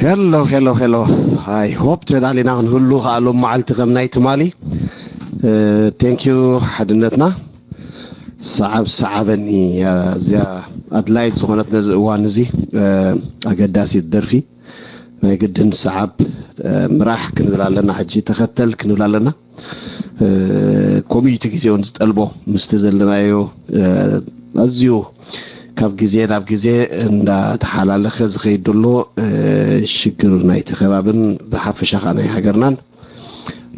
ሄሎ ሄሎ ሄሎ። I hope ተዳሊና ክንህሉ ከኣሎም መዓልቲ ከም ናይ ትማሊ። Thank you ሓድነትና። ሰዓብ ሰዓበኒ። እዚኣ ኣድላይት ዝኾነት ነዚ እዋን እዚ ኣገዳሲት ደርፊ ናይ ግድን ሰዓብ ምራሕ ክንብል ኣለና። ሕጂ ተኸተል ክንብል ኣለና። ኮሚኒቲ ግዜ እውን ዝጠልቦ ምስቲ ዘለናዮ ኣዝዩ ካብ ግዜ ናብ ግዜ እንዳተሓላለኸ ዝኸይድ ዘሎ ሽግር ናይቲ ከባብን ብሓፈሻ ከዓ ናይ ሃገርናን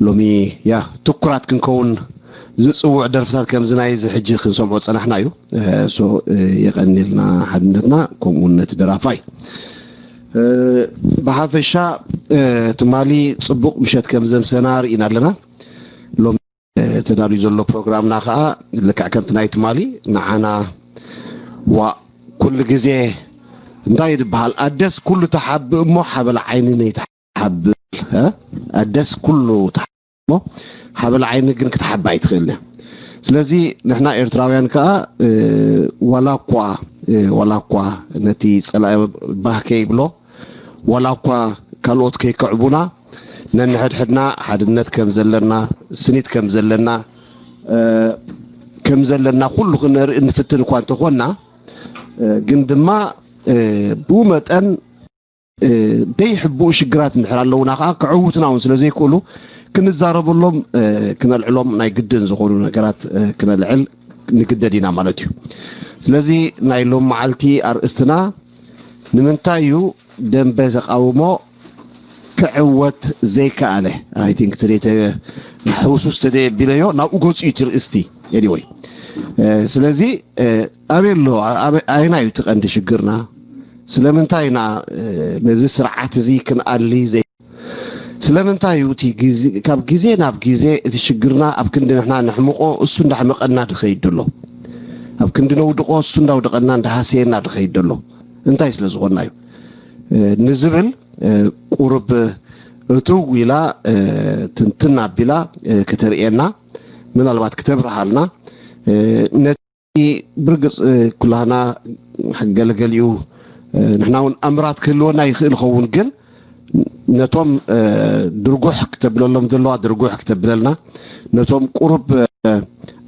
ሎሚ ያ ትኩራት ክንከውን ዝፅውዕ ደርፍታት ከምዚ ናይ እዚ ሕጂ ክንሰምዖ ፀናሕና እዩ። የቐኒልና ሓድነትና ከምኡ ነቲ ደራፋይ ብሓፈሻ ትማሊ ፅቡቕ ምሸት ከም ዘምሰና ርኢና ኣለና። ሎሚ ተዳልዩ ዘሎ ፕሮግራምና ከዓ ልክዕ ከምቲ ናይ ትማሊ ንዓና ዋ ኩሉ ግዜ እንታይ ዝበሃል ኣደስ ኩሉ ተሓብእ እሞ ሓበል ዓይኒ ነይትሓብል ኣደስ ኩሉ ተሓብእ እሞ ሓበል ዓይኒ ግን ክትሓብእ ኣይትኽእል እያ። ስለዚ ንሕና ኤርትራውያን ከዓ ዋላ እኳ ዋላ እኳ ነቲ ፀላኢ ባህ ከይብሎ ዋላ እኳ ካልኦት ከይክዕቡና ነንሕድሕድና ሓድነት ከም ዘለና ስኒት ከም ዘለና ከም ዘለና ኩሉ ክነርኢ እንፍትን እኳ እንተኾንና ግን ድማ ብኡ መጠን ደይሕብኡ ሽግራት እንድሕር ኣለውና ከዓ ክዕውትና እውን ስለ ዘይክእሉ ክንዛረበሎም ክነልዕሎም ናይ ግድን ዝኾኑ ነገራት ክነልዕል ንግደድ ኢና ማለት እዩ። ስለዚ ናይ ሎም መዓልቲ ኣርእስትና ንምንታይ እዩ ደንበ ተቃውሞ ክዕወት ዘይከኣለ? I think ተደ ሕውሱስ ተደ ቢለዮ ናብኡ ገፁ እዩ እቲ ርእስቲ። Anyway ስለዚ ኣበይ ኣሎ? ኣየናይ እዩ እቲ ቀንዲ ሽግርና? ስለምንታይ ኢና ነዚ ስርዓት እዚ ክንኣሊ ዘይ ስለምንታይ እዩ እቲ ካብ ግዜ ናብ ግዜ እቲ ሽግርና ኣብ ክንዲ ንሕና ነሕምቆ እሱ እንዳሕመቀና ድኸይድ ደሎ? ኣብ ክንዲ ነውድቆ እሱ እንዳውደቀና እንዳሃሰየና ድኸይድ ደሎ? እንታይ ስለ ዝኾንና እዩ ንዝብል ቁርብ እትው ኢላ ትንትን ኣቢላ ክተርእየና ምናልባት ክተብርሃልና ነቲ ብርግፅ ኩላህና ገለገሊኡ ንሕና እውን ኣምራት ክህልወና ይኽእል ኸውን ግን ነቶም ድርጉሕ ክተብለሎም ዘለዋ ድርጉሕ ክተብለልና ነቶም ቁሩብ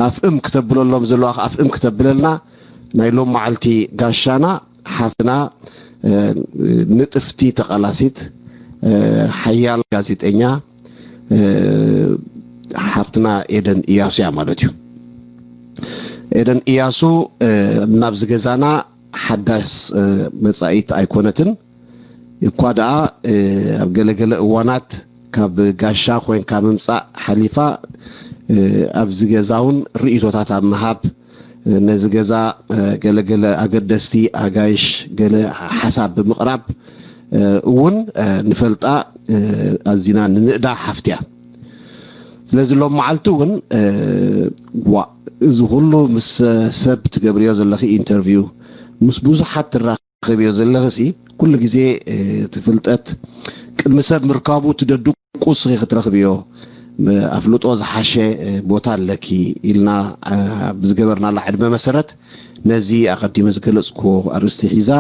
ኣፍእም ክተብለሎም ዘለዋ ኣፍእም ክተብለልና ናይ ሎም መዓልቲ ጋሻና ሓፍትና ንጥፍቲ ተቓላሲት ሓያል ጋዜጠኛ ሓፍትና ኤደን እያሱ እያ ማለት እዩ። ኤደን እያሱ ናብዚ ገዛና ሓዳስ መጻኢት ኣይኮነትን እኳ ደኣ ኣብ ገለገለ እዋናት ካብ ጋሻ ኮይንካ ምምጻእ ሓሊፋ ኣብዚ ገዛ እውን ርእይቶታት ኣብ ምሃብ ነዚ ገዛ ገለገለ ኣገደስቲ ኣጋይሽ ገለ ሓሳብ ብምቕራብ እውን ንፈልጣ ኣዚና ንንእዳ ሓፍቲ እያ። ስለዚ ሎም መዓልቲ እውን ዋ እዚ ኩሉ ምስ ሰብ ትገብርዮ ዘለኺ ኢንተርቪው ምስ ብዙሓት ትራኸብዮ ዘለኺ ሲ ኩሉ ግዜ እቲ ፍልጠት ቅድሚ ሰብ ምርካቡ እቲ ደድቁ እስኺ ክትረኽብዮ ኣፍልጦ ዝሓሸ ቦታ ኣለኪ ኢልና ብዝገበርናላ ዕድመ መሰረት ነዚ ኣቐዲመ ዝገለፅኩ ኣርእስቲ ሒዛ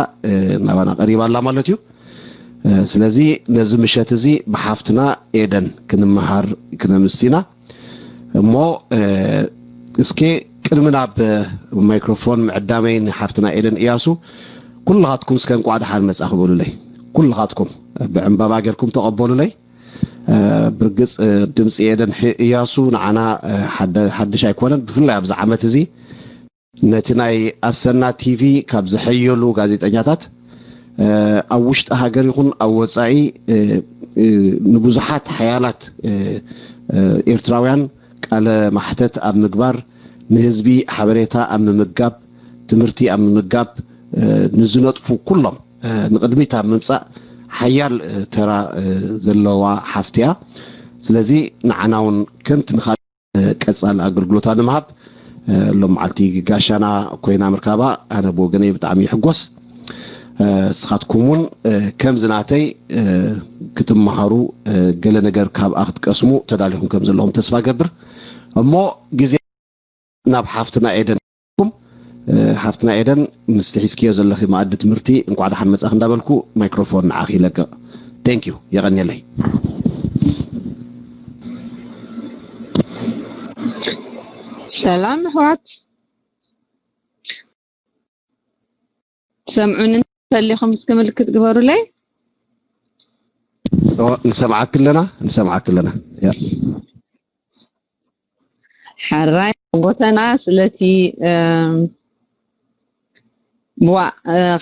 ናባና ቀሪባ ኣላ ማለት እዩ። ስለዚ ነዚ ምሸት እዚ ብሓፍትና ኤደን ክንመሃር ክነምስቲና እሞ እስከ ቅድሚ ናብ ማይክሮፎን ምዕዳመይ ንሓፍትና ኤደን እያሱ ኩልኻትኩም እስከ እንቋዕ ደሓን መጻ ክበሉለይ ኩልኻትኩም ብዕምባባ ጌርኩም ተቐበሉለይ። ብርግጽ ድምፂ ኤደን እያሱ ንዓና ሓድሽ ኣይኮነን ብፍላይ ኣብዚ ዓመት እዚ ነቲ ናይ ኣሰና ቲቪ ካብ ዝሐየሉ ጋዜጠኛታት ኣብ ውሽጢ ሃገር ይኹን ኣብ ወፃኢ ንብዙሓት ሓያላት ኤርትራውያን ቃለ ማሕተት ኣብ ምግባር ንህዝቢ ሓበሬታ ኣብ ምምጋብ ትምህርቲ ኣብ ምምጋብ ንዝነጥፉ ኩሎም ንቕድሚት ኣብ ምምፃእ ሓያል ተራ ዘለዋ ሓፍቲ እያ። ስለዚ ንዓና እውን ከምቲ ንኻ ቀጻሊ ኣገልግሎታ ንምሃብ ሎም መዓልቲ ጋሻና ኮይና ምርካባ ኣነ ብወገነይ ብጣዕሚ ይሕጎስ። ንስኻትኩም እውን ከምዚ ናተይ ክትመሃሩ ገለ ነገር ካብኣ ክትቀስሙ ተዳሊኹም ከም ዘለኹም ተስፋ ገብር። እሞ ግዜ ናብ ሓፍትና ኤደን ሓፍትና ኤደን ምስቲ ሒዝክዮ ዘለኺ መኣዲ ትምህርቲ እንኳዕ ደሓን መጻኺ እንዳበልኩ ማይክሮፎን ንዓኺ ይለቅቕ። Thank you. የቐንየለይ። ሰላም ኣሕዋት፣ ትሰምዑኒ እንተሊኹም እስኪ ምልክት ግበሩለይ። ንሰምዓክ ኣለና፣ ንሰምዓክ ኣለና። ሓራይ ጎተና ስለቲ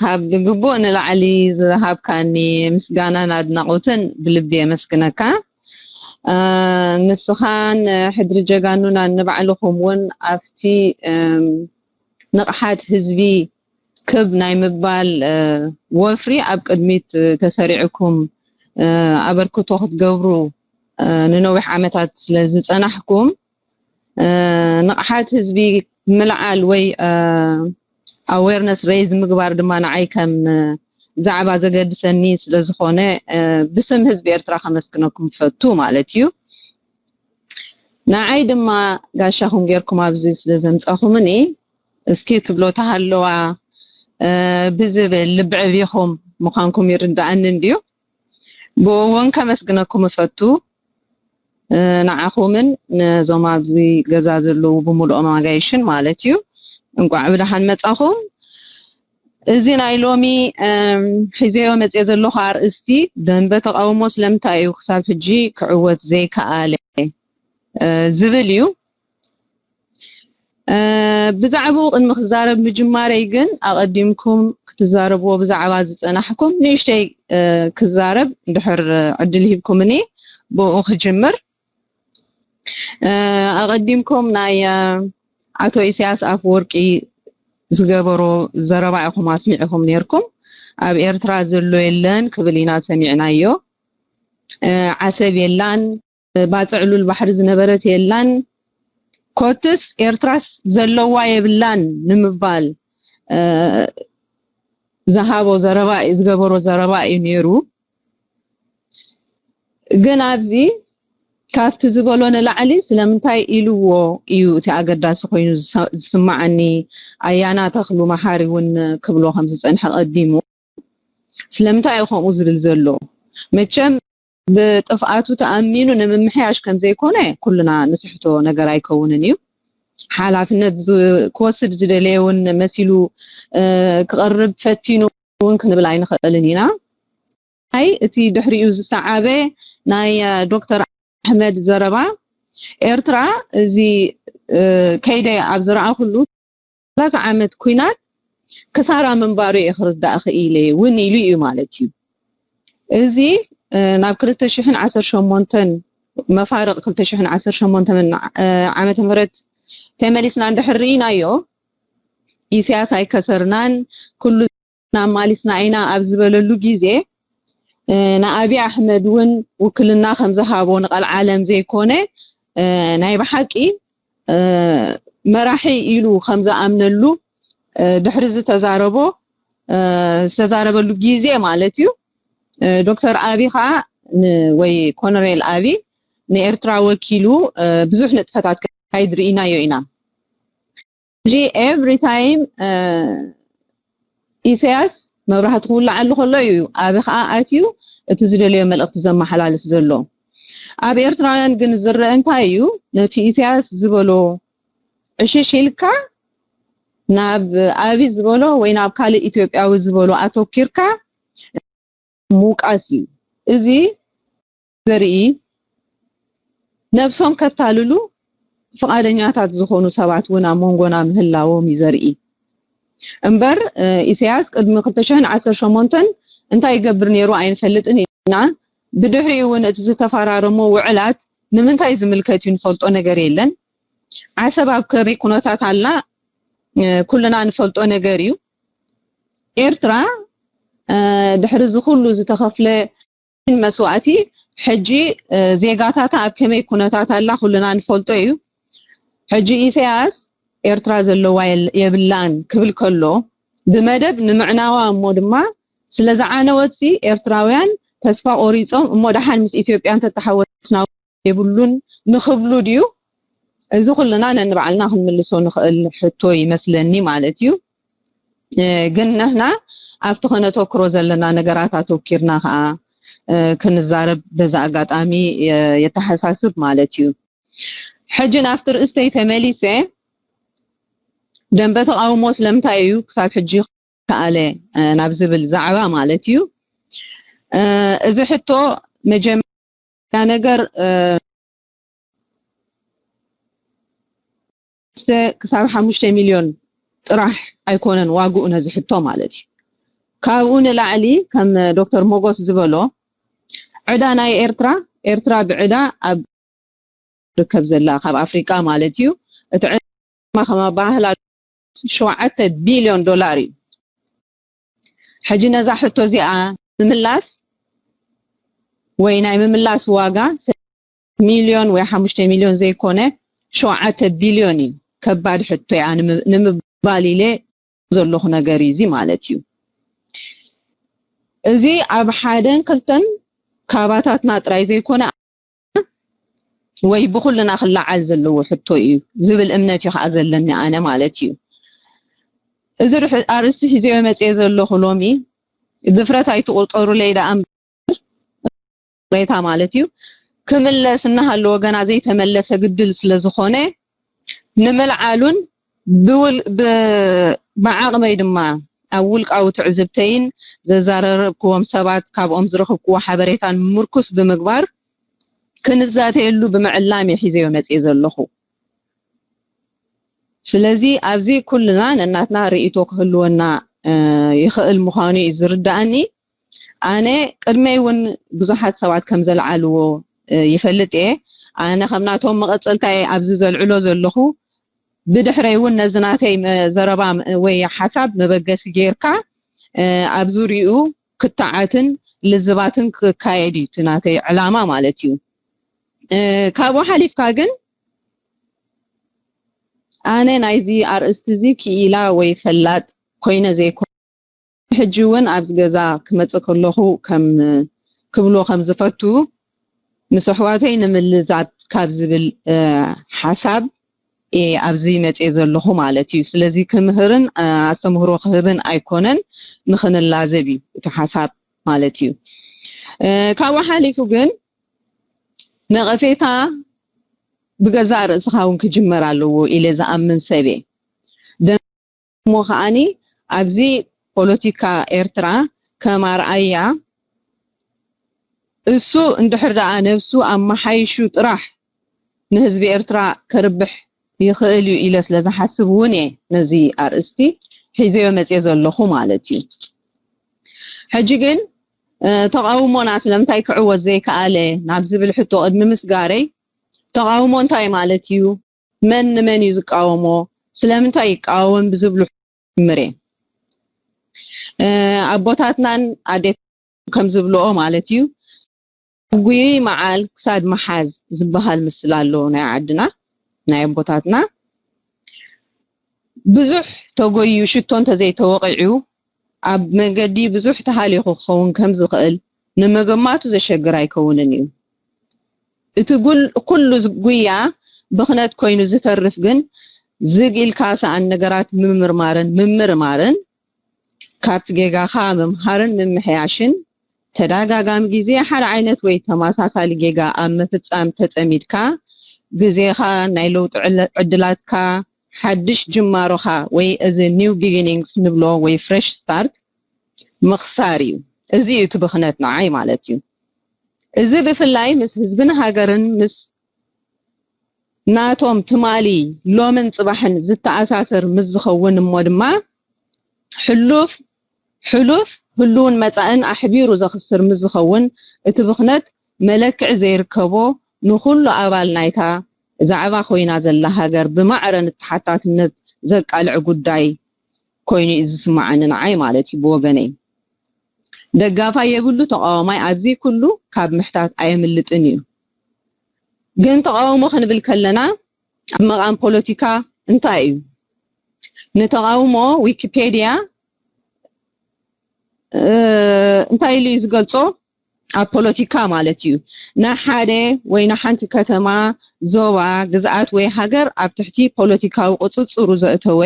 ካብ ግቡእ ንላዕሊ ዝሃብካኒ ምስጋናን ኣድናቖትን ብልቢ የመስግነካ። ንስኻን ሕድሪ ጀጋኑናን ንባዕልኹም እውን ኣብቲ ንቕሓት ህዝቢ ክብ ናይ ምባል ወፍሪ ኣብ ቅድሚት ተሰሪዕኩም ኣበርክቶ ክትገብሩ ንነዊሕ ዓመታት ስለ ዝጸናሕኩም፣ ንቕሓት ህዝቢ ምልዓል ወይ ኣዌርነስ ሬይዝ ምግባር ድማ ንዓይ ከም ዛዕባ ዘገድሰኒ ስለ ዝኾነ ብስም ህዝቢ ኤርትራ ከመስግነኩም እፈቱ ማለት እዩ። ንዓይ ድማ ጋሻኹም ጌርኩም ኣብዚ ስለ ዘምጻኹምኒ እስኪ ትብሎ ተሃለዋ ብዝብል ልቢ ዕቢኹም ምዃንኩም ይርድኣኒ እንድዩ። ብኡ እውን ከመስግነኩም እፈቱ። ንዓኹምን ነዞም ኣብዚ ገዛ ዘለዉ ብምሉኦም ኣጋይሽን ማለት እዩ። እንቋዕ ብደሓን መጻኹም። እዚ ናይ ሎሚ ሒዘዮ መጽየ ዘለኹ ኣርእስቲ ደንበ ተቃውሞ ስለምንታይ እዩ ክሳብ ሕጂ ክዕወት ዘይከኣለ ዝብል እዩ። ብዛዕባኡ ቅድሚ ክዛረብ ምጅማረይ ግን ኣቐዲምኩም ክትዛረብዎ ብዛዕባ ዝጸናሕኩም ንእሽተይ ክዛረብ ድሕር ዕድል ሂብኩምኒ ብኡ ክጅምር። ኣቐዲምኩም ናይ ኣቶ ኢሳያስ ኣፈወርቂ ዝገበሮ ዘረባ ኢኹም ኣስሚዕኹም ነርኩም። ኣብ ኤርትራ ዘሎ የለን ክብል ኢና ሰሚዕናዮ። ዓሰብ የላን፣ ባጽዕ ሉል ባሕሪ ዝነበረት የላን፣ ኮትስ ኤርትራስ ዘለዋ የብላን ንምባል ዝሃቦ ዘረባ ዝገበሮ ዘረባ እዩ ነይሩ። ግን ኣብዚ ካብቲ ዝበሎ ንላዕሊ ስለምንታይ ኢልዎ እዩ እቲ ኣገዳሲ ኮይኑ ዝስማዓኒ። ኣያና ተኽሉ መሓሪ እውን ክብሎ ከም ዝጸንሐ ቀዲሙ ስለምንታይ እዩ ከምኡ ዝብል ዘሎ? መቸም ብጥፍኣቱ ተኣሚኑ ንምምሕያሽ ከም ዘይኮነ ኩልና ንስሕቶ ነገር ኣይከውንን እዩ። ሓላፍነት ክወስድ ዝደለየ እውን መሲሉ ክቐርብ ፈቲኑ እውን ክንብል ኣይንኽእልን ኢና። ኣይ እቲ ድሕሪኡ ዝሰዓበ ናይ ዶክተር ኣሕመድ ዘረባ ኤርትራ እዚ ከይደ ኣብ ዝረኣኹሉ ሰላሳ ዓመት ኩናት ክሳራ ምንባሩ እየ ክርዳእ ክኢለ እውን ኢሉ እዩ ማለት እዩ። እዚ ናብ ክልተ ሽሕን ዓሰርተ ሸሞንተን መፋርቕ ክልተ ሽሕን ዓሰርተ ሸሞንተን ዓመተ ምህረት ተመሊስና እንድሕር ርኢናዮ ኢሳያስ ኣይከሰርናን ኩሉ ኣማሊስና ኢና ኣብ ዝበለሉ ግዜ ንኣብይ ኣሕመድ እውን ውክልና ከም ዝሃቦ ንቐልዓለም ዘይኮነ ናይ ብሓቂ መራሒ ኢሉ ከም ዝኣምነሉ ድሕሪ ዝተዛረቦ ዝተዛረበሉ ግዜ ማለት እዩ። ዶክተር ኣቢ ከዓ ወይ ኮነሬል ኣቢ ንኤርትራ ወኪሉ ብዙሕ ንጥፈታት ካይድ ርኢናዮ ኢና። ሕጂ ኤቭሪ ታይም ኢሳያስ መብራህቲ ክውልዓሉ ከሎ እዩ ኣቢ ከዓ ኣትዩ እቲ ዝደለዮ መልእኽቲ ዘመሓላልፍ ዘሎ። ኣብ ኤርትራውያን ግን ዝረአ እንታይ እዩ? ነቲ ኢሳያስ ዝበሎ ዕሽሽ ኢልካ ናብ ኣቢ ዝበሎ ወይ ናብ ካልእ ኢትዮጵያዊ ዝበሎ ኣተኪርካ ምውቃስ እዩ። እዚ ዘርኢ ነብሶም ከታልሉ ፍቓደኛታት ዝኾኑ ሰባት እውን ኣብ መንጎና ምህላዎም እዩ ዘርኢ። እምበር ኢሳያስ ቅድሚ ክልተ ሽሕን ዓሰርተ ሸሞንተን እንታይ ይገብር ነይሩ ኣይንፈልጥን ኢና። ብድሕሪኡ እውን እቲ ዝተፈራረሞ ውዕላት ንምንታይ ዝምልከት እዩ ንፈልጦ ነገር የለን። ዓሰብ ኣብ ከመይ ኩነታት ኣላ ኩልና ንፈልጦ ነገር እዩ። ኤርትራ ድሕሪ እዚ ኩሉ ዝተኸፍለ መስዋእቲ ሕጂ ዜጋታታ ኣብ ከመይ ኩነታት ኣላ ኩልና ንፈልጦ እዩ። ሕጂ ኢሳያስ ኤርትራ ዘለዋ የብላን ክብል ከሎ ብመደብ ንምዕናዋ እሞ ድማ ስለ ዝዓነወትሲ ኤርትራውያን ተስፋ ቆሪጾም እሞ ደሓን ምስ ኢትዮጵያ እንተተሓወስና የብሉን ንኽብሉ ድዩ? እዚ ኩልና ነንባዕልና ክንምልሶ ንኽእል ሕቶ ይመስለኒ ማለት እዩ። ግን ንሕና ኣብቲ ከነተክሮ ዘለና ነገራት ኣተኪርና ከዓ ክንዛረብ በዛ ኣጋጣሚ የተሓሳስብ ማለት እዩ። ሕጂ ናብቲ ርእስተይ ተመሊሰ፣ ደንበ ተቃውሞ ስለምንታይ እዩ ክሳብ ሕጂ ከኣለ ናብ ዝብል ዛዕባ ማለት እዩ። እዚ ሕቶ መጀመርያ ነገር ክሳብ ሓሙሽተ ሚልዮን ጥራሕ ኣይኮነን ዋግኡ ነዚ ሕቶ ማለት እዩ። ካብኡ ንላዕሊ ከም ዶክተር ሞጎስ ዝበሎ ዕዳ ናይ ኤርትራ፣ ኤርትራ ብዕዳ ኣብ ርከብ ዘላ ካብ ኣፍሪቃ ማለት እዩ። እቲ ዕዳ ከም ኣባህላ ሸውዓተ ቢልዮን ዶላር እዩ። ሕጂ ነዛ ሕቶ እዚኣ ምምላስ ወይ ናይ ምምላስ ዋጋ ሚልዮን ወይ ሓሙሽተ ሚልዮን ዘይኮነ ሸውዓተ ቢልዮን እዩ። ከባድ ሕቶ እያ ንምባል ኢለ ዘለኹ ነገር እዩ እዚ ማለት እዩ። እዚ ኣብ ሓደን ክልተን ካባታትና ጥራይ ዘይኮነ ወይ ብኩልና ክለዓል ዘለዎ ሕቶ እዩ ዝብል እምነት እዩ ከዓ ዘለኒ ኣነ ማለት እዩ። እዚ ኣርእስቲ ሒዘዮ መፅየ ዘለኹ ሎሚ ድፍረት ኣይትቁፀሩለይ ደኣ እምበር ቅሬታ ማለት እዩ ክምለስ እናሃለወ ገና ዘይተመለሰ ግድል ስለዝኾነ ንምልዓሉን ብዓቕመይ ድማ ኣብ ውልቃዊ ትዕዝብተይን ዘዛረረብክዎም ሰባት ካብኦም ዝረኽብክዎ ሓበሬታን ምርኩስ ብምግባር ክንዛተየሉ ብምዕላም እየ ሒዘዮ መፅየ ዘለኹ። ስለዚ ኣብዚ ኩልና ነናትና ርእይቶ ክህልወና ይኽእል ምዃኑ እዩ ዝርዳእኒ። ኣነ ቅድመይ እውን ብዙሓት ሰባት ከም ዘልዓልዎ ይፈልጥ እየ። ኣነ ከም ናቶም መቐፀልታ እየ ኣብዚ ዘልዕሎ ዘለኹ። ብድሕረይ እውን ነዚ ናተይ ዘረባ ወይ ሓሳብ መበገሲ ጌርካ ኣብ ዙሪኡ ክትዓትን ልዝባትን ክካየድ እዩ እቲ ናተይ ዕላማ ማለት እዩ። ካብኡ ሓሊፍካ ግን ኣነ ናይዚ ኣርእስቲ እዚ ክኢላ ወይ ፈላጥ ኮይነ ዘይኮ ሕጂ እውን ኣብዚ ገዛ ክመፅእ ከለኹ ከም ክብሎ ከም ዝፈቱ ምስ ኣሕዋተይ ንምልዛብ ካብ ዝብል ሓሳብ እየ ኣብዚ መፅየ ዘለኹ ማለት እዩ። ስለዚ ክምህርን ኣስተምህሮ ክህብን ኣይኮነን፣ ንኽንላዘብ እዩ እቲ ሓሳብ ማለት እዩ። ካብኡ ሓሊፉ ግን ነቐፌታ ብገዛእ ርእስኻ እውን ክጅመር ኣለዎ ኢለ ዝኣምን ሰብ እየ። እሞ ከዓኒ ኣብዚ ፖለቲካ ኤርትራ ከም ኣርኣያ እሱ እንድሕር ደኣ ነብሱ ኣመሓይሹ ጥራሕ ንህዝቢ ኤርትራ ከርብሕ ይኽእል እዩ ኢለ ስለ ዝሓስብ እውን እየ ነዚ ኣርእስቲ ሒዘዮ መፅየ ዘለኹ ማለት እዩ። ሕጂ ግን ተቃውሞና ስለምንታይ ክዕወት ዘይከኣለ ናብ ዝብል ሕቶ ቅድሚ ምስጋረይ ተቃውሞ እንታይ ማለት እዩ? መን ንመን እዩ ዝቃወሞ? ስለምንታይ ይቃወም ብዝብሉ ጅምር እየ። ኣቦታትናን ኣዴት ከም ዝብልኦ ማለት እዩ፣ ጉይ መዓል ክሳድ መሓዝ ዝበሃል ምስል ኣሎ ናይ ዓድና ናይ ኣቦታትና። ብዙሕ ተጎዩ ሽቶ እንተዘይተወቂዑ ኣብ መገዲ ብዙሕ ተሃሊኹ ክኸውን ከም ዝኽእል ንምግማቱ ዘሸግር ኣይከውንን እዩ። እቲ ኩሉ ጉያ ብኽነት ኮይኑ ዝተርፍ ግን ዝግ ኢልካ ሰኣን ነገራት ምምርማርን ምምርማርን ካብቲ ጌጋኻ ምምሃርን ምምሕያሽን ተደጋጋሚ ግዜ ሓደ ዓይነት ወይ ተመሳሳሊ ጌጋ ኣብ ምፍጻም ተጸሚድካ ግዜኻ ናይ ለውጢ ዕድላትካ ሓድሽ ጅማሮኻ ወይ እዚ new beginnings ንብሎ ወይ fresh start ምኽሳር እዩ። እዚ እዩ እቲ ብኽነት ንዓይ ማለት እዩ። እዚ ብፍላይ ምስ ህዝብን ሃገርን ምስ ናቶም ትማሊ ሎምን ጽባሕን ዝተኣሳሰር ምስ ዝኸውን እሞ ድማ ሕሉፍ ሕሉፍ ህሉውን መጻእን ኣሕቢሩ ዘኽስር ምስ ዝኸውን እቲ ብኽነት መለክዒ ዘይርከቦ ንኹሉ ኣባል ናይታ ዛዕባ ኮይና ዘላ ሃገር ብማዕረ ንተሓታትነት ዘቃልዕ ጉዳይ ኮይኑ እዩ ዝስማዓኒ ንዓይ ማለት እዩ ብወገነይ። ደጋፋይ የብሉ ተቃዋማይ ኣብዚ ኩሉ ካብ ምሕታት ኣየምልጥን እዩ። ግን ተቃውሞ ክንብል ከለና ኣብ መቃም ፖለቲካ እንታይ እዩ? ንተቃውሞ ዊኪፔድያ እንታይ ኢሉ እዩ ዝገልጾ? ኣብ ፖለቲካ ማለት እዩ። ንሓደ ወይ ንሓንቲ ከተማ፣ ዞባ፣ ግዝኣት ወይ ሃገር ኣብ ትሕቲ ፖለቲካዊ ቁጽጽሩ ዘእተወ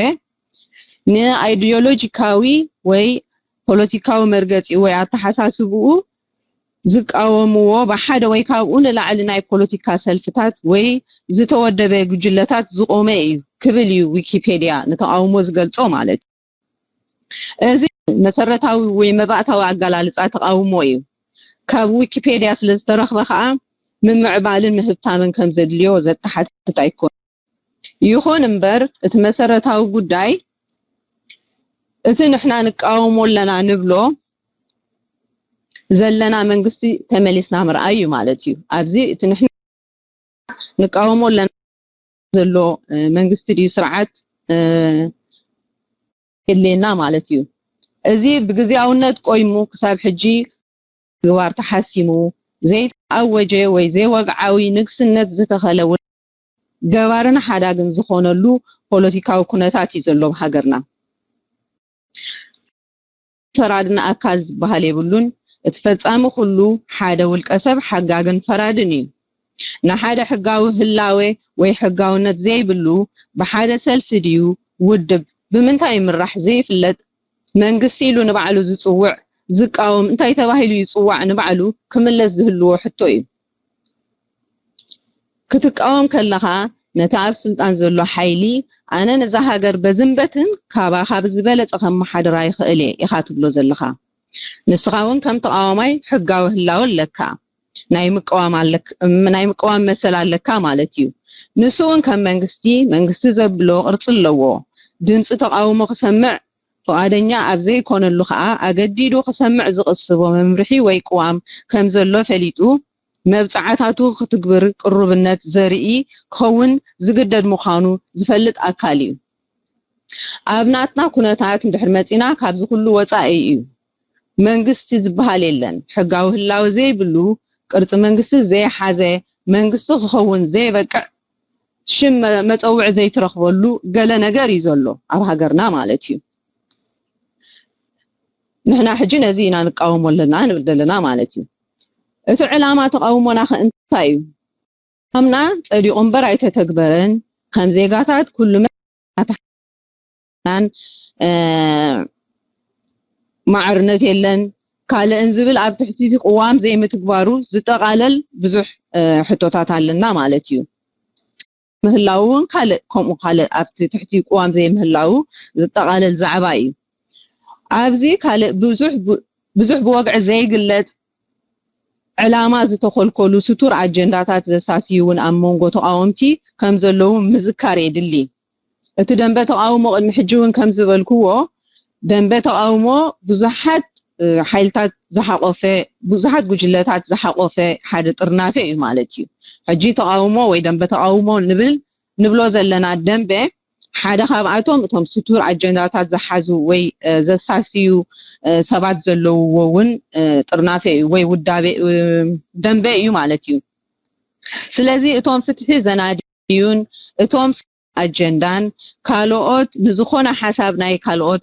ንኣይዲዮሎጂካዊ ወይ ፖለቲካዊ መርገጺኡ ወይ ኣተሓሳስብኡ ዝቃወምዎ ብሓደ ወይ ካብኡ ንላዕሊ ናይ ፖለቲካ ሰልፍታት ወይ ዝተወደበ ጉጅለታት ዝቆመ እዩ ክብል እዩ ዊኪፔድያ ንተቓውሞ ዝገልጾ ማለት እዩ። እዚ መሰረታዊ ወይ መባእታዊ ኣገላልጻ ተቓውሞ እዩ። ካብ ዊኪፔድያ ስለ ዝተረኽበ ከኣ ምምዕባልን ምህብታምን ከም ዘድልዮ ዘተሓትት ኣይኮን። ይኹን እምበር እቲ መሰረታዊ ጉዳይ እቲ ንሕና ንቃወሞ ኣለና ንብሎ ዘለና መንግስቲ ተመሊስና ምርኣይ እዩ ማለት እዩ። ኣብዚ እቲ ንሕና ንቃወሞ ኣለና ዘሎ መንግስቲ ድዩ ስርዓት የድልየና ማለት እዩ። እዚ ብግዜያውነት ቆይሙ ክሳብ ሕጂ ግባር ተሓሲሙ ዘይተኣወጀ ወይ ዘይወግዓዊ ንግስነት ዝተኸለ ገባርን ሓዳግን ዝኾነሉ ፖለቲካዊ ኩነታት እዩ ዘሎ ኣብ ሃገርና። ፈራድን ኣካል ዝበሃል የብሉን። እቲ ፈጻሚ ኩሉ ሓደ ውልቀ ሰብ ሓጋግን ፈራድን እዩ። ንሓደ ሕጋዊ ህላዌ ወይ ሕጋውነት ዘይብሉ ብሓደ ሰልፊ ድዩ ውድብ ብምንታይ ይምራሕ ዘይፍለጥ መንግስቲ ኢሉ ንባዕሉ ዝጽውዕ ዝቃወም እንታይ ተባሂሉ ይጽዋዕ ንባዕሉ ክምለስ ዝህልዎ ሕቶ እዩ። ክትቃወም ከለኻ ነቲ ኣብ ስልጣን ዘሎ ሓይሊ ኣነ ነዛ ሃገር በዝን በትን ካባኻ ብዝበለጸ ከመሓድራ ይኽእል እየ ኢኻ ትብሎ ዘለኻ። ንስኻ እውን ከም ተቓዋማይ ሕጋዊ ህላወ ኣለካ። ናይ ምቅዋም ኣለክ ናይ ምቅዋም መሰል ኣለካ ማለት እዩ። ንሱ እውን ከም መንግስቲ መንግስቲ ዘብሎ ቅርጺ ኣለዎ። ድምፂ ተቓውሞ ክሰምዕ ፍቓደኛ ኣብ ዘይኮነሉ ከኣ ኣገዲዱ ክሰምዕ ዝቕስቦ መምርሒ ወይ ቅዋም ከም ዘሎ ፈሊጡ መብጽዓታቱ ክትግብር ቅሩብነት ዘርኢ ክኸውን ዝግደድ ምዃኑ ዝፈልጥ ኣካል እዩ። ኣብ ናትና ኩነታት እንድሕር መጺና ካብዚ ኩሉ ወጻኢ እዩ። መንግስቲ ዝበሃል የለን። ሕጋዊ ህላወ ዘይብሉ ቅርጺ መንግስቲ ዘይሓዘ መንግስቲ ክኸውን ዘይበቅዕ ሽም መ- መጸውዒ ዘይትረኽበሉ ገለ ነገር እዩ ዘሎ ኣብ ሃገርና ማለት እዩ። ንሕና ሕጂ ነዚ ኢና ንቃወሞ ኣለና ንብል ዘለና ማለት እዩ። እቲ ዕላማ ተቃውሞና ከ እንታይ እዩ? ዕላምና ጸዲቑ እምበር ኣይተተግበረን። ከም ዜጋታት ኩሉ መታን ማዕርነት የለን ካልእን ዝብል ኣብ ትሕቲ ቅዋም ዘይምትግባሩ ዝጠቓለል ብዙሕ ሕቶታት ኣለና ማለት እዩ። ምህላው እውን ካልእ ከምኡ ካልእ ኣብቲ ትሕቲ ቅዋም ዘይምህላው ዝጠቓለል ዛዕባ እዩ። ኣብዚ ካልእ ብዙሕ ብዙሕ ብወግዒ ዘይግለጽ ዕላማ ዝተኾልኮሉ ስቱር ኣጀንዳታት ዘሳስዩ እውን ኣብ መንጎ ተቓወምቲ ከም ዘለዉ ምዝካር የድሊ። እቲ ደንበ ተቓውሞ ቅድሚ ሕጂ እውን ከም ዝበልክዎ ደንበ ተቓውሞ ብዙሓት ሓይልታት ዝሓቆፈ ብዙሓት ጉጅለታት ዝሓቆፈ ሓደ ጥርናፈ እዩ ማለት እዩ። ሕጂ ተቓውሞ ወይ ደንበ ተቓውሞ ንብል ንብሎ ዘለና ደንበ ሓደ ካብኣቶም እቶም ስቱር ኣጀንዳታት ዝሓዙ ወይ ዘሳስዩ ሰባት ዘለውዎ እውን ጥርናፈ እዩ ወይ ውዳቤ ደንበ እዩ ማለት እዩ። ስለዚ እቶም ፍትሒ ዘናድዩን እቶም ኣጀንዳን ካልኦት ንዝኾነ ሓሳብ ናይ ካልኦት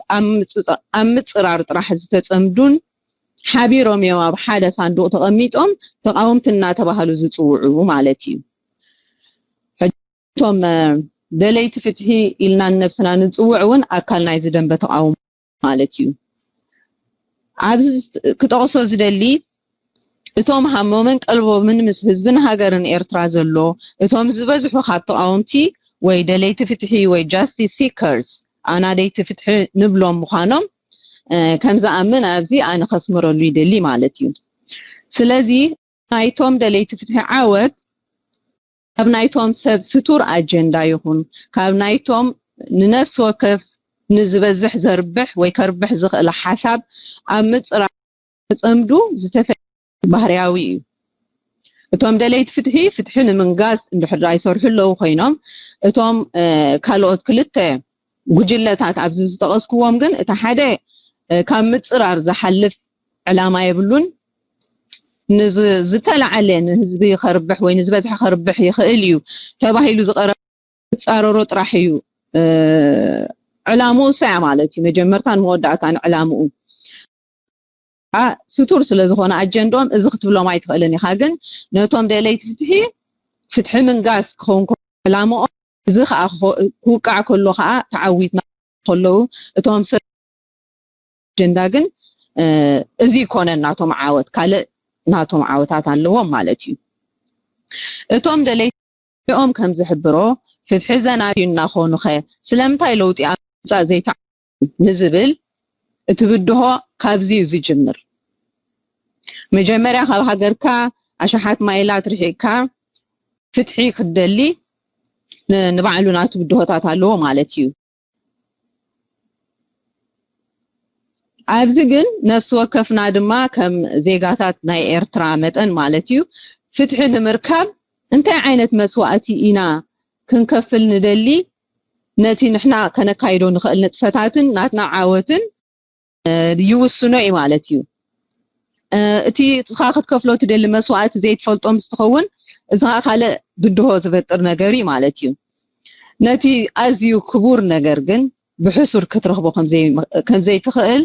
ኣብ ምጽራር ጥራሕ ዝተጸምዱን ሓቢሮም እዮም ኣብ ሓደ ሳንዱቕ ተቐሚጦም ተቓወምቲ እናተባህሉ ዝጽውዑ ማለት እዩ። ሕቶም ደለይቲ ፍትሒ ኢልና ንነብስና ንጽውዕ እውን ኣካል ናይዚ ደንበ ተቓውሞ ማለት እዩ። ኣብዚ ክጠቕሶ ዝደሊ እቶም ሃሞምን ቀልቦምን ምስ ህዝብን ሃገርን ኤርትራ ዘሎ እቶም ዝበዝሑ ካብ ተቓወምቲ ወይ ደለይቲ ፍትሒ ወይ justice seekers ኣናደይቲ ፍትሒ ንብሎም ምዃኖም ከም ዝኣምን ኣብዚ ኣነ ከስምረሉ ይደሊ ማለት እዩ። ስለዚ ናይቶም ደለይቲ ፍትሒ ዓወት ካብ ናይቶም ሰብ ስቱር ኣጀንዳ ይኹን ካብ ናይቶም ንነፍሲ ወከፍ ንዝበዝሕ ዘርብሕ ወይ ከርብሕ ዝኽእል ሓሳብ ኣብ ምጽራር ክጸምዱ ዝተፈ ባህርያዊ እዩ። እቶም ደለይቲ ፍትሒ ፍትሒ ንምንጋስ እንድሕር ይሰርሑ ኣለዉ ኮይኖም እቶም ካልኦት ክልተ ጉጅለታት ኣብዚ ዝጠቐስክዎም ግን እቲ ሓደ ካብ ምጽራር ዝሓልፍ ዕላማ የብሉን። ንዝተላዓለ ንህዝቢ ከርብሕ ወይ ንዝበዝሐ ከርብሕ ይኽእል እዩ ተባሂሉ ዝቐረበ ዝፃረሮ ጥራሕ እዩ ዕላምኡ እሳያ ማለት እዩ። መጀመርታን መወዳእታን ዕላምኡ ስቱር ስለዝኾነ ኣጀንድኦም እዚ ክትብሎም ኣይትኽእልን ኢኻ። ግን ነቶም ደለይቲ ፍትሒ ፍትሒ ምንጋስ ክኸውን ዕላምኦም እዚ ከዓ ክውቃዕ ከሎ ከዓ ተዓዊትና ከለዉ እቶም ሰብ ኣጀንዳ ግን እዚ ይኮነን ናቶም ዓወት ካልእ ናቶም ዓወታት ኣለዎም ማለት እዩ። እቶም ደለይቲኦም ከም ዝሕብሮ ፍትሒ ዘናትዩ እናኾኑኸ ስለምንታይ ለውጢ ኣብ ምምፃእ ዘይተዓወቱ ንዝብል እቲ ብድሆ ካብዚ እዩ ዝጅምር። መጀመርያ ካብ ሃገርካ ኣሽሓት ማይላት ርሒቕካ ፍትሒ ክትደሊ ን- ንባዕሉ ናቱ ብድሆታት ኣለዎ ማለት እዩ። ኣብዚ ግን ነፍሲ ወከፍና ድማ ከም ዜጋታት ናይ ኤርትራ መጠን ማለት እዩ ፍትሒ ንምርካብ እንታይ ዓይነት መስዋእቲ ኢና ክንከፍል ንደሊ ነቲ ንሕና ከነካይዶ ንኽእል ንጥፈታትን ናትና ዓወትን ይውስኖ እዩ ማለት እዩ። እቲ እስኻ ክትከፍሎ ትደሊ መስዋእቲ ዘይትፈልጦ ምስ ትኸውን እዚ ከዓ ካልእ ብድሆ ዝፈጥር ነገር እዩ ማለት እዩ። ነቲ ኣዝዩ ክቡር ነገር ግን ብሕሱር ክትረኽቦ ከም ዘይትኽእል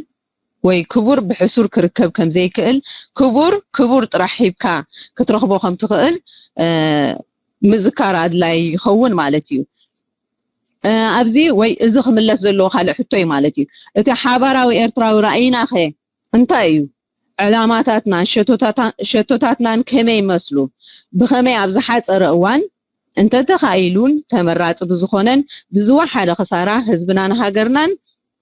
ወይ ክቡር ብሕሱር ክርከብ ከም ዘይክእል ክቡር ክቡር ጥራሕ ሂብካ ክትረኽቦ ከም ትኽእል ምዝካር ኣድላይ ይኸውን ማለት እዩ። ኣብዚ ወይ እዚ ክምለስ ዘለዎ ካልእ ሕቶ እዩ ማለት እዩ። እቲ ሓባራዊ ኤርትራዊ ራእይና ኸ እንታይ እዩ? ዕላማታትናን ሸቶታትናን ከመይ ይመስሉ? ብኸመይ ኣብ ዝሓፀረ እዋን እንተተኻኢሉን ተመራፂ ብዝኾነን ብዝወሓደ ክሳራ ህዝብናን ሃገርናን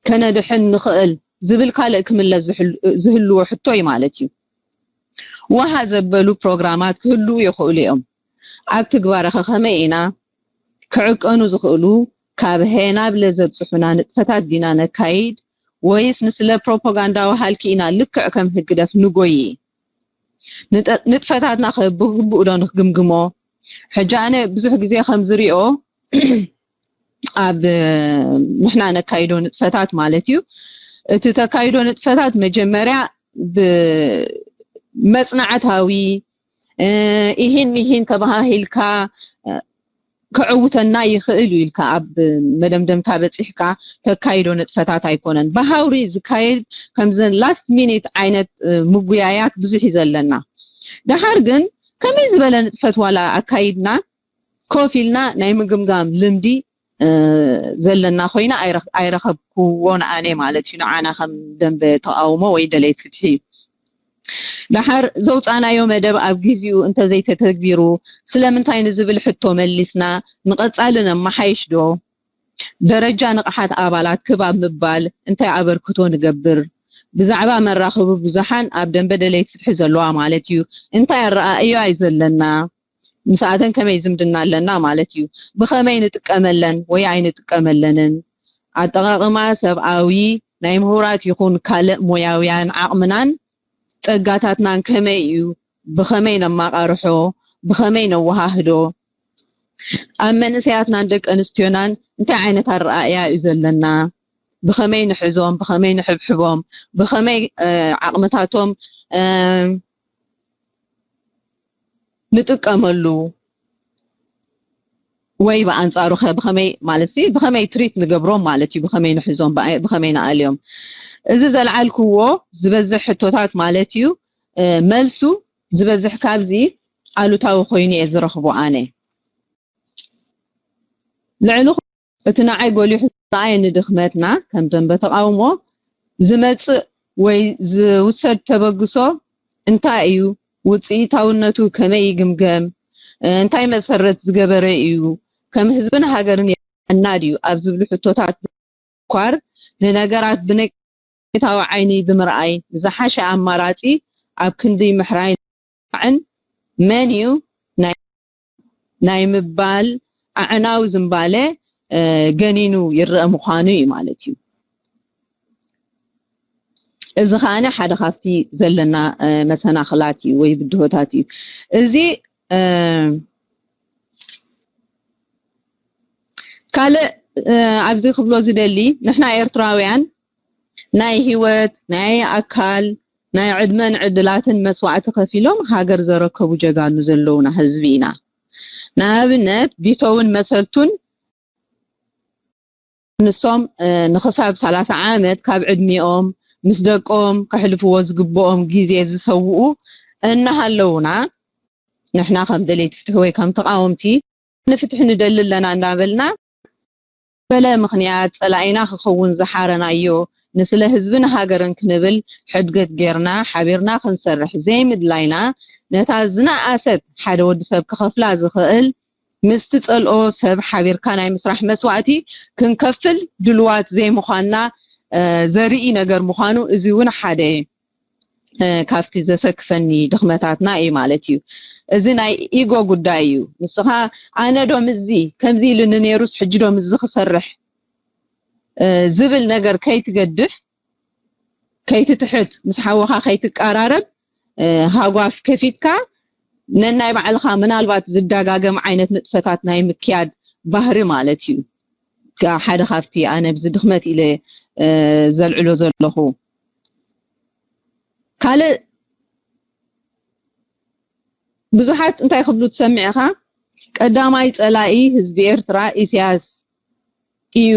ከነድሕን ንኽእል ዝብል ካልእ ክምለስ ዝህልዎ ሕቶ እዩ ማለት እዩ። ወሃ ዘበሉ ፕሮግራማት ክህልዉ ይኽእሉ እዮም። ኣብ ትግባረ ከ ከመይ ኢና ክዕቀኑ ዝኽእሉ? ካብ ሀ ናብ ለ ዘብፅሑና ንጥፈታት ዲና ነካይድ ወይስ ንስለ ፕሮፓጋንዳዊ ሃልኪ ኢና ልክዕ ከም ህግደፍ ንጎይ? ንጥፈታትና ከ ብግቡእ ዶ ንክግምግሞ? ሕጂ ኣነ ብዙሕ ግዜ ከም ዝሪኦ ኣብ ንሕና ነካይዶ ንጥፈታት ማለት እዩ። እቲ ተካይዶ ንጥፈታት መጀመርያ ብመፅናዕታዊ ኢሂን ሚሂን ተባሃሂልካ ክዕውተና ይኽእል እዩ ኢልካ ኣብ መደምደምታ በፂሕካ ተካይዶ ንጥፈታት ኣይኮነን። ብሃውሪ ዝካየድ ከምዘን ላስት ሚኒት ዓይነት ምጉያያት ብዙሕ እዩ ዘለና። ደሓር ግን ከመይ ዝበለ ንጥፈት ዋላ ኣካይድና ኮፍ ኢልና ናይ ምግምጋም ልምዲ ዘለና ኮይና ኣይረኸብኩዎን ኣነ ማለት እዩ። ንዓና ከም ደንበ ተቃውሞ ወይ ደለይት ፍትሒ ደሓር ዘውፃናዮ መደብ ኣብ ግዚኡ እንተዘይተተግቢሩ ስለምንታይ ንዝብል ሕቶ መሊስና ንቐፃሊ ነመሓይሽ ዶ? ደረጃ ንቕሓት ኣባላት ክብ ኣብ ምባል እንታይ ኣበርክቶ ንገብር? ብዛዕባ መራኽቢ ብዙሓን ኣብ ደንበ ደለይት ፍትሒ ዘለዋ ማለት እዩ እንታይ ኣረኣእያ እዩ ዘለና? ምስኣተን ከመይ ዝምድና ኣለና ማለት እዩ? ብኸመይ ንጥቀመለን ወይ ኣይንጥቀመለንን? ኣጠቓቕማ ሰብኣዊ ናይ ምሁራት ይኹን ካልእ ሞያውያን ዓቕምናን ጸጋታትናን ከመይ እዩ? ብኸመይ ነማቓርሖ? ብኸመይ ነወሃህዶ? ኣብ መንእሰያትናን ደቂ ኣንስትዮናን እንታይ ዓይነት ኣረኣእያ እዩ ዘለና? ብኸመይ ንሕዞም? ብኸመይ ንሕብሕቦም? ብኸመይ ዓቕምታቶም ንጥቀመሉ ወይ ብኣንፃሩ ከ ብኸመይ ማለት ሲ ብኸመይ ትሪት ንገብሮም ማለት እዩ ብኸመይ ንሕዞም ብኸመይ ንኣልዮም እዚ ዘልዓልክዎ ዝበዝሕ ሕቶታት ማለት እዩ መልሱ ዝበዝሕ ካብዚ ኣሉታዊ ኮይኑ እየ ዝረኽቦ ኣነ ልዕሊ እቲ ንዓይ ጎሊሑ ዝረኣየኒ ድኽመትና ከም ደንበ ተቓውሞ ዝመፅእ ወይ ዝውሰድ ተበግሶ እንታይ እዩ? ውፅኢታውነቱ ከመይ ይግምገም? እንታይ መሰረት ዝገበረ እዩ? ከም ህዝብን ሃገርን የና ድዩ ኣብ ዝብሉ ሕቶታት ምኳር ንነገራት ብነቀፌታዊ ዓይኒ ብምርኣይ ንዝሓሸ ኣማራፂ ኣብ ክንዲ ምሕራይ ንምብቃዕን መን እዩ ናይ ምባል ኣዕናዊ ዝንባለ ገኒኑ ይረኣ ምዃኑ እዩ ማለት እዩ። እዚ ከኣ ሓደ ካብቲ ዘለና መሰናኽላት እዩ ወይ ብድሆታት እዩ። እዚ ካልእ ኣብዚ ክብሎ ዝደሊ ንሕና ኤርትራውያን ናይ ህይወት ናይ ኣካል ናይ ዕድመን ዕድላትን መስዋዕቲ ከፊሎም ሃገር ዘረከቡ ጀጋኑ ዘለውና ህዝቢ ኢና። ንኣብነት ቢተውን መሰልቱን ንሶም ንክሳብ ሰላሳ ዓመት ካብ ዕድሚኦም ምስ ደቆም ከሕልፍዎ ዝግብኦም ግዜ ዝሰውኡ እናሃለውና ንሕና ከም ደለይቲ ፍትሒ ወይ ከም ተቃወምቲ ንፍትሒ ንደሊ ኣለና እንዳበልና በለ ምኽንያት ጸላኢና ክኸውን ዝሓረናዮ ንስለ ህዝብን ሃገርን ክንብል ሕድገት ጌርና ሓቢርና ክንሰርሕ ዘይምድላይና፣ ነታ ዝነኣሰት ሓደ ወዲ ሰብ ክኸፍላ ዝኽእል ምስቲ ጸልኦ ሰብ ሓቢርካ ናይ ምስራሕ መስዋእቲ ክንከፍል ድልዋት ዘይምዃንና ዘርኢ ነገር ምዃኑ እዚ እውን ሓደ ካብቲ ዘሰክፈኒ ድኽመታትና እዩ ማለት እዩ። እዚ ናይ ኢጎ ጉዳይ እዩ። ንስኻ ኣነ ዶ ምስዚ ከምዚ ኢሉኒ ነይሩስ ሕጂ ዶ ምስዚ ክሰርሕ ዝብል ነገር ከይትገድፍ፣ ከይትትሕት፣ ምስ ሓወኻ ከይትቀራረብ ሃጓፍ ከፊትካ ነናይ ባዕልኻ ምናልባት ዝደጋገም ዓይነት ንጥፈታት ናይ ምክያድ ባህሪ ማለት እዩ። ሓደ ካብቲ ኣነ ብዚ ድኽመት ኢለ ዘልዕሎ ዘለኹ ካልእ ብዙሓት እንታይ ክብሉ ትሰምዕ ኢኻ? ቀዳማይ ጸላኢ ህዝቢ ኤርትራ ኢሳያስ እዩ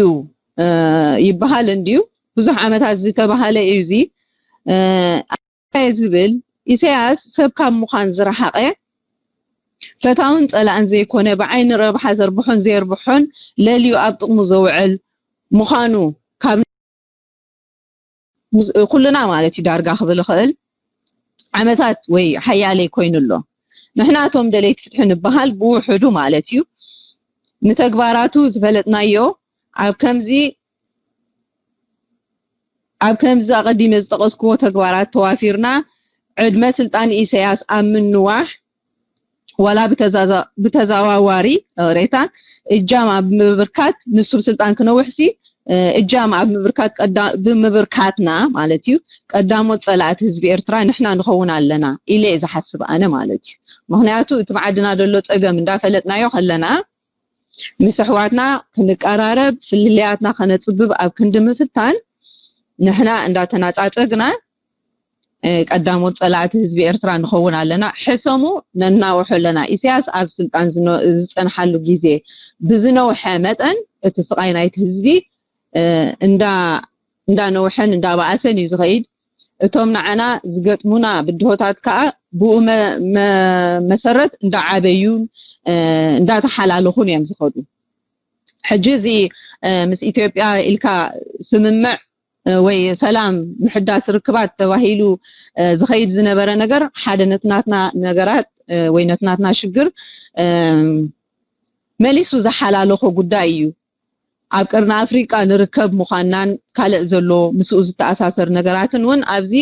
ይበሃል እንድዩ። ብዙሕ ዓመታት ዝተባሃለ እዩ እዚ ዝብል። ኢሳያስ ሰብ ካብ ምዃን ዝረሓቐ ፈታውን ጸላእን ዘይኮነ፣ ብዓይኒ ረብሓ ዘርብሖን ዘየርብሖን ለልዩ ኣብ ጥቕሙ ዘውዕል ምዃኑ ካብ ኩልና ማለት እዩ ዳርጋ ክብል እኽእል ዓመታት ወይ ሓያለይ ኮይኑ ኣሎ። ንሕና እቶም ደለይቲ ፍትሒ ንበሃል ብውሕዱ ማለት እዩ ንተግባራቱ ዝፈለጥናዮ ኣብ ከምዚ ኣብ ከምዚ ኣቐዲመ ዝጠቐስክዎ ተግባራት ተዋፊርና ዕድመ ስልጣን ኢሳያስ ኣብ ምንዋሕ ዋላ ብተዛዋዋሪ ሬታ እጃም ኣብ ምብርካት ንሱ ብስልጣን ክነውሕሲ እጃም ኣብ ምብርካት ብምብርካትና ማለት እዩ ቀዳሞት ጸላእቲ ህዝቢ ኤርትራ ንሕና ንኸውን ኣለና ኢለ እየ ዝሓስብ ኣነ ማለት እዩ። ምክንያቱ እቲ ብዓድና ዘሎ ጸገም እንዳፈለጥናዮ ከለና ምስ ኣሕዋትና ክንቀራረብ ፍልልያትና ከነጽብብ ኣብ ክንዲ ምፍታን ንሕና እንዳተናጻጸግና ቀዳሞት ጸላእቲ ህዝቢ ኤርትራ ንኸውን ኣለና። ሕሰሙ ነናውሖ ኣለና። ኢሳያስ ኣብ ስልጣን ዝጸንሓሉ ግዜ ብዝነውሐ መጠን እቲ ስቓይ ናይቲ ህዝቢ እንዳነውሐን እንዳበኣሰን እዩ ዝኸይድ። እቶም ንዓና ዝገጥሙና ብድሆታት ከኣ ብኡ መሰረት እንዳዓበዩን እንዳተሓላለኹን እዮም ዝኸዱ። ሕጂ እዚ ምስ ኢትዮጵያ ኢልካ ስምምዕ ወይ ሰላም ምሕዳስ ርክባት ተባሂሉ ዝኸይድ ዝነበረ ነገር ሓደ ነትናትና ነገራት ወይ ነትናትና ሽግር መሊሱ ዝሓላለኾ ጉዳይ እዩ። ኣብ ቀርኒ ኣፍሪቃ ንርከብ ምዃንናን ካልእ ዘሎ ምስኡ ዝተኣሳሰር ነገራትን እውን ኣብዚ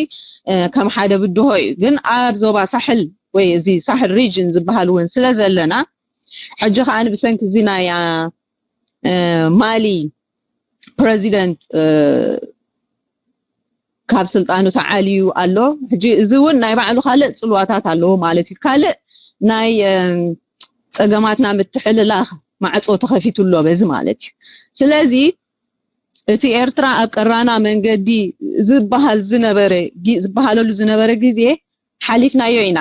ከም ሓደ ብድሆ እዩ። ግን ኣብ ዞባ ሳሕል ወይ እዚ ሳሕል ሪጅን ዝበሃል እውን ስለ ዘለና ሕጂ ከዓ ብሰንኪ እዚ ናይ ማሊ ፕረዚደንት ካብ ስልጣኑ ተዓልዩ ኣሎ። ሕጂ እዚ እውን ናይ ባዕሉ ካልእ ጽልዋታት ኣለዎ ማለት እዩ። ካልእ ናይ ጸገማትና ምትሕልላኽ ማዕጾ ተኸፊቱ ኣሎ በዚ ማለት እዩ። ስለዚ እቲ ኤርትራ ኣብ ቀራና መንገዲ ዝበሃል ዝነበረ ዝበሃለሉ ዝነበረ ግዜ ሓሊፍናዮ ኢና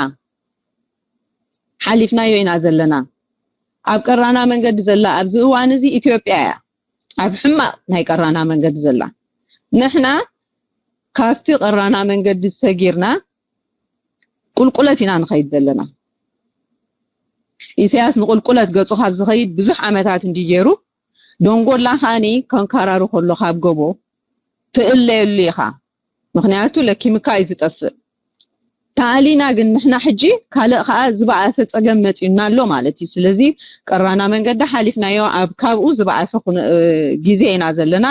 ሓሊፍናዮ ኢና ዘለና። ኣብ ቀራና መንገዲ ዘላ ኣብዚ እዋን እዚ ኢትዮጵያ እያ ኣብ ሕማቕ ናይ ቀራና መንገዲ ዘላ። ንሕና ካብቲ ቀራና መንገዲ ሰጊርና ቁልቁለት ኢና ንኸይድ ዘለና። ኢሳያስ ንቁልቁለት ገጹ ካብ ዝኸይድ ብዙሕ ዓመታት እንዲ ገይሩ ደንጎላ ከኣኒ ከንካራሩ ከሎ ካብ ጎቦ ትእለየሉ ኢኻ። ምክንያቱ ለኪምካ እዩ ዝጠፍእ። ተኣሊና ግን ንሕና ሕጂ ካልእ ከዓ ዝበኣሰ ፀገም መፂኡና ኣሎ ማለት እዩ። ስለዚ ቀራና መንገዲ ሓሊፍናዮ ኣብ ካብኡ ዝበኣሰ ኩነ- እ፣ ግዜ ኢና ዘለና።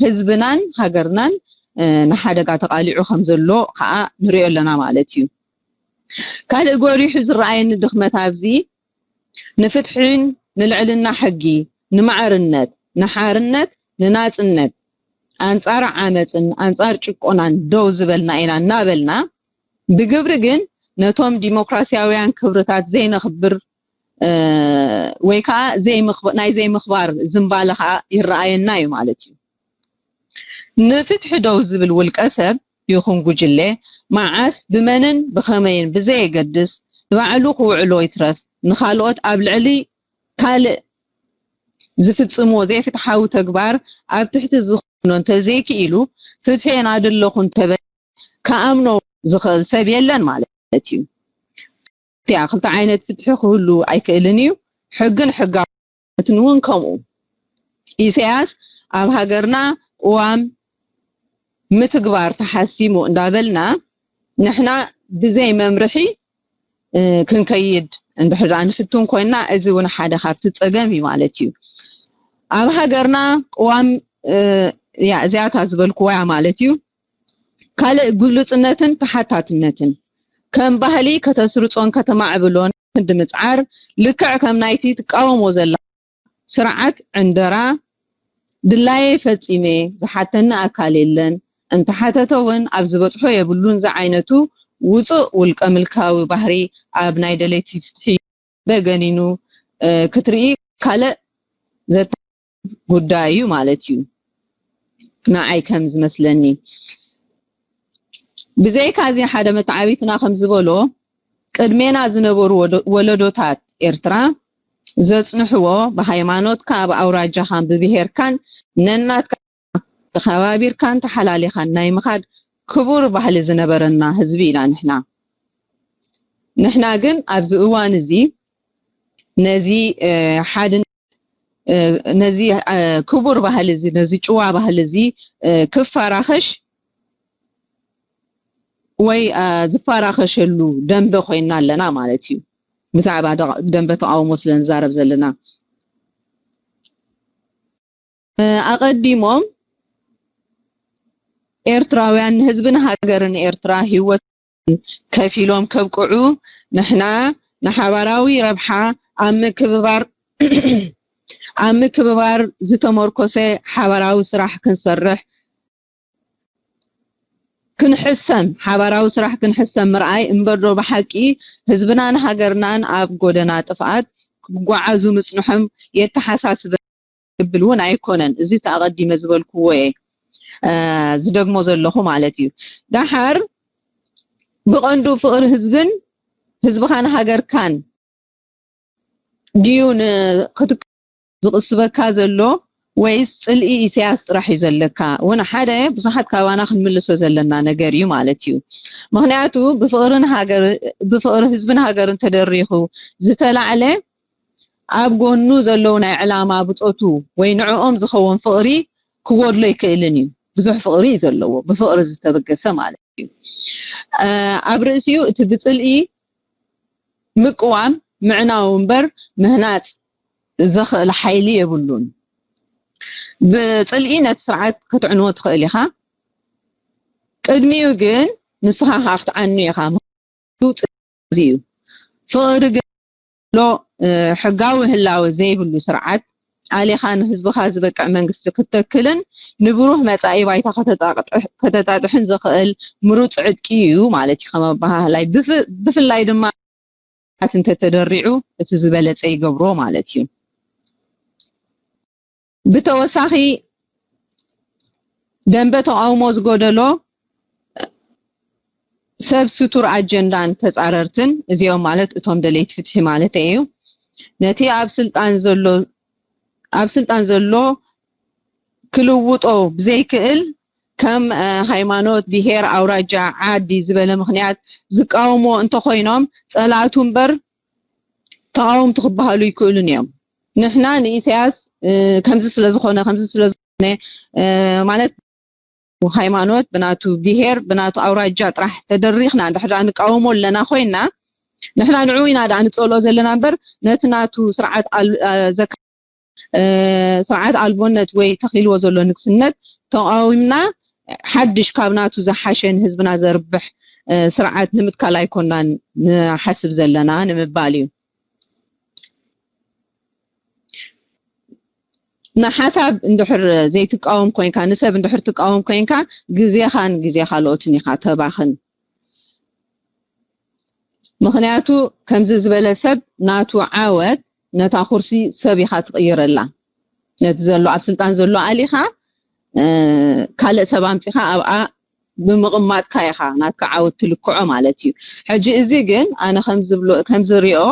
ህዝብናን ሃገርናን እ፣ ንሓደጋ ተቃሊዑ ከም ዘሎ ከዓ ንሪኦ ኣለና ማለት እዩ። ካልእ ጎሊሑ ዝረኣየኒ ድኽመት ኣብዚ ንፍትሕን ንልዕልና ሕጊ፣ ንማዕርነት፣ ንሓርነት፣ ንናጽነት፣ ኣንጻር ዓመጽን ኣንጻር ጭቆናን ደው ዝበልና ኢና እናበልና፣ ብግብሪ ግን ነቶም ዲሞክራሲያውያን ክብርታት ዘይነኽብር እ፣ ወይ ከዓ ዘይምኽብ- ናይ ዘይምኽባር ዝንባለ ከዓ ይረኣየና እዩ ማለት እዩ። ንፍትሒ ደው ዝብል ውልቀ ሰብ ይኹን ጉጅለ መዓስ ብመንን ብኸመይን ብዘየገድስ ንባዕሉ ክውዕሎ ይትረፍ ንኻልኦት ኣብ ልዕሊ ካልእ ዝፍጽምዎ ዘይፍትሓዊ ተግባር ኣብ ትሕቲ ዝኾኖ እንተዘይክኢሉ ፍትሒ የናዲ ኣለኹ እንተበለ ክኣምኖ ዝኽእል ሰብ የለን ማለት እዩ። እቲኣ ክልተ ዓይነት ፍትሒ ክህሉ ኣይክእልን እዩ። ሕግን ሕጋውነትን እውን ከምኡ። ኢሳያስ ኣብ ሃገርና ቅዋም ምትግባር ተሓሲሙ እንዳበልና ንሕና ብዘይ መምርሒ ክንከይድ እንድሕር ደኣ ንፍትን ኮይና፣ እዚ እውን ሓደ ካብቲ ጸገም እዩ ማለት እዩ። ኣብ ሃገርና ቅዋም እዚኣታ ዝበልክዋ እያ ማለት እዩ። ካልእ ግሉጽነትን ተሓታትነትን ከም ባህሊ ከተስርጾን ከተማዕብሎን ክንዲ ምጽዓር፣ ልክዕ ከም ናይቲ ትቃወሞ ዘላ ስርዓት ዕንደራ ድላየ ፈጺመ ዝሓተኒ ኣካል የለን፣ እንተሓተተ እውን ኣብ ዝበጽሖ የብሉን ዝዓይነቱ ውጹእ ውልቀ ምልካዊ ባህሪ ኣብ ናይ ደለይቲ ፍትሒ በገኒኑ ክትርኢ ካልእ ዘተ ጉዳይ እዩ ማለት እዩ። ንዓይ ከም ዝመስለኒ ብዘይካ እዚ ሓደ መተዓቢትና ከም ዝበሎ ቅድሜና ዝነበሩ ወለዶታት ኤርትራ ዘጽንሕዎ ብሃይማኖትካ ብኣውራጃኻን ብብሄርካን ነናትካ ተኸባቢርካን ተሓላሊኻን ናይ ምኻድ ክቡር ባህሊ ዝነበረና ህዝቢ ኢና ንሕና። ንሕና ግን ኣብዚ እዋን እዚ ነዚ ሓድነት ነዚ ክቡር ባህሊ እዚ ነዚ ጭዋ ባህሊ እዚ ክፈራኸሽ ወይ ዝፈራኸሸሉ ደንበ ኮይና ኣለና ማለት እዩ። ብዛዕባ ደንበ ተቃውሞ ስለ ንዛረብ ዘለና ኣቐዲሞም ኤርትራውያን ንህዝብን ሃገርን ኤርትራ ህይወት ከፊሎም ከብቅዑ ንሕና ንሓባራዊ ረብሓ ኣብ ምክብባር ኣብ ምክብባር ዝተመርኮሰ ሓባራዊ ስራሕ ክንሰርሕ ክንሕሰም ሓባራዊ ስራሕ ክንሕሰም ምርኣይ እምበር ዶ ብሓቂ ህዝብናን ሃገርናን ኣብ ጎደና ጥፍኣት ክጓዓዙ ምጽንሖም የተሓሳስበ ዝብል እውን ኣይኮነን። እዚ እቲ ኣቐዲመ ዝበልክዎ እየ ዝደግሞ ዘለኹ ማለት እዩ። ደሓር ብቐንዱ ፍቕሪ ህዝብን ህዝብኻን ሃገርካን ድዩ ንክትክ ዝቕስበካ ዘሎ ወይስ ጽልኢ ኢሳያስ ጥራሕ እዩ ዘለካ? እውን ሓደ ብዙሓት ካባና ክንምልሶ ዘለና ነገር እዩ ማለት እዩ። ምክንያቱ ብፍቕርን ሃገር ብፍቕሪ ህዝብን ሃገርን ተደሪኹ ዝተላዕለ ኣብ ጎኑ ዘለዉ ናይ ዕላማ ብጾቱ ወይ ንዕኦም ዝኸውን ፍቕሪ ክጎድሎ ይክእልን እዩ። ብዙሕ ፍቕሪ እዩ ዘለዎ ብፍቕሪ ዝተበገሰ ማለት እዩ። ኣብ ርእሲኡ እቲ ብጽልኢ ምቅዋም ምዕናው እምበር ምህናጽ ዘኽእል ሓይሊ የብሉን። ብጽልኢ ነቲ ስርዓት ክትዕንዎ ትኽእል ኢኻ። ቅድሚኡ ግን ንስኻ ከዓ ክትዓኑ ኢኻ። እዚ እዩ። ፍቕሪ ግን ሎ ሕጋዊ ህላወ ዘይብሉ ስርዓት ኣሊኻ ንህዝብኻ ዝበቅዕ መንግስቲ ክትተክልን ንብሩህ መጻኢ ባይታ ከተጣጥሕን ዘኽእል ምሩፅ ዕጥቂ እዩ ማለት እዩ። ከም ኣበሃህላይ ብፍላይ ድማ እንተተደሪዑ እቲ ዝበለፀ ይገብሮ ማለት እዩ። ብተወሳኺ ደንበ ተቃውሞ ዝጎደሎ ሰብ ስቱር ኣጀንዳን ተፃረርትን እዚኦም ማለት እቶም ደለይቲ ፍትሒ ማለት እዩ። ነቲ ኣብ ስልጣን ዘሎ ኣብ ስልጣን ዘሎ ክልውጦ ብዘይክእል ከም ሃይማኖት፣ ብሄር፣ ኣውራጃ፣ ዓዲ ዝበለ ምክንያት ዝቃወምዎ እንተኮይኖም ፀላእቱ እምበር ተቃወምቲ ክበሃሉ ይክእሉን እዮም። ንሕና ንኢሳያስ ከምዚ ስለዝኮነ ከምዚ ስለዝኮነ ማለት ሃይማኖት ብናቱ ብሄር ብናቱ ኣውራጃ ጥራሕ ተደሪኽና እንድሕር ንቃወሞ ኣለና ኮይና ንሕና ንዑ ኢና ደኣ ንፀልኦ ዘለና እምበር ነቲ ናቱ ስርዓት ስርዓት ኣልቦነት ወይ ተኺልዎ ዘሎ ንግስነት ተቃዊምና ሓድሽ ካብ ናቱ ዝሓሸ ንህዝብና ዘርብሕ ስርዓት ንምትካል ኣይኮናን ንሓስብ ዘለና ንምባል እዩ። ንሓሳብ እንድሕር ዘይትቃወም ኮይንካ ንሰብ እንድሕር ትቃወም ኮይንካ ግዜኻን ግዜ ካልኦትን ኢኻ ተባኽን። ምክንያቱ ከምዚ ዝበለ ሰብ ናቱ ዓወት ነታ ኩርሲ ሰብ ኢኻ ትቕይረላ። ነቲ ዘሎ ኣብ ስልጣን ዘሎ ኣሊኻ ካልእ ሰብ ኣምፂኻ ኣብኣ ብምቕማጥካ ኢኻ ናትካ ዓወት ትልክዖ ማለት እዩ። ሕጂ እዚ ግን ኣነ ከም ዝብሎ ከም ዝሪኦ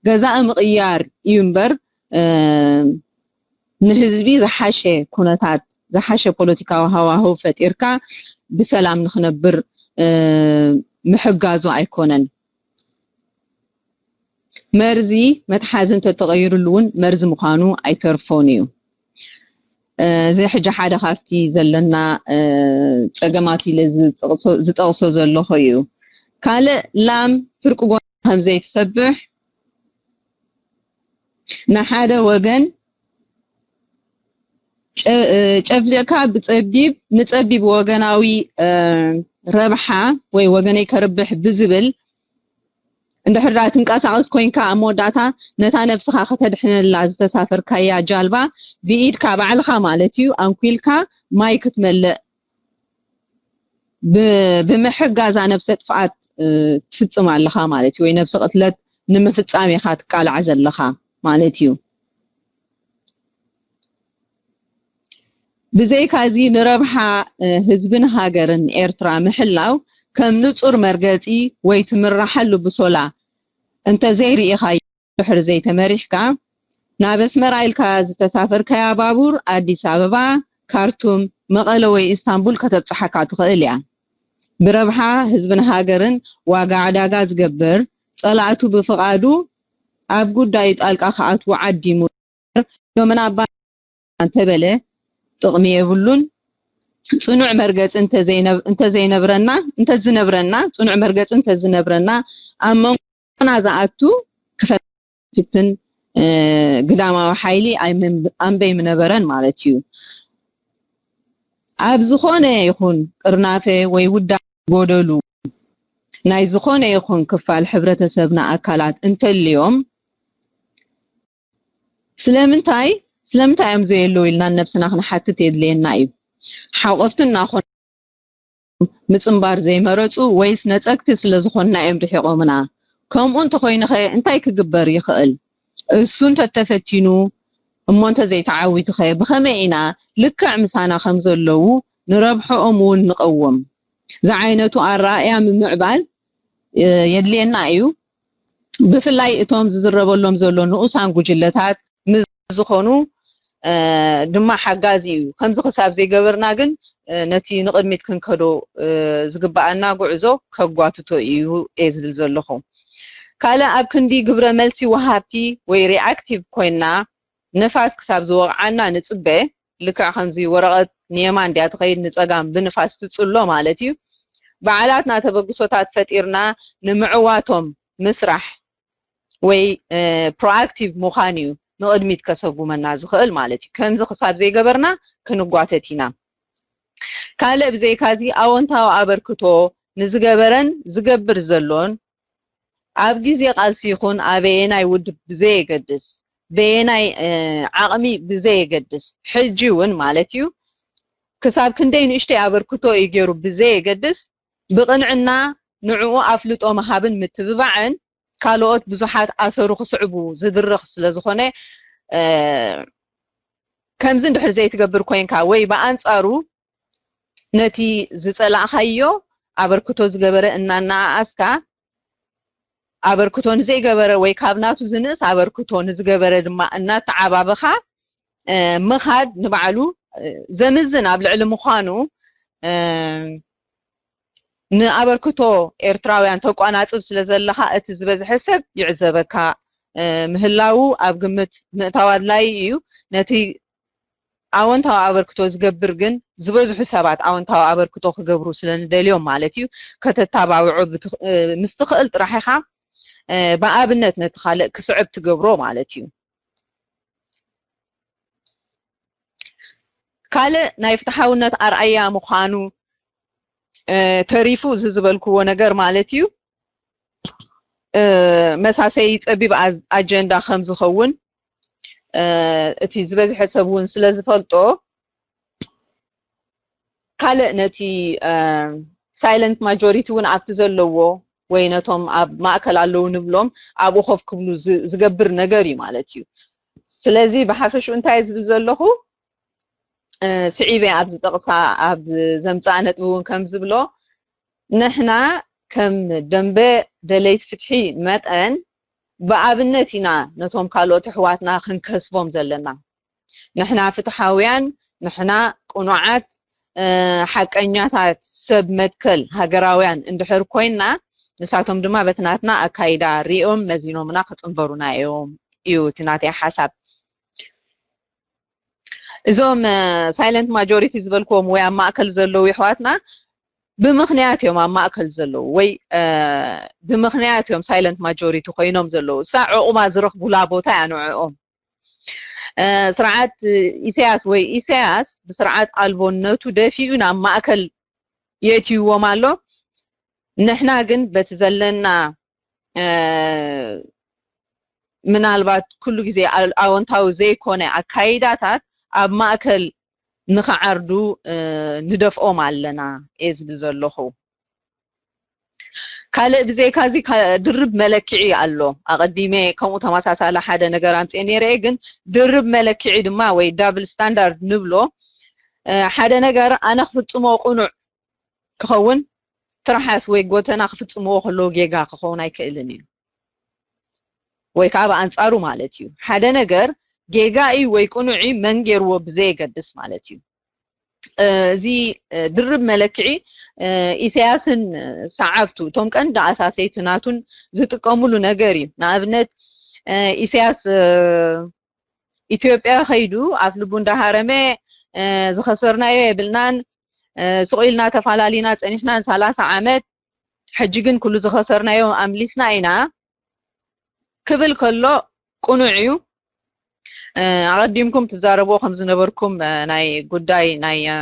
ገዛኢ ምቕያር እዩ እምበር ንህዝቢ ዝሓሸ ኩነታት ዝሓሸ ፖለቲካዊ ሃዋህው ፈጢርካ ብሰላም ንክነብር ምሕጋዙ ኣይኮነን። መርዚ መትሓዚ እንተተቐይሩሉ እውን መርዚ ምዃኑ ኣይተርፎን እዩ። እዚ ሕጂ ሓደ ካብቲ ዘለና ጸገማት ኢለ ዝጠቕሶ ዘለኹ እዩ። ካልእ ላም ፍርቂ ጎና ከም ዘይትሰብሕ፣ ንሓደ ወገን ጨፍሊቕካ ብጸቢብ ንጸቢብ ወገናዊ ረብሓ ወይ ወገነይ ከርብሕ ብዝብል እንድሕር ደኣ ትንቀሳቐስ ኮይንካ ኣብ መወዳእታ ነታ ነብስኻ ከተድሕነላ ዝተሳፈርካያ ጃልባ ብኢድካ ባዕልኻ ማለት እዩ ኣንኲልካ ማይ ክትመልእ ብምሕጋዛ ነብሰ ጥፍኣት ትፍጽም ኣለኻ ማለት እዩ፣ ወይ ነብሰ ቅትለት ንምፍጻም ኢኻ ትቃላዕ ዘለኻ ማለት እዩ። ብዘይካዚ ንረብሓ ህዝብን ሃገርን ኤርትራ ምሕላው ከም ንጹር መርገጺ ወይ ትምረሓሉ ብሶላ እንተዘይርኢኻዮ ድሕሪ ዘይተመሪሕካ ናብ ኣስመራ ኢልካ ዝተሳፈርካያ ባቡር ኣዲስ ኣበባ፣ ካርቱም፣ መቐለ ወይ ኢስታንቡል ከተብጽሓካ ትኽእል እያ። ብረብሓ ህዝብን ሃገርን ዋጋ ዕዳጋ ዝገብር ጸላእቱ ብፍቓዱ ኣብ ጉዳዩ ጣልቃ ክኣትዉ ዓዲሙ ዮምን ኣባ እንተበለ ጥቕሚ የብሉን። ጽኑዕ መርገጺ እንተዘይነብረና እንተዝነብረና ጽኑዕ መርገጺ እንተዝነብረና ኣብ መንጎና ዝኣቱ ክፈትን ግዳማዊ ሓይሊ ኣንበይ ምነበረን ማለት እዩ። ኣብ ዝኾነ ይኹን ጥርናፈ ወይ ውዳ ጎደሉ ናይ ዝኾነ ይኹን ክፋል ሕብረተሰብና ኣካላት እንተልዮም ስለምንታይ ስለምንታይ እዮም ዘየለዉ ኢልና ነብስና ክንሓትት የድልየና እዩ። ሓቆፍቲ እናኾኑ ምጽንባር ዘይመረጹ ወይስ ነጸግቲ ስለ ዝኾንና እዮም ርሒቖምና? ከምኡ እንተኾይኑኸ እንታይ ክግበር ይኽእል? እሱ እንተተፈቲኑ እሞ እንተዘይተዓዊቱኸ ብኸመይ ኢና ልክዕ ምሳና ከም ዘለዉ ንረብሕኦም እውን ንቐውም? ዝዓይነቱ ኣረኣእያ ምምዕባል የድልየና እዩ። ብፍላይ እቶም ዝዝረበሎም ዘሎ ንኡሳን ጉጅለታት ምስ ዝኾኑ ድማ ሓጋዚ እዩ። ከምዚ ክሳብ ዘይገበርና ግን ነቲ ንቕድሚት ክንከዶ ዝግበኣና ጉዕዞ ከጓትቶ እዩ እየ ዝብል ዘለኹ። ካልእ ኣብ ክንዲ ግብረ መልሲ ወሃብቲ ወይ ሪኣክቲቭ ኮይና ንፋስ ክሳብ ዝወቕዓና ንጽበ ልክዕ ከምዚ ወረቐት ንየማን ድያ ትኸይድ ንጸጋም ብንፋስ ትጽሎ ማለት እዩ። በዓላትና ተበግሶታት ፈጢርና ንምዕዋቶም ምስራሕ ወይ ፕሮኣክቲቭ ምዃን እዩ ንቕድሚት ከሰጉመና ዝኽእል ማለት እዩ። ከምዚ ክሳብ ዘይገበርና ክንጓተት ኢና። ካልእ ብዘይካዚ ኣወንታዊ ኣበርክቶ ንዝገበረን ዝገብር ዘሎን ኣብ ግዜ ቃልሲ ይኹን ኣበየናይ ውድብ ብዘየገድስ በየናይ ዓቕሚ ብዘየገድስ ሕጂ እውን ማለት እዩ ክሳብ ክንደይ ንእሽተይ ኣበርክቶ እዩ ገይሩ ብዘየገድስ ብቕንዕና ንዕኡ ኣፍልጦ ምሃብን ምትብባዕን ካልኦት ብዙሓት ኣሰሩ ክስዕቡ ዝድርኽ ስለ ዝኾነ ከምዚ እንድሕር ዘይትገብር ኮይንካ ወይ ብኣንጻሩ ነቲ ዝጸላእኻዮ ኣበርክቶ ዝገበረ እናነኣኣስካ ኣበርክቶ ንዘይገበረ ወይ ካብ ናቱ ዝንእስ ኣበርክቶ ንዝገበረ ድማ እናተዓባበኻ ምኻድ ንባዕሉ ዘምዝን ኣብ ልዕሊ ምዃኑ ንኣበርክቶ ኤርትራውያን ተቋናጽብ ስለ ዘለኻ እቲ ዝበዝሐ ሰብ ይዕዘበካ ምህላዉ ኣብ ግምት ምእታው ኣድላዪ እዩ። ነቲ ኣወንታዊ ኣበርክቶ ዝገብር ግን ዝበዝሑ ሰባት ኣወንታዊ ኣበርክቶ ክገብሩ ስለ ንደልዮም ማለት እዩ ከተታባብዖ ምስ ትኽእል ጥራሕ ኢኻ ብኣብነት ነቲ ካልእ ክስዕብ ትገብሮ ማለት እዩ። ካልእ ናይ ፍትሓውነት ኣርኣያ ምዃኑ ተሪፉ እዚ ዝበልክዎ ነገር ማለት እዩ መሳሰይ ጸቢብ ኣጀንዳ ከም ዝኸውን እቲ ዝበዝሐ ሰብ እውን ስለ ዝፈልጦ ካልእ ነቲ ሳይለንት ማጆሪቲ እውን ኣብቲ ዘለዎ ወይ ነቶም ኣብ ማእከል ኣለዉ ንብሎም ኣብኡ ኮፍ ክብሉ ዝገብር ነገር እዩ ማለት እዩ። ስለዚ ብሓፈሽኡ እንታይ ዝብል ዘለኹ ስዒበ ኣብዚ ጠቕሳ ኣብ ዘምፅኣ ነጥቢ እውን ከም ዝብሎ ንሕና ከም ደንበ ደለይት ፍትሒ መጠን ብኣብነት ኢና ነቶም ካልኦት ኣሕዋትና ክንከስቦም ዘለና። ንሕና ፍትሓውያን፣ ንሕና ቅኑዓት፣ ሓቀኛታት ሰብ መትከል ሃገራውያን እንድሕር ኮይንና ንሳቶም ድማ በቲ ናትና ኣካይዳ ሪኦም መዚኖምና ክፅንበሩና እዮም እዩ እቲ ናተይ ሓሳብ። እዞም ሳይለንት ማጆሪቲ ዝበልክዎም ወይ ኣብ ማእከል ዘለዉ የሕዋትና ብምኽንያት እዮም ኣብ ማእከል ዘለዉ ወይ እ፣ ብምኽንያት እዮም ሳይለንት ማጆሪቲ ኮይኖም ዘለዉ። እሳ ዕቑባ ዝረኽቡላ ቦታ እያ ንዕኦም። እ፣ ስርዓት ኢሳያስ ወይ ኢሳያስ ብስርዓት ኣልቦነቱ ደፊኡ ናብ ማእከል የእትይዎም ኣሎ። ንሕና ግን በቲ ዘለና እ፣ ምናልባት ኩሉ ግዜ ኣል- ኣወንታዊ ዘይኮነ ኣካይዳታት ኣብ ማእከል ንኽዓርዱ እ፣ ንደፍኦም ኣለና እየ ዝብል ዘለኹ። ካልእ ብዘይካዚ ካ- ድርብ መለክዒ ኣሎ። ኣቐዲመ ከምኡ ተመሳሳሊ ሓደ ነገር ኣምፅኤ ነይረ እየ፣ ግን ድርብ መለክዒ ድማ ወይ ዳብል ስታንዳርድ ንብሎ እ፣ ሓደ ነገር ኣነ ክፍፅሞ ቅኑዕ ክኸውን ትርሓስ ወይ ጎተና ክፍፅምዎ ከለዉ ጌጋ ክኸውን ኣይክእልን እዩ። ወይ ከዓ ብኣንፃሩ ማለት እዩ። ሓደ ነገር ጌጋ እዩ ወይ ቅኑዕ እዩ መን ገይርዎ ብዘየገድስ ማለት እዩ። እ፣ እዚ እ፣ ድርብ መለክዒ እ፣ ኢሳያስን እ፣ ሰዓብቱ እቶም ቀንዲ ኣሳሰይቲ ናቱን ዝጥቀሙሉ ነገር እዩ። ንኣብነት እ፣ ኢሳያስ እ፣ ኢትዮጵያ ከይዱ ኣፍ ልቡ እንዳሃረመ እ፣ ዝኸሰርናዮ የብልናን እ፣ ስቕ ኢልና ተፋላሊና ፀኒሕና ንሰላሳ ዓመት ሕጂ ግን ኩሉ ዝኸሰርናዮ ኣምሊስና ኢና ክብል ከሎ ቅኑዕ እዩ። እ፣ ኣቐዲምኩም ትዛረብዎ ከም ዝነበርኩም እ፣ ናይ ጉዳይ ናይ እ፣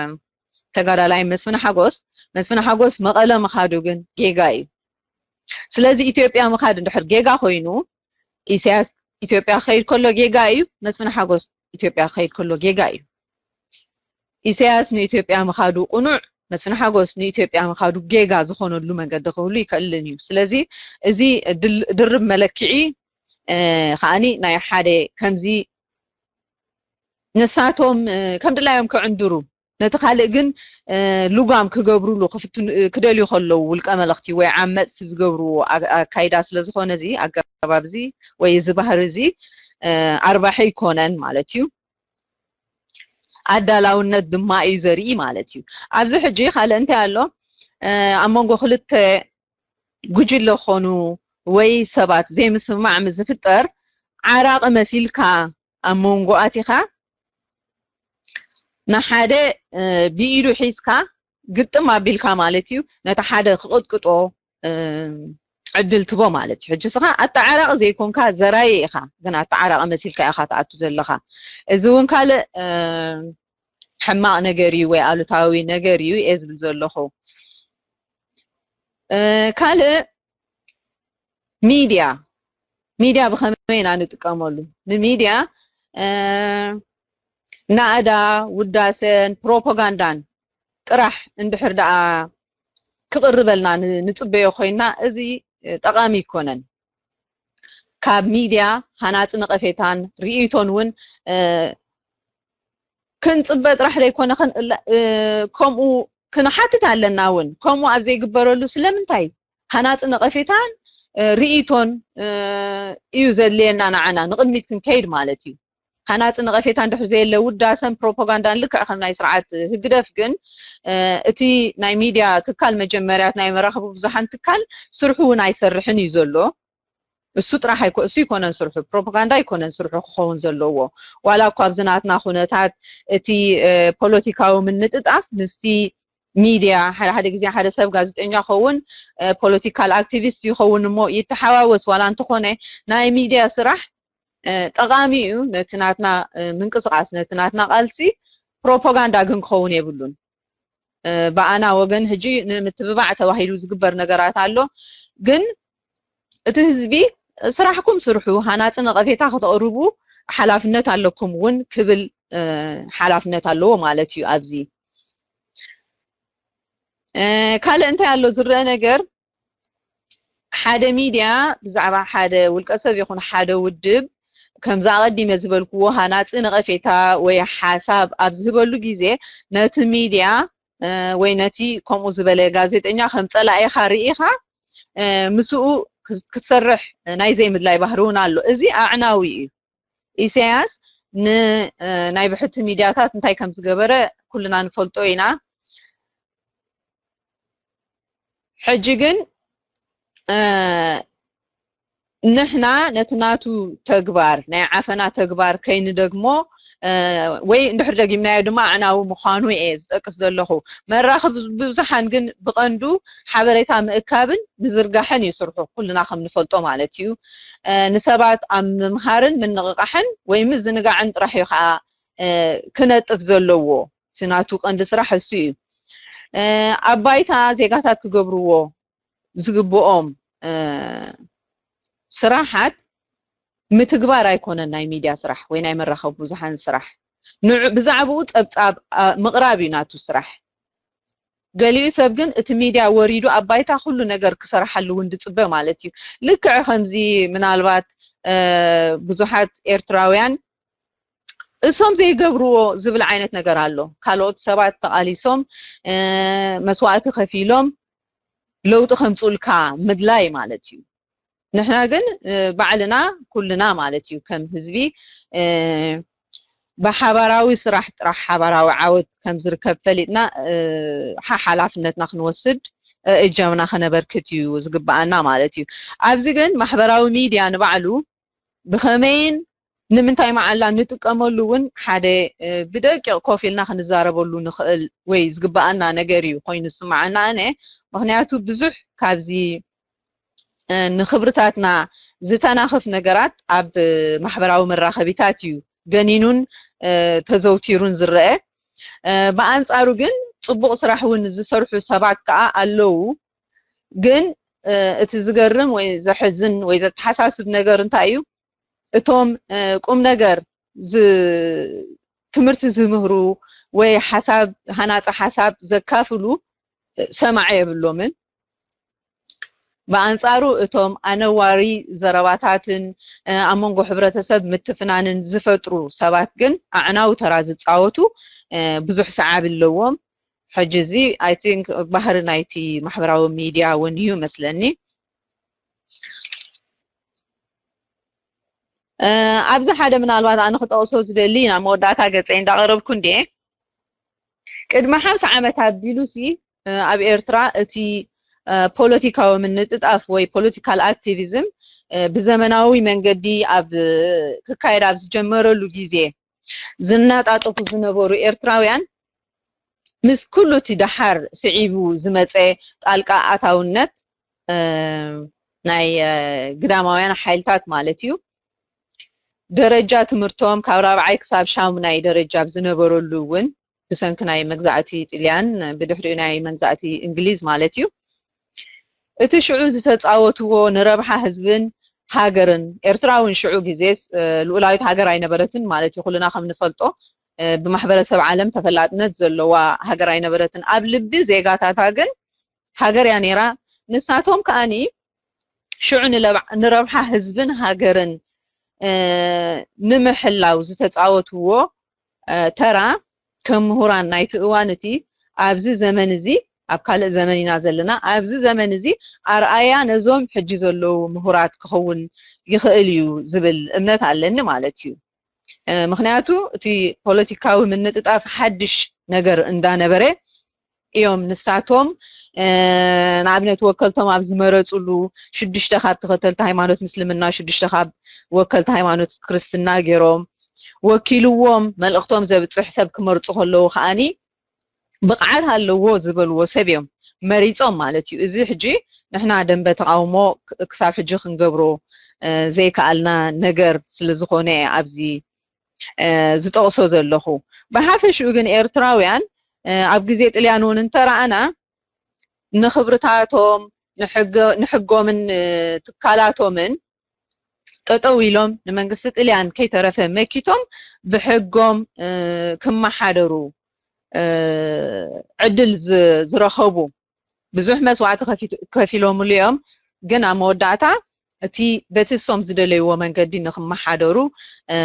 ተጋዳላይ መስፍን ሓጎስ መስፍን ሓጎስ መቐለ ምኻዱ ግን ጌጋ እዩ። ስለዚ ኢትዮጵያ ምኻድ እንድሕር ጌጋ ኮይኑ ኢሳያስ ኢትዮጵያ ክኸይድ ከሎ ጌጋ እዩ። መስፍን ሓጎስ ኢትዮጵያ ክኸይድ ከሎ ጌጋ እዩ። ኢሳያስ ንኢትዮጵያ ምኻዱ ቅኑዕ፣ መስፍን ሓጎስ ንኢትዮጵያ ምኻዱ ጌጋ ዝኾነሉ መንገዲ ክህሉ ይክእልን እዩ። ስለዚ እዚ ድል- ድርብ መለክዒ እ፣ ከዓኒ ናይ ሓደ ከምዚ ንሳቶም እ፣ ከም ድላዮም ክዕንድሩ ነቲ ካልእ ግን እ፣ ልጓም ክገብሩሉ ክፍትኑ እ፣ ክደልዩ ከለዉ ውልቀ መለኽቲ ወይ ዓመፅቲ ዝገብርዎ ኣ- ኣካይዳ ስለ ዝኾነ እዚ ኣገባብ እዚ ወይ እዚ ባህሪ እዚ እ፣ ኣርባሒ ኣይኮነን ማለት እዩ። ኣዳላውነት ድማ እዩ ዘርኢ ማለት እዩ። ኣብዚ ሕጂ ካልእ እንታይ ኣሎ? እ፣ ኣብ መንጎ ክልተ ጉጅለ ክኾኑ ወይ ሰባት ዘይምስምማዕ ምስ ዝፍጠር ዓራቒ መሲልካ ኣብ መንጎ ኣቲኻ ንሓደ እ፣ ብኢዱ ሒዝካ ግጥም ኣቢልካ ማለት እዩ ነቲ ሓደ ክቕጥቅጦ እ፣ ዕድል ትቦ ማለት እዩ። ሕጂ ስኻ ኣተዓራቒ ዘይኮንካ ዘራየ ኢኻ፣ ግን ኣተዓራቒ መሲልካ ኢኻ ትኣቱ ዘለኻ። እዚ እውን ካልእ እ፣ ሕማቕ ነገር እዩ ወይ ኣሉታዊ ነገር እዩ እየ ዝብል ዘለኹ። እ፣ ካልእ ሚድያ ሚድያ ብኸመይ ኢና ንጥቀመሉ? ንሚድያ እ፣ ናእዳ፣ ውዳሰን ፕሮፓጋንዳን ጥራሕ እንድሕር ደኣ ክቕርበልና ን- ንጽበዮ ኮይና እዚ ጠቓሚ ይኮነን። ካብ ሚድያ ሃናፂ ነቐፌታን ርእይቶን እውን እ፣ ክንጽበ ጥራሕ ዘይኮነ ከን- እ፣ ከምኡ ክንሓትት ኣለና እውን። ከምኡ ኣብ ዘይግበረሉ ስለምንታይ ሃናፂ ነቐፌታን እ፣ ርእይቶን እ፣ እዩ ዘድልየና ንዓና ንቕድሚት ክንከይድ ማለት እዩ። ሃናፂ ነቐፌታ እንድሕር ዘየለ ውዳሰን ፕሮፓጋንዳን ልክዕ ከም ናይ ስርዓት ህግደፍ ግን እ፣ እቲ ናይ ሚድያ ትካል መጀመርያት ናይ መራኸቢ ብዙሓን ትካል ስርሑ እውን ኣይሰርሕን እዩ ዘሎ። እሱ ጥራሕ ኣይኮ እሱ ይኮነን ስርሑ ፕሮፓጋንዳ ኣይኮነን ስርሑ ክኸውን ዘለዎ ዋላ እኳ ኣብዚ ናትና ኩነታት እቲ እ፣ ፖለቲካዊ ምንጥጣፍ ምስቲ ሚድያ ሓደ ሓደ ግዜ ሓደ ሰብ ጋዜጠኛ ኸውን እ፣ ፖለቲካል ኣክቲቪስት ይኸውን እሞ ይተሓዋወስ ዋላ እንተኾነ ናይ ሚድያ ስራሕ እ፣ ጠቓሚ እዩ ነቲ ናትና እ፣ ምንቅስቃስ ነቲ ናትና ቃልሲ ፕሮፓጋንዳ ግን ክኸውን የብሉን። እ፣ ብኣና ወገን ሕጂ ንምትብባዕ ተባሂሉ ዝግበር ነገራት ኣሎ። ግን እቲ ህዝቢ ስራሕኩም ስርሑ፣ ሃናፂ ነቐፌታ ከተቕርቡ ሓላፍነት ኣለኩም እውን ክብል እ፣ ሓላፍነት ኣለዎ ማለት እዩ። ኣብዚ እ፣ ካልእ እንታይ ኣሎ ዝረአ ነገር ሓደ ሚድያ ብዛዕባ ሓደ ውልቀ ሰብ ይኹን ሓደ ውድብ ከምዚ ኣቐዲመ ዝበልክዎ ሃናፂ ነቐፌታ ወይ ሓሳብ ኣብ ዝህበሉ ግዜ ነቲ ሚድያ እ፣ ወይ ነቲ ከምኡ ዝበለ ጋዜጠኛ ከም ፀላኢኻ ርኢኻ እ፣ ምስኡ ክስ- ክትሰርሕ ናይ ዘይምድላይ ባህሪ እውን ኣሎ። እዚ ኣዕናዊ እዩ። ኢሳያስ ን እ፣ ናይ ብሕቲ ሚድያታት እንታይ ከም ዝገበረ ኩልና ንፈልጦ ኢና። ሕጂ ግን እ፣ ንሕና ነቲ ናቱ ተግባር፣ ናይ ዓፈና ተግባር ከይንደግሞ፣ እ፣ ወይ እንድሕር ደጊምናዮ ድማ ኣዕናዊ ምዃኑ እየ ዝጠቅስ ዘለኹ። መራኸቢ ብዙሓን ግን ብቐንዱ ሓበሬታ ምእካብን ምዝርጋሕን እዩ ስርሑ፣ ኩልና ከም ንፈልጦ ማለት እዩ። እ፣ ንሰባት ኣብ ምምሃርን ምንቕቓሕን ወይ ምዝንጋዕን ጥራሕ እዩ ከዓ፣ እ፣ ክነጥፍ ዘለዎ። እቲ ናቱ ቀንዲ ስራሕ እሱ እዩ። እ፣ ኣብ ባይታ ዜጋታት ክገብርዎ ዝግብኦም፣ እ፣ ስራሓት ምትግባር ኣይኮነን ናይ ሚድያ ስራሕ ወይ ናይ መራኸቢ ብዙሓን ስራሕ። ንዑ-፣ ብዛዕባኡ ጸብጻብ፣ እ፣ ምቕራብ እዩ ናቱ ስራሕ። ገሊኡ ሰብ ግን እቲ ሚድያ ወሪዱ ኣብ ባይታ ኩሉ ነገር ክሰርሓሉ እውን ዝጽበ ማለት እዩ። ልክዕ ከምዚ ምናልባት፣ እ፣ ብዙሓት ኤርትራውያን እሶም ዘይገብርዎ ዝብል ዓይነት ነገር ኣሎ። ካልኦት ሰባት ተቓሊሶም፣ እ፣ መስዋእቲ ከፊሎም ለውጢ ከምጽኡልካ ምድላይ ማለት እዩ። ንሕና ግን፣ እ፣ ባዕልና ኩልና ማለት እዩ ከም ህዝቢ፣ እ፣ ብሓባራዊ ስራሕ ጥራሕ ሓባራዊ ዓወት ከም ዝርከብ ፈሊጥና፣ እ፣ ሓ-፣ ሓላፍነትና ክንወስድ፣ እ፣ እጃምና ከነበርክት እዩ ዝግብኣና ማለት እዩ። ኣብዚ ግን ማሕበራዊ ሚድያ ንባዕሉ ብኸመይን ንምንታይ መዓላ ንጥቀመሉ እውን ሓደ፣ እ፣ ብደቂቕ ኮፍ ኢልና ክንዛረበሉ ንኽእል ወይ ዝግብኣና ነገር እዩ ኮይኑ ዝስምዓና ኣነ። ምኽንያቱ ብዙሕ ካብዚ፣ እ፣ ንኽብርታትና ዝተናኽፍ ነገራት ኣብ፣ እ፣ ማሕበራዊ መራኸቢታት እዩ ገኒኑን፣ እ፣ ተዘውቲሩን ዝረአ። እ፣ ብኣንጻሩ ግን ጽቡቕ ስራሕ እውን ዝሰርሑ ሰባት ከኣ ኣለዉ። ግን፣ እ፣ እቲ ዝገርም ወይ ዘሕዝን ወይ ዘተሓሳስብ ነገር እንታይ እዩ? እቶም፣ እ፣ ቁም ነገር ዝ-፣ ትምህርቲ ዝምህሩ ወይ ሓሳብ፣ ሃናጺ ሓሳብ ዘካፍሉ፣ እ፣ ሰማዒ የብሎምን። ብኣንጻሩ እቶም ኣነዋሪ ዘረባታትን፣ እ፣ ኣብ መንጎ ሕብረተሰብ ምትፍናንን ዝፈጥሩ ሰባት ግን ኣዕናዊ ተራ ዝጻወቱ፣ እ፣ ብዙሕ ሰዓቢ ኣለዎም። ሕጂ እዚ፣ I think፣ ባህሪ ናይቲ ማሕበራዊ ሚድያ እውን እዩ መስለኒ። እ፣ ኣብዚ ሓደ ምናልባት ኣነ ክጠቕሶ ዝደሊ ናብ መወዳእታ ገጸይ እንዳቐረብኩ እንድየ። ቅድሚ ሓምሳ ዓመት ኣቢሉሲ፣ እ፣ ኣብ ኤርትራ እቲ፣ እ፣ ፖለቲካዊ ምንጥጣፍ ወይ ፖለቲካል ኣክቲቪዝም፣ እ፣ ብዘመናዊ መንገዲ ኣብ፣ ክካየድ ኣብ ዝጀመረሉ ግዜ ዝናጣጠፉ ዝነበሩ ኤርትራውያን ምስ ኩሉ እቲ ደሓር ስዒቡ ዝመጸ ጣልቃ ኣታውነት፣ እ፣ ናይ፣ እ፣ ግዳማውያን ሓይልታት ማለት እዩ። ደረጃ ትምህርቶም ካብ ራብዓይ ክሳብ ሻሙናይ ደረጃ ኣብ ዝነበረሉ እውን ብሰንኪ ናይ መግዛእቲ ጥልያን፣ ብድሕሪኡ ናይ መግዛእቲ እንግሊዝ ማለት እዩ። እቲ ሽዑ ዝተጻወትዎ ንረብሓ ህዝብን ሃገርን፣ ኤርትራ እውን ሽዑ ግዜስ፣ እ፣ ልኡላዊት ሃገር ኣይነበረትን ማለት እዩ። ኩልና ከም ንፈልጦ፣ እ፣ ብማሕበረሰብ ዓለም ተፈላጥነት ዘለዋ ሃገር ኣይነበረትን። ኣብ ልቢ ዜጋታታ ግን ሃገር እያ ነይራ። ንሳቶም ከኣኒ ሽዑ ንለብ-፣ ንረብሓ ህዝብን ሃገርን፣ እ፣ ንምሕላው ዝተጻወትዎ፣ እ፣ ተራ ከም ምሁራን ናይቲ እዋን እቲ ኣብዚ ዘመን እዚ፣ ኣብ ካልእ ዘመን ኢና ዘለና፣ ኣብዚ ዘመን እዚ ኣርኣያ ነዞም ሕጂ ዘለዉ ምሁራት ክኸውን ይኽእል እዩ ዝብል እምነት ኣለኒ ማለት እዩ። እ፣ ምኽንያቱ እቲ ፖለቲካዊ ምንጥጣፍ ሓድሽ ነገር እንዳነበረ እዮም ንሳቶም፣ እ፣ ንኣብነት ወከልቶም ኣብ ዝመረጹሉ ሽዱሽተ ካብ ተኸተልቲ ሃይማኖት ምስልምና፣ ሽዱሽተ ካብ ወከልቲ ሃይማኖት ክርስትና ገይሮም ወኪልዎም መልእኽቶም ዘብጽሕ ሰብ ክመርጹ ከለዉ ከኣኒ ብቕዓት ኣለዎ ዝበልዎ ሰብ እዮም መሪጾም ማለት እዩ። እዚ ሕጂ ንሕና ደንበ ተቓውሞ ክ-፣ ክሳብ ሕጂ ክንገብሮ፣ እ፣ ዘይከኣልና ነገር ስለ ዝኾነ እየ ኣብዚ፣ እ፣ ዝጠቕሶ ዘለኹ። ብሓፈሽኡ ግን ኤርትራውያን፣ እ፣ ኣብ ግዜ ጥልያን እውን እንተረኣና ንኽብርታቶም፣ ንሕገ-፣ ንሕጎምን፣ እ፣ ትካላቶምን ጠጠው ኢሎም ንመንግስቲ ጥልያን ከይተረፈ መኪቶም ብሕጎም፣ እ፣ ክመሓደሩ፣ እ፣ ዕድል ዝ-፣ ዝረኸቡ ብዙሕ መስዋዕቲ ከፊት-፣ ከፊሎምሉ እዮም። ግን ኣብ መወዳእታ እቲ በቲ እሶም ዝደለይዎ መንገዲ ንክመሓደሩ፣ እ፣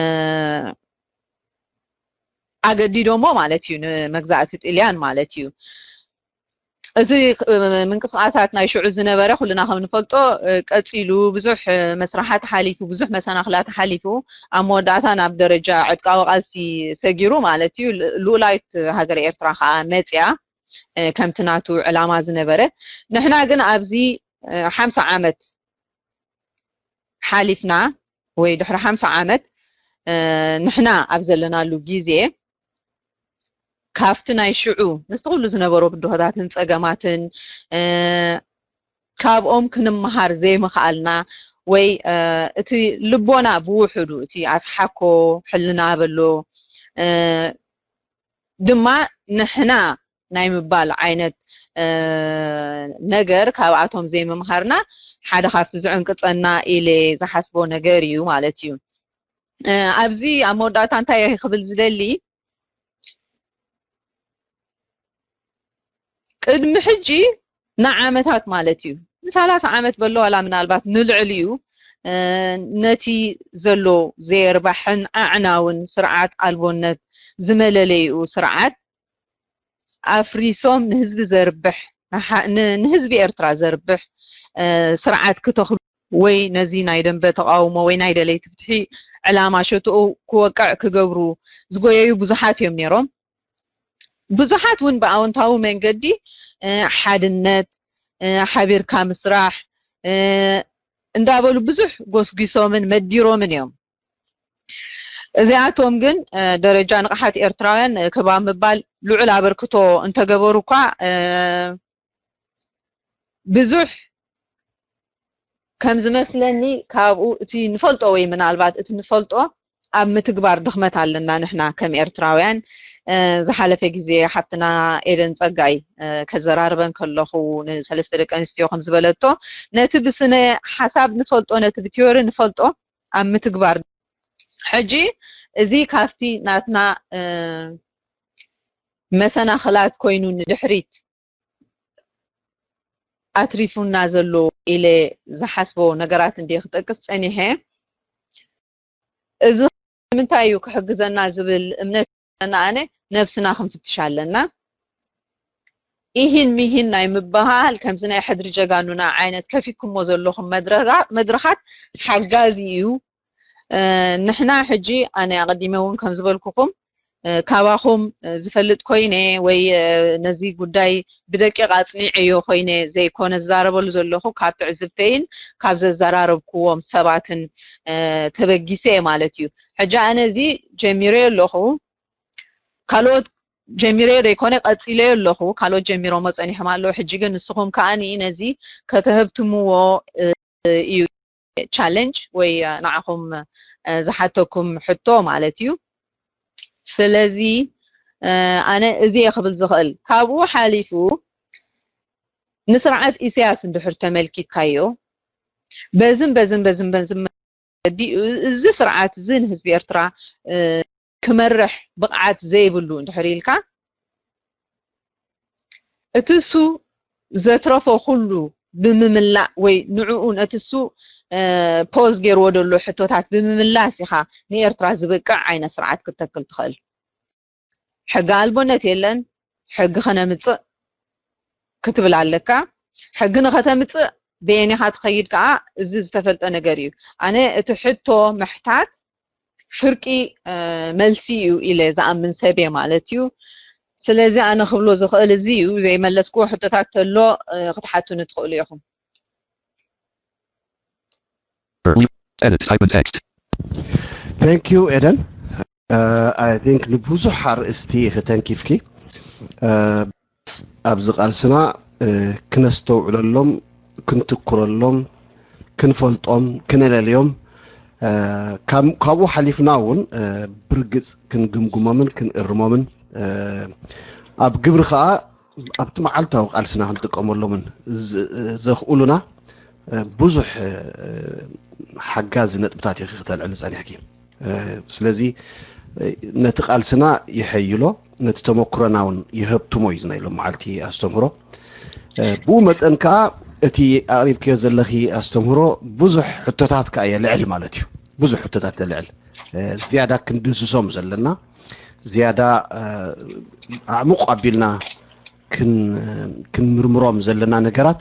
ኣገዲዶሞ ማለት እዩ፣ ንመግዛእቲ ጥልያን ማለት እዩ። እዚ፣ እ፣ ምንቅስቃሳት ናይ ሽዑ ዝነበረ ኩልና ከም ንፈልጦ፣ እ፣ ቀጺሉ ብዙሕ፣ እ፣ መስራሓት ሓሊፉ፣ ብዙሕ መሰናኽላት ሓሊፉ ኣብ መወዳእታ ናብ ደረጃ ዕጥቃዊ ቃልሲ ሰጊሩ ማለት እዩ። ል-፣ ልኡላዊት ሃገረ ኤርትራ ከዓ መጽያ፣ እ፣ ከምቲ ናቱ ዕላማ ዝነበረ። ንሕና ግን ኣብዚ፣ እ፣ ሓምሳ ዓመት ሓሊፍና ወይ ድሕሪ ሓምሳ ዓመት ንሕና ኣብ ዘለናሉ ግዜ ካብቲ ናይ ሽዑ ምስቲ ኩሉ ዝነበሮ ብድሆታትን ጸገማትን ካብኦም ክንመሃር ዘይምኽኣልና ወይ እቲ ልቦና ብውሕዱ እቲ ኣስሓኮ ሕልና በሎ ድማ ንሕና ናይ ምባል ዓይነት ነገር ካብኣቶም ዘይምምሃርና ሓደ ካብቲ ዝዕንቅጸና ኢለ ዝሓስቦ ነገር እዩ ማለት እዩ። ኣብዚ ኣብ መወዳእታ እንታይ ክብል ዝደሊ ቅድሚ ሕጂ ንዓመታት ማለት እዩ ንሰላሳ ዓመት በሎ ዋላ ምናልባት ንልዕል እዩ ነቲ ዘሎ ዘየርባሕን ኣዕናውን ስርዓት ኣልቦነት ዝመለለይኡ ስርዓት ኣፍሪሶም ንህዝቢ ዘርብሕ ንህዝቢ ኤርትራ ዘርብሕ ስርዓት ክተኽሉ ወይ ነዚ ናይ ደንበ ተቃውሞ ወይ ናይ ደለይቲ ፍትሒ ዕላማ ሸትኡ ክወቅዕ ክገብሩ ዝጎየዩ ብዙሓት እዮም ነይሮም። ብዙሓት እውን ብኣወንታዊ መንገዲ ሓድነት፣ ሓቢርካ ምስራሕ እንዳበሉ ብዙሕ ጎስጒሶምን መዲሮምን እዮም። እዚኣቶም ግን ደረጃ ንቕሓት ኤርትራውያን ክባ ምባል ልዑል ኣበርክቶ እንተገበሩ እኳ ብዙሕ ከም ዝመስለኒ ካብኡ እቲ ንፈልጦ ወይ ምናልባት እቲ ንፈልጦ ኣብ ምትግባር ድኽመት ኣለና ንሕና ከም ኤርትራውያን። ዝሓለፈ ግዜ ሓፍትና ኤደን ጸጋይ ከዘራርበን ከለኹ ንሰለስተ ደቂ ኣንስትዮ ከም ዝበለቶ ነቲ ብስነ ሓሳብ ንፈልጦ ነቲ ብቲዮሪ ንፈልጦ ኣብ ምትግባር ሕጂ እዚ ካብቲ ናትና መሰናኽላት ኮይኑ ንድሕሪት ኣትሪፉና ዘሎ ኢለ ዝሓስቦ ነገራት እንደ ክጠቅስ ጸኒሐ እዚ ንምንታይ እዩ ክሕግዘና ዝብል እምነት ኣነ ነብስና ክንፍትሽ ኣለና። ኢሂን ሚሂን ናይ ምበሃል ከምዚ ናይ ሕድሪ ጀጋኑና ዓይነት ከፊትኩሞ ዘለኹም መድረኻት ሓጋዚ እዩ። ንሕና ሕጂ ኣነ ኣቐዲመ እውን ከም ዝበልኩኹም ካባኹም ዝፈልጥ ኮይነ ወይ ነዚ ጉዳይ ብደቂቕ ኣጽኒዐዮ ኮይነ ዘይኮነ ዝዛረበሉ ዘለኹ ካብ ትዕዝብተይን ካብ ዘዘራረብክዎም ሰባትን ተበጊሰ ማለት እዩ። ሕጂ ኣነ እዚ ጀሚረ ኣለኹ ካልኦት ጀሚረ ዘይኮነ ቀፂለዮ ኣለኹ ካልኦት ጀሚሮሞ ፀኒሖም ኣለዉ ሕጂ ግን ንስኹም ከዓኒ ነዚ ከተህብትምዎ እዩ ቻለንጅ ወይ ንዓኹም ዝሓተኩም ሕቶ ማለት እዩ። ስለዚ ኣነ እዚ እየ ክብል ዝኽእል። ካብኡ ሓሊፉ ንስርዓት ኢሳያስ እንድሕር ተመልኪትካዮ በዝን በዝን በዝን በዝን መገዲ እዚ ስርዓት እዚ ንህዝቢ ኤርትራ ክመርሕ ብቕዓት ዘይብሉ እንድሕር ኢልካ እቲ እሱ ዘትረፎ ኩሉ ብምምላእ ወይ ንዕኡ ነቲ እሱ ፖዝ ገይርዎ ዘሎ ሕቶታት ብምምላስ ኢኻ ንኤርትራ ዝበቅዕ ዓይነት ስርዓት ክትተክል ትኽእል። ሕጊ ኣልቦነት የለን፣ ሕጊ ከነምፅእ ክትብል ኣለካ። ሕጊ ንኸተምፅእ በየኒኻ ትኸይድ ከዓ እዚ ዝተፈልጠ ነገር እዩ። ኣነ እቲ ሕቶ ምሕታት ፍርቂ መልሲ እዩ ኢለ ዝኣምን ሰብ እየ ማለት እዩ። ስለዚ ኣነ ክብሎ ዝኽእል እዚ እዩ። ዘይመለስክዎ ሕቶታት ተሎ ክትሓቱኒ ትኽእሉ ኢኹም። Edit type in text. Thank you, Eden. I think ንብዙሕ ኣርእስቲ ኢኺ ተንኪፍኪ። ኣብዚ ቃልስና ክነስተውዕለሎም፣ ክንትኩረሎም፣ ክንፈልጦም፣ ክነለልዮም፣ ካብኡ ሓሊፍና እውን ብርግፅ ክንግምግሞምን ክንእርሞምን ኣብ ግብሪ ከዓ ኣብቲ መዓልታዊ ቃልስና ክንጥቀመሎምን ዘኽእሉና ብዙሕ ሓጋዚ ነጥብታት ኢኺ ክተልዕሊ ጸኒሕኪ። ስለዚ ነቲ ቃልስና ይሐይሎ፣ ነቲ ተመኩሮና እውን ይሀብትሞ እዩ ናይ ሎም መዓልቲ ኣስተምህሮ። ብኡ መጠን ከዓ እቲ ኣቕሪብክዮ ዘለኺ ኣስተምህሮ ብዙሕ ሕቶታት ከዓ የልዕል ማለት እዩ። ብዙሕ ሕቶታት የልዕል። ዝያዳ ክንድህስሶም ዘለና ዝያዳ ኣዕሙቕ ኣቢልና ክንምርምሮም ዘለና ነገራት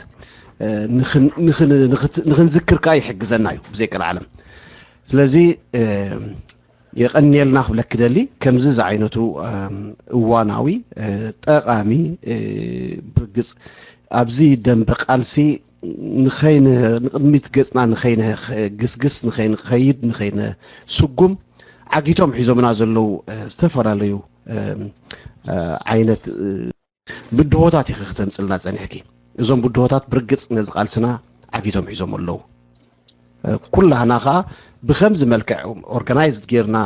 ንኽንዝክር ከዓ ይሕግዘና እዩ ብዘይ ቀልዓለም። ስለዚ የቐንየልና ክብለኪ ደሊ ከምዚ ዝዓይነቱ እዋናዊ ጠቓሚ ብርግፅ ኣብዚ ደንበ ቃልሲ ንኸይንቅድሚት ገፅና ንኸይንግስግስ ንኸይንኸይድ ንኸይንስጉም ዓጊቶም ሒዞምና ዘለዉ ዝተፈላለዩ ዓይነት ብድሆታት ኢኺ ክተምፅልና ፀኒሕኪ። እዞም ብድሆታት ብርግፅ ነዚ ቃልስና ዓጊቶም ሒዞም ኣለዉ። ኩላህና ከዓ ብከምዚ መልክዕ ኦርጋናይዝድ ጌርና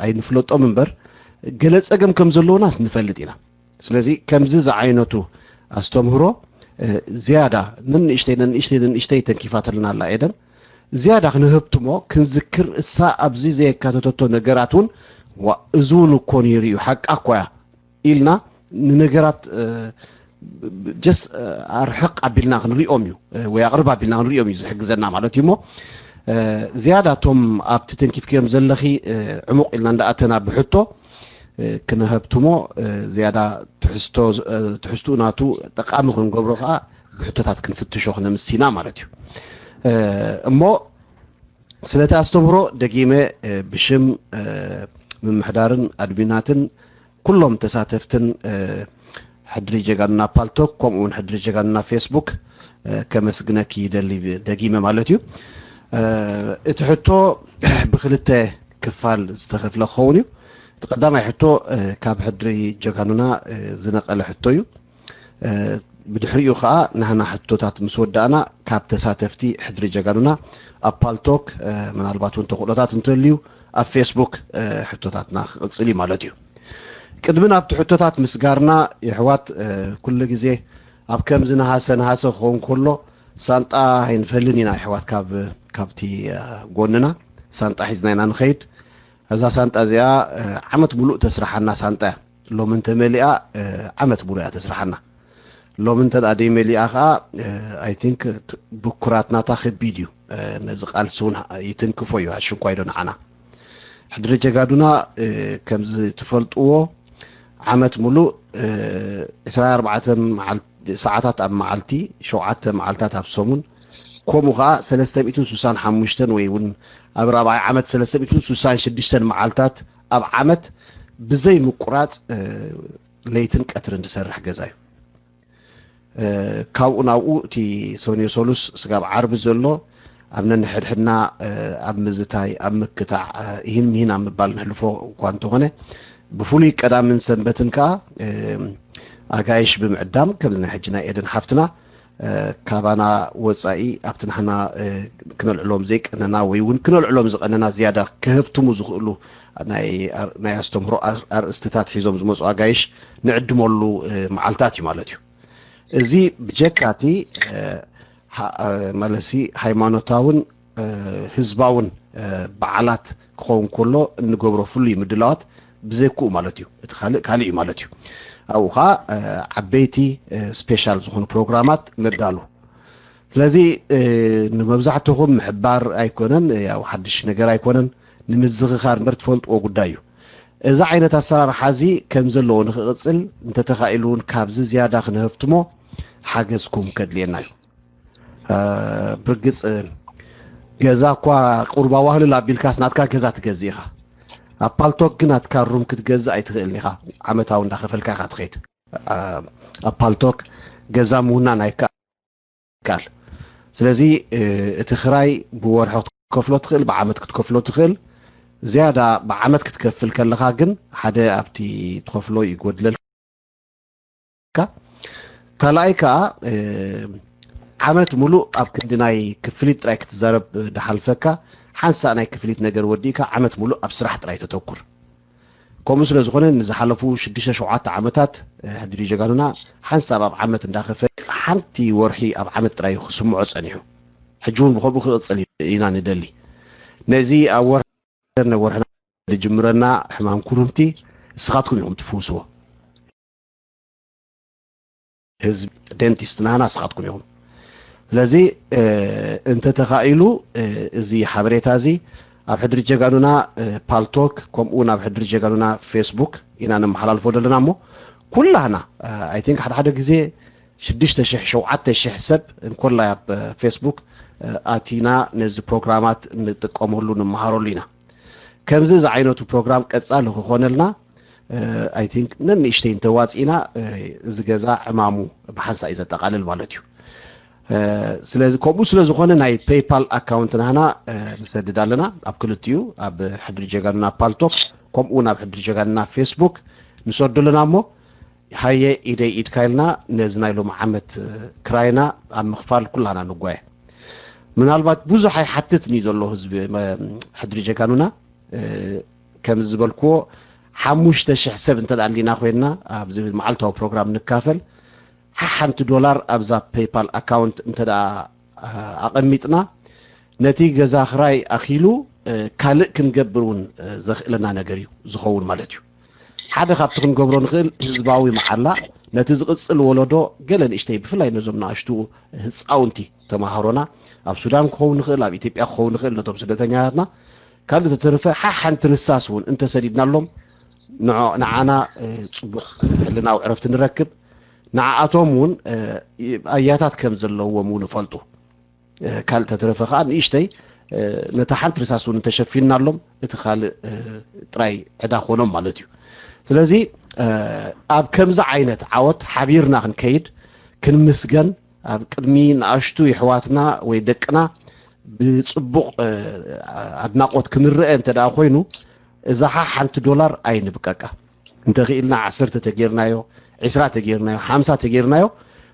ኣይንፍለጦም እምበር ገለ ፀገም ከም ዘለውናስ ንፈልጥ ኢና። ስለዚ ከምዚ ዝዓይነቱ ኣስተምህሮ ዝያዳ ንንእሽተይ ንንእሽተይ ንንእሽተይ ተንኪፋትልና ኣላ ኤደን። ዝያዳ ክንህብትሞ ክንዝክር እሳ ኣብዚ ዘየካተተቶ ነገራት እውን ዋ እዚ እውን እኮ ነይሩ እዩ ሓቃ እኮ እያ ኢልና ንነገራት ጀስ ኣርሕቕ ኣቢልና ክንሪኦም እዩ ወይ ኣቕርብ ኣቢልና ክንሪኦም እዩ ዝሕግዘና ማለት እዩ እሞ ዝያዳ እቶም ኣብቲ ተንኪፍክዮም ዘለኺ ዕሙቕ ኢልና እንዳኣተና ብሕቶ ክነሀብትሞ ዝያዳ ትሕዝትኡ ናቱ ጠቃሚ ክንገብሮ ከዓ ብሕቶታት ክንፍትሾ ክነምሲና ማለት እዩ እሞ ስለቲ ኣስተምህሮ ደጊመ ብሽም ምምሕዳርን ኣድሚናትን ኩሎም ተሳተፍትን ሕድሪ ጀጋኑና ፓልቶክ ከምኡ እውን ሕድሪ ጀጋኑና ፌስቡክ ከመስግነኪ ይደሊ ደጊመ ማለት እዩ። እቲ ሕቶ ብክልተ ክፋል ዝተኸፍለ ክኸውን እዩ። እቲ ቀዳማይ ሕቶ ካብ ሕድሪ ጀጋኑና ዝነቐለ ሕቶ እዩ። ብድሕሪኡ ከዓ ናህና ሕቶታት ምስ ወዳእና ካብ ተሳተፍቲ ሕድሪ ጀጋኑና ኣብ ፓልቶክ ምናልባት እውን ተኽእሎታት እንተልዩ ኣብ ፌስቡክ ሕቶታትና ክቕፅል እዩ ማለት እዩ። ቅድሚ ናብቲ ሕቶታት ምስጋርና የሕዋት ኩሉ ግዜ ኣብ ከምዚ ነሃሰ ነሃሰ ክኸውን ከሎ ሳንጣ ኣይንፈልን ኢና የሕዋት ካብ ካብቲ ጎንና ሳንጣ ሒዝና ኢና ንኸይድ። እዛ ሳንጣ እዚኣ ዓመት ሙሉእ ተስርሓና ሳንጣ እያ። ሎሚ እንተመሊኣ ዓመት ሙሉእ እያ ተስርሓና። ሎሚ እንተ ደኣ ደይመሊኣ ከዓ ኣይ ቲንክ ብኩራት ናታ ከቢድ እዩ። ነዚ ቃልሲ እውን ይትንክፎ እዩ ኣሽንኳይ ዶ ንዓና። ሕድሪ ጀጋዱና ከምዚ ትፈልጥዎ ዓመት ሙሉእ ዕስራን ኣርባዕተን መዓልቲ ሰዓታት ኣብ መዓልቲ ሸውዓተ መዓልታት ኣብ ሰሙን ከምኡ ከዓ ሰለስተ ሚእትን ስሳን ሓሙሽተን ወይ እውን ኣብ ራብዓይ ዓመት ሰለስተ ሚእትን ስሳን ሽዱሽተን መዓልታት ኣብ ዓመት ብዘይ ምቁራፅ ለይትን ቀትርን ዝሰርሕ ገዛ እዩ። ካብኡ ናብኡ እቲ ሰንዮ ሰሉስ ስጋብ ዓርቢ ዘሎ ኣብ ነንሕድሕድና ኣብ ምዝታይ ኣብ ምክታዕ ይህን ምሂን ኣብ ምባል ንሕልፎ እኳ እንተኾነ ብፍሉይ ቀዳምን ሰንበትን ከዓ ኣጋይሽ ብምዕዳም ከምዚ ናይ ሕጂ ናይ ኤደን ሓፍትና ካባና ወፃኢ ኣብቲ ንሕና ክነልዕሎም ዘይቀነና ወይ እውን ክነልዕሎም ዝቀነና ዝያዳ ክህብትሙ ዝኽእሉ ናይ ኣስተምህሮ ኣርእስትታት ሒዞም ዝመፁ ኣጋይሽ ንዕድመሉ መዓልታት እዩ ማለት እዩ። እዚ ብጀካ እቲ መለሲ ሃይማኖታውን ህዝባውን በዓላት ክኸውን ከሎ እንገብሮ ፍሉይ ምድላዋት ብዘይክኡ ማለት እዩ። እቲ ካልእ ካልእ እዩ ማለት እዩ። ኣብኡ ከዓ ዓበይቲ ስፔሻል ዝኾኑ ፕሮግራማት ነዳሉ። ስለዚ ንመብዛሕትኹም ምሕባር ኣይኮነን፣ ያው ሓድሽ ነገር ኣይኮነን፣ ንምዝኽኻር እምበር ትፈልጥዎ ጉዳይ እዩ። እዚ ዓይነት ኣሰራርሓ እዚ ከም ዘለዎ ንክቕፅል እንተተኻኢሉ እውን ካብዚ ዝያዳ ክንህፍትሞ ሓገዝኩም ከድልየና እዩ። ብርግፅ ገዛ እኳ ቁርባ ዋህልል ኣቢልካስ ናትካ ገዛ ትገዝእ ኢኻ። ኣብ ፓልቶክ ግን ናትካ ሩም ክትገዝእ ኣይትኽእልን ኢኻ። ዓመታዊ እንዳኸፈልካ ኢኻ ትኸይድ። ኣብ ፓልቶክ ገዛ ምውናን ኣይከኣል። ስለዚ እቲ ክራይ ብወርሒ ክትከፍሎ ትኽእል፣ ብዓመት ክትከፍሎ ትኽእል። ዝያዳ ብዓመት ክትከፍል ከለኻ ግን ሓደ ኣብቲ ትኸፍሎ ይጎድለል። ካልኣይ ከዓ ዓመት ሙሉእ ኣብ ክንዲ ናይ ክፍሊት ጥራይ ክትዛረብ ድሓልፈካ ሓንሳእ ናይ ክፍሊት ነገር ወዲእካ ዓመት ሙሉእ ኣብ ስራሕ ጥራይ ተተኩር። ከምኡ ስለ ዝኾነ ንዝሓለፉ ሽዱሽተ ሸውዓተ ዓመታት ሕድሪ ጀጋኑና ሓንሳብ ኣብ ዓመት እንዳኸፈ ሓንቲ ወርሒ ኣብ ዓመት ጥራይ ክስምዖ ጸኒሑ። ሕጂ እውን ብኸምኡ ክቕጽል ኢና ንደሊ። ነዚ ኣብ ወርሒ ወርሕና ዝጅምረና ሕማም ኩርምቲ እስኻትኩም ኢኹም ትፍውስዎ። ህዝቢ ደንቲስት ናህና እስኻትኩም ኢኹም። ስለዚ እንተተኻኢሉ እዚ ሓበሬታ እዚ ኣብ ሕድሪ ጀጋኑና ፓልቶክ ከምኡ እውን ኣብ ሕድሪ ጀጋኑና ፌስቡክ ኢና ነመሓላልፎ ዘለና እሞ ኩላህና ኣይ ቲንክ ሓደ ሓደ ግዜ ሽዱሽተ ሽሕ ሸውዓተ ሽሕ ሰብ እንኮላይ ኣብ ፌስቡክ ኣቲና ነዚ ፕሮግራማት ንጥቀመሉ ንመሃረሉ ኢና። ከምዚ ዝዓይነቱ ፕሮግራም ቀፃሊ ክኾነልና ኣይ ቲንክ ነንእሽተይ እንተዋፂእና እዚ ገዛ ዕማሙ ብሓንሳእ እዩ ዘጠቓልል ማለት እዩ። ስለዚ ከምኡ ስለ ዝኾነ ናይ ፔይፓል ኣካውንት ናህና ንሰድድ ኣለና ኣብ ክልቲኡ ኣብ ሕድሪ ጀጋኑና ፓልቶክ ከምኡ እውን ኣብ ሕድሪ ጀጋኑና ፌስቡክ ንሰዱ ኣለና እሞ ሃየ ኢደይ ኢድካ ኢልና ነዚ ናይ ሎም ዓመት ክራይና ኣብ ምኽፋል ኩላና ንጓየ ምናልባት ብዙሕ ኣይሓትትን እዩ ዘሎ ህዝቢ ሕድሪ ጀጋኑና ከም ዝበልክዎ ሓሙሽተ ሽሕ ሰብ እንተ ኣሊና ኮይንና ኣብዚ መዓልታዊ ፕሮግራም ንካፈል ሓሓንቲ ዶላር ኣብዛ ፔይፓል ኣካውንት እንተ ኣቐሚጥና ነቲ ገዛ ክራይ ኣኺሉ ካልእ ክንገብር እውን ዘኽእለና ነገር እዩ ዝኸውን ማለት እዩ ሓደ ካብቲ ክንገብሮ ንኽእል ህዝባዊ መዓላ ነቲ ዝቕፅል ወለዶ ገለ ንእሽተይ ብፍላይ ነዞም ንኣሽቱ ህፃውንቲ ተማሃሮና ኣብ ሱዳን ክኸውን ንኽእል ኣብ ኢትዮጵያ ክኸውን ንኽእል ነቶም ስደተኛታትና ካልእ ተተረፈ ሓሓንቲ ርሳስ እውን እንተሰዲድናሎም ንዓና ፅቡቕ ሕልናዊ ዕረፍቲ ንረክብ ንዓኣቶም እውን ኣያታት ከም ዘለዎም እውን ይፈልጡ ካልእ ተተረፈ ከዓ ንእሽተይ ነታ ሓንቲ ርሳስ እውን እንተሸፊንናሎም እቲ ካልእ ጥራይ ዕዳ ኮኖም ማለት እዩ ስለዚ ኣብ ከምዚ ዓይነት ዓወት ሓቢርና ክንከይድ ክንምስገን ኣብ ቅድሚ ንኣሽቱ የሕዋትና ወይ ደቅና ብፅቡቕ ኣድናቆት ክንረአ እንተ ደኣ ኮይኑ እዛ ሓንቲ ዶላር ኣይንብቀቃ እንተኽኢልና ዓሰርተ ተጌርናዮ ዒስራ ተጌርናዮ ሓምሳ ተጌርናዮ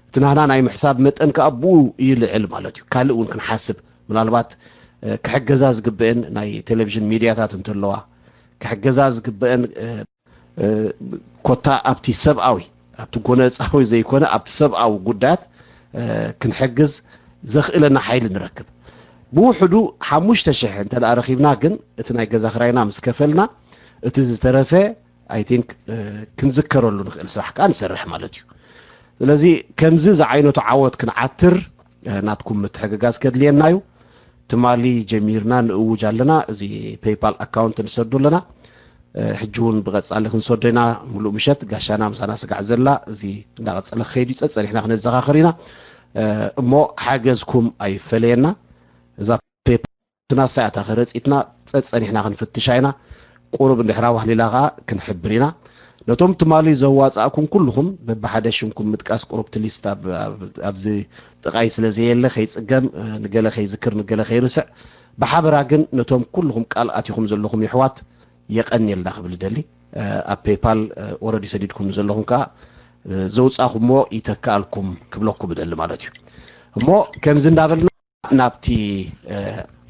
እቲ ናህና ናይ ምሕሳብ መጠን ከዓ ብኡ ይልዕል ማለት እዩ ካልእ እውን ክንሓስብ ምናልባት ክሕገዛ ዝግበአን ናይ ቴሌቪዥን ሚድያታት እንተለዋ ክሕገዛ ዝግበአን ኮታ ኣብቲ ሰብኣዊ ኣብቲ ጎነፃዊ ዘይኮነ ኣብቲ ሰብኣዊ ጉዳያት ክንሕግዝ ዘኽእለና ሓይሊ ንረክብ ብውሕዱ ሓሙሽተ ሽሕ እንተ ረኺብና ግን እቲ ናይ ገዛ ክራይና ምስ ከፈልና እቲ ዝተረፈ ኣይቲንክ ክንዝከረሉ ንኽእል ስራሕ ከዓ ንሰርሕ ማለት እዩ ስለዚ ከምዚ ዝዓይነቱ ዓወት ክንዓትር ናትኩም ምትሕግጋዝ ከድልየና እዩ ትማሊ ጀሚርና ንእውጅ ኣለና እዚ ፔይፓል ኣካውንት ንሰዱ ኣለና ሕጂ እውን ብቐጻሊ ክንሰዶ ኢና ሙሉእ ምሸት ጋሻና ምሳና ስጋዕ ዘላ እዚ እንዳቐጸለ ክኸይድ እዩ ጸጸኒሕና ክነዘኻኽር ኢና እሞ ሓገዝኩም ኣይፈለየና እዛ ፔፕ ናሳ እታ ከረጺትና ጸጸኒሕና ክንፍትሻ ኢና ቁሩብ እንድሕር ኣዋህሊላ ከኣ ክንሕብር ኢና ነቶም ትማሊ ዘዋጻእኩም ኩልኹም በብሓደ ሽምኩም ምጥቃስ ቁሩብ ትሊስት ኣብዚ ጥቃይ ስለ ዘየለ ከይጽገም ንገለ ከይዝክር ንገለ ከይርስዕ ብሓበራ ግን ነቶም ኩልኹም ቃል ኣቲኹም ዘለኹም ይሕዋት የቐንየልና ክብል ደሊ ኣብ ፔይፓል ኦረዲ ሰዲድኩም ዘለኹም ከዓ ዘውፃኹሞ ይተክኣልኩም ክብለኩም ደሊ ማለት እዩ እሞ ከምዚ እንዳበልና ናብቲ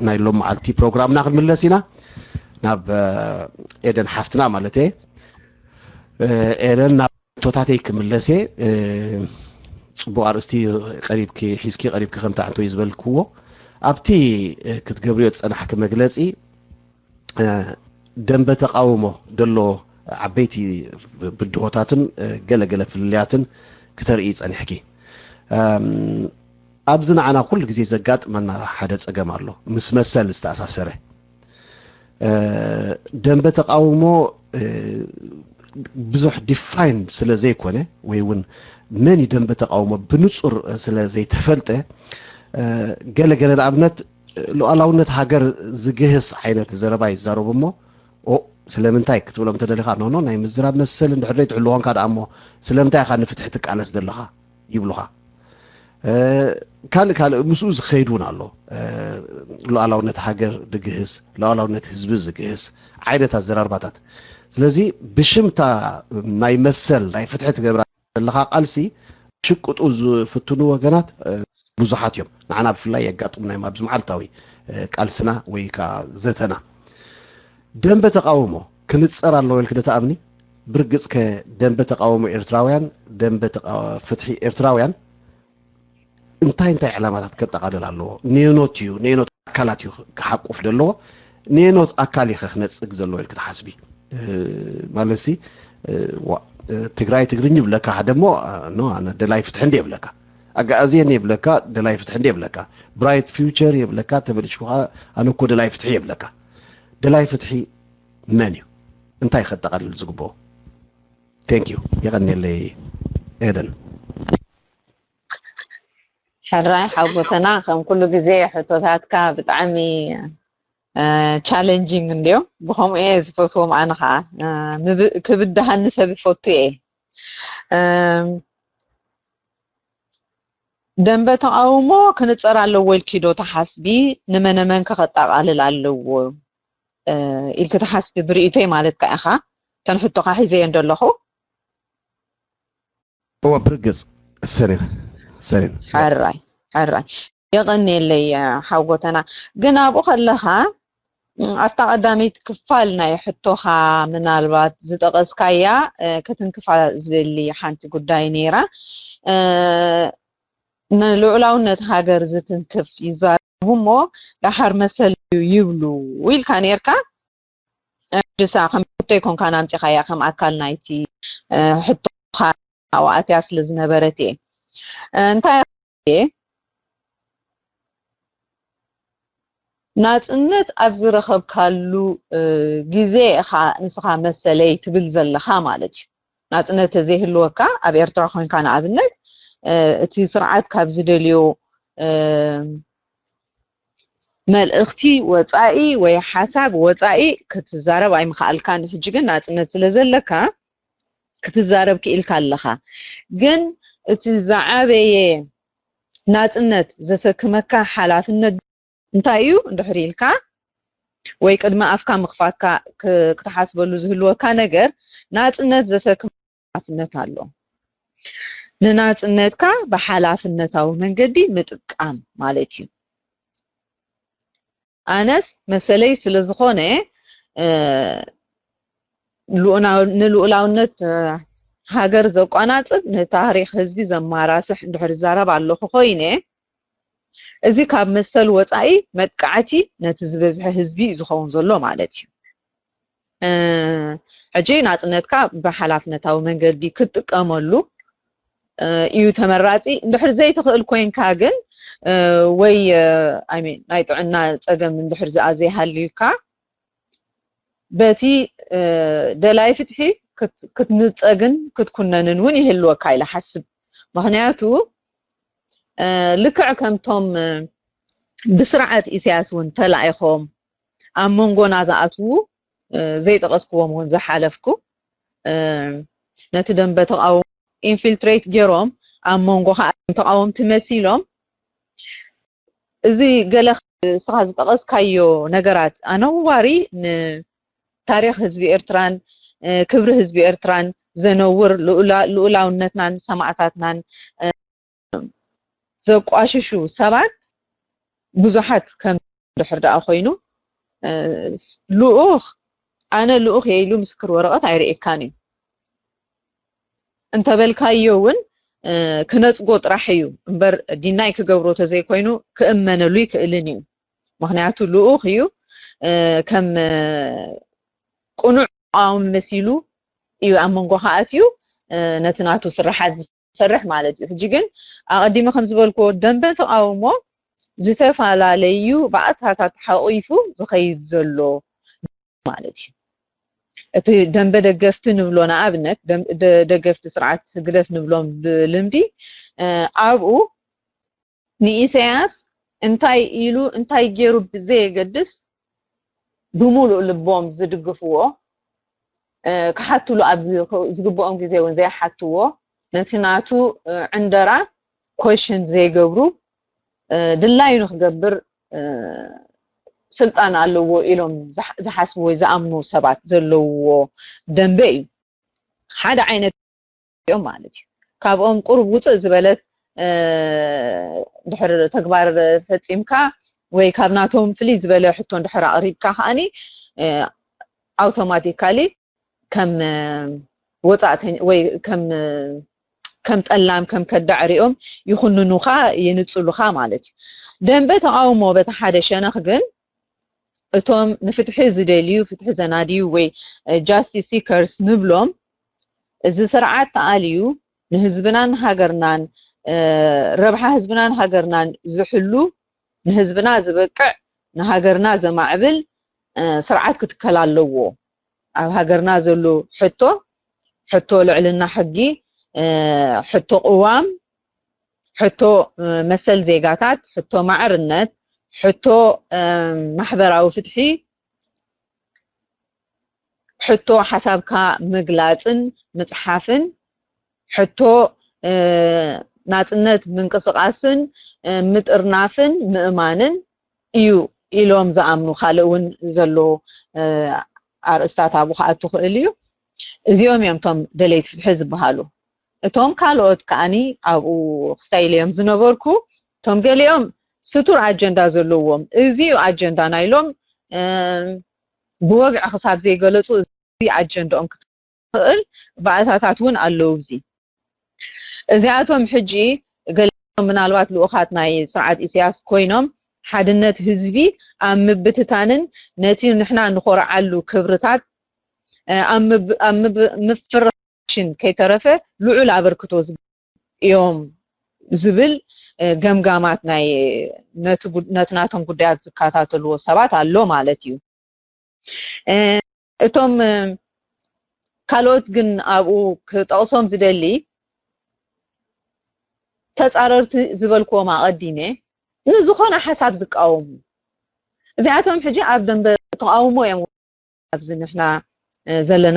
ናይ ሎም መዓልቲ ፕሮግራምና ክንምለስ ኢና ናብ ኤደን ሓፍትና ማለት እየ ኤደን ናብ ቶታተይ ክምለስ እየ ፅቡቅ ኣርእስቲ ቀሪብኪ ሒዝኪ ቀሪብኪ ከምቲ ኣንቶይ ዝበልክዎ ኣብቲ ክትገብርዮ ዝፀናሕኪ መግለፂ ደንበ ተቃውሞ ደሎ ዓበይቲ ብድሆታትን ገለገለ ፍልልያትን ክተርኢ ጸኒሕኪ ኣብዚ ንዓና ኩሉ ግዜ ዘጋጥመና ሓደ ጸገም ኣሎ ምስ መሰል ዝተኣሳሰረ ደንበ ተቃውሞ ብዙሕ ዲፋይን ስለ ዘይኮነ ወይ እውን መን እዩ ደንበ ተቃውሞ ብንጹር ስለ ዘይተፈልጠ ገለገለ ንኣብነት ሉዓላውነት ሃገር ዝግህስ ዓይነት ዘረባ ይዛረቡ እሞ ስለምንታይ ክትብሎም ተደሊኻ ኖኖ ናይ ምዝራብ መሰል እንድሕር ዘይትሕልዎ እንካ ደኣ እሞ ስለምንታይ ኢኻ ንፍትሒ ትቃለስ ዘለኻ ይብሉኻ ካልእ ካልእ ምስኡ ዝኸይድ እውን ኣሎ ሉዓላውነት ሃገር ዝግህስ ሉዓላውነት ህዝቢ ዝግህስ ዓይነት ኣዘራርባታት ስለዚ ብሽምታ ናይ መሰል ናይ ፍትሒ ትገብራ ዘለኻ ቃልሲ ሽቅጡ ዝፍትኑ ወገናት ብዙሓት እዮም ንዓና ብፍላይ የጋጥሙና እዮም ኣብዚ መዓልታዊ ቃልስና ወይ ከዓ ዘተና ደንበ ተቃውሞ ክንፀር ኣለዎ ኢልክ ዶ ትኣምኒ ብርግፅ ከ ደንበ ተቃውሞ ኤርትራውያን ደንበ ፍትሒ ኤርትራውያን እንታይ እንታይ ዕላማታት ከጠቓልል ኣለዎ ነየኖት እዩ ነየኖት ኣካላት እዩ ክሓቁፍ ዘለዎ ነየኖት ኣካል እዩ ክነፅግ ዘለዎ ኢልክ ትሓስቢ ማለትሲ ትግራይ ትግርኝ ይብለካ ሓደ ሞ ኣነ ደላይ ፍትሒ እንደ ይብለካ ኣጋኣዝየን ይብለካ ደላይ ፍትሒ እንደ ይብለካ ብራይት ፊውቸር ይብለካ ተመሊስኩ ከዓ ኣነ እኮ ደላይ ፍትሒ ይብለካ ደላይ ፍትሒ መን እዩ እንታይ ከጠቓልል ዝግብኦ ቴንክ ዩ የቐንየለይ ኤደን ሕራይ ሓጎተና ከም ኩሉ ግዜ ሕቶታትካ ብጣዕሚ ቻለንጂንግ እንድዮም ብከምኡ እየ ዝፈትዎም ኣነ ከዓ ክብድሃኒ ሰብ ይፈቱ እየ ደንበ ተቓውሞ ክንጸር ኣለዎ ኢልኪ ዶ ትሓስቢ? ንመነመን ከኸጠቓልል ኣለዎ ኢልኪ ትሓስቢ? ብርእይቶይ ማለት ከኣ ኢኻ። እተን ሕቶኻ ሒዘየን ዘለኹ። እወ፣ ብርግጽ። ሰሪን፣ ሰሪን። ሕራይ፣ ሕራይ። የቐንየለይ ሓጎተና። ግን ኣብኡ ከለኻ ኣብታ ቀዳመይቲ ክፋል ናይ ሕቶኻ ምናልባት ዝጠቐስካያ ክትንክፋ ዝደሊ ሓንቲ ጉዳይ ነይራ። ንልዑላውነት ሃገር ዝትንክፍ ይዛረቡ እሞ ደሓር መሰል እዩ ይብሉ ኢልካ ነይርካ። ሕጅሳ ከም ሕቶ ኣይኮንካን ኣምፂኻያ ከም ኣካል ናይቲ ሕቶኻ ኣብኣትያ ስለ ዝነበረት እየ። እንታይ ናፅነት ኣብ ዝረኸብካሉ ግዜ ኢኻ ንስኻ መሰለይ ትብል ዘለኻ ማለት እዩ። ናፅነት ተዘይህልወካ ኣብ ኤርትራ ኮይንካ ንኣብነት እቲ ስርዓት ካብ ዝደልዮ መልእኽቲ ወፃኢ ወይ ሓሳብ ወፃኢ ክትዛረብ ኣይምኽኣልካን። ሕጂ ግን ናፅነት ስለ ዘለካ ክትዛረብ ክኢልካ ኣለኻ። ግን እቲ ዝዓበየ ናፅነት ዘሰክመካ ሓላፍነት እንታይ እዩ እንድሕር ኢልካ ወይ ቅድሚ ኣፍካ ምኽፋትካ ክትሓስበሉ ዝህልወካ ነገር ናፅነት ዘሰክም ሓላፍነት ኣሎ። ንናፅነትካ ብሓላፍነታዊ መንገዲ ምጥቃም ማለት እዩ። ኣነስ መሰለይ ስለ ዝኾነ ንልኡላውነት ሃገር ዘቋናፅብ ንታሪክ ህዝቢ ዘማራስሕ እንድሕር ዛረብ ኣለኹ ኮይነ እዚ ካብ መሰል ወፃኢ መጥቃዕቲ ነቲ ዝበዝሐ ህዝቢ እዩ ዝኸውን ዘሎ ማለት እዩ። ሕጂ ናፅነትካ ብሓላፍነታዊ መንገዲ ክትጥቀመሉ እዩ ተመራፂ። እንድሕር ዘይትኽእል ኮይንካ ግን ወይ ናይ ጥዕና ፀገም እንድሕር ዝኣ ዘይሃልዩካ በቲ ደላይ ፍትሒ ክትንፀግን ክትኩነንን እውን ይህልወካ ኢለ ሓስብ። ምክንያቱ ልክዕ ከምቶም ብስርዓት ኢሳያስ እውን ተላኢኾም ኣብ መንጎና ዝኣትዉ ዘይጠቐስክዎም እውን ዝሓለፍኩ ነቲ ደንበ ተቃውሞ ኢንፊልትሬት ገይሮም ኣብ መንጎ ከዓ ተቃወምቲ መሲሎም እዚ ገለ ንስኻ ዝጠቐስካዮ ነገራት ኣነዋሪ ንታሪኽ ህዝቢ ኤርትራን ክብሪ ህዝቢ ኤርትራን ዘነውር ልኡላውነትናን ሰማእታትናን ዘቋሽሹ ሰባት ብዙሓት ከም ድሕር ደኣ ኮይኑ ልኡኽ ኣነ ልኡኽ እየ ኢሉ ምስክር ወረቐት ኣይርእየካን እዩ እንተበልካዮ እውን ክነፅጎ ጥራሕ እዩ እምበር ዲናይ ክገብሮ ተዘይኮይኑ ክእመነሉ ይክእልን እዩ። ምክንያቱ ልኡኽ እዩ ከም ቅኑዕ ተቃዋሚ መሲሉ እዩ ኣብ መንጎ ከኣትዩ ነቲ ናቱ ስራሓት ዝሰርሕ ማለት እዩ። ሕጂ ግን ኣቐዲመ ከም ዝበልክዎ ደንበ ተቃውሞ ዝተፈላለዩ ባእታታት ሓቂፉ ዝኸይድ ዘሎ ማለት እዩ። እቲ ደንበ ደገፍቲ ንብሎ ንኣብነት ደገፍቲ ስርዓት ህግደፍ ንብሎም ብልምዲ ኣብኡ ንኢሳያስ እንታይ ኢሉ እንታይ ገይሩ ብዘየገድስ ብሙሉእ ልቦም ዝድግፍዎ ክሓትሉ ኣብ ዝግብኦም ግዜ እውን ዘይሓትዎ ነቲ ናቱ ዕንደራ ኮሽን ዘይገብሩ ድላዩ ንክገብር ስልጣን ኣለዎ ኢሎም ዝሓስቡ ወይ ዝኣምኑ ሰባት ዘለውዎ ደንበ እዩ። ሓደ ዓይነት እዮም ማለት እዩ። ካብኦም ቁሩብ ውፅእ ዝበለት ድሕር ተግባር ፈፂምካ ወይ ካብ ናቶም ፍልይ ዝበለ ሕቶ እንድሕር ኣቕሪብካ ከዓኒ ኣውቶማቲካሊ ከም ወፃእተኛ ወይ ከም ከም ጠላም ከም ከዳዕ ሪኦም ይኹንኑኻ የንፅሉኻ ማለት እዩ። ደንበ ተቃውሞ በቲ ሓደ ሸነኽ ግን እቶም ንፍትሒ ዝደልዩ ፍትሒ ዘናድዩ ወይ justice seekers ንብሎም እዚ ስርዓት ተኣልዩ ንህዝብናን ሃገርናን ረብሓ ህዝብናን ሃገርናን ዝሕሉ ንህዝብና ዝበቅዕ ንሃገርና ዘማዕብል ስርዓት ክትከል ኣለዎ። ኣብ ሃገርና ዘሎ ሕቶ ሕቶ ልዕልና ሕጊ ሕቶ ቅዋም ሕቶ መሰል ዜጋታት ሕቶ ማዕርነት ሕቶ ማሕበራዊ ፍትሒ ሕቶ ሓሳብካ ምግላፅን ምፅሓፍን ሕቶ ናጽነት ምንቅስቃስን ምጥርናፍን ምእማንን እዩ ኢሎም ዝኣምኑ ካልእ እውን ዘሎ ኣርእስታት ኣብኡ ክኣቱ ክእል እዩ። እዚኦም እዮም እቶም ደለይቲ ፍትሒ ዝበሃሉ። እቶም ካልኦት ከዓኒ ኣብኡ ክሳይለ እዮም ዝነበርኩ። እቶም ገሊኦም ስቱር ኣጀንዳ ዘለዎም፣ እዚ እዩ ኣጀንዳና ኢሎም ብወግዒ ክሳብ ዘይገለጹ እዚ ኣጀንዳኦም ክትኽእል ባእታታት እውን ኣለዉ። እዚ እዚኣቶም ሕጂ ገሊኦም ምናልባት ልኡኻት ናይ ስርዓት ኢሳያስ ኮይኖም ሓድነት ህዝቢ ኣብ ምብትታንን ነቲ ንሕና ንኾርዓሉ ክብርታት ኣብ ምፍራሽን ከይተረፈ ልዑል ኣበርክቶ እዮም ዝብል ገምጋማት ናይ ነቲ ናቶም ጉዳያት ዝከታተልዎ ሰባት ኣሎ ማለት እዩ። እቶም ካልኦት ግን ኣብኡ ክጠቕሶም ዝደሊ ተጻረርቲ ዝበልክዎም ኣቐዲመ ንዝኾነ ሓሳብ ዝቃወሙ እዚኣቶም ሕጂ ኣብ ደንበ ተቃውሞ እዮም ኣብዚ ንሕና ዘለና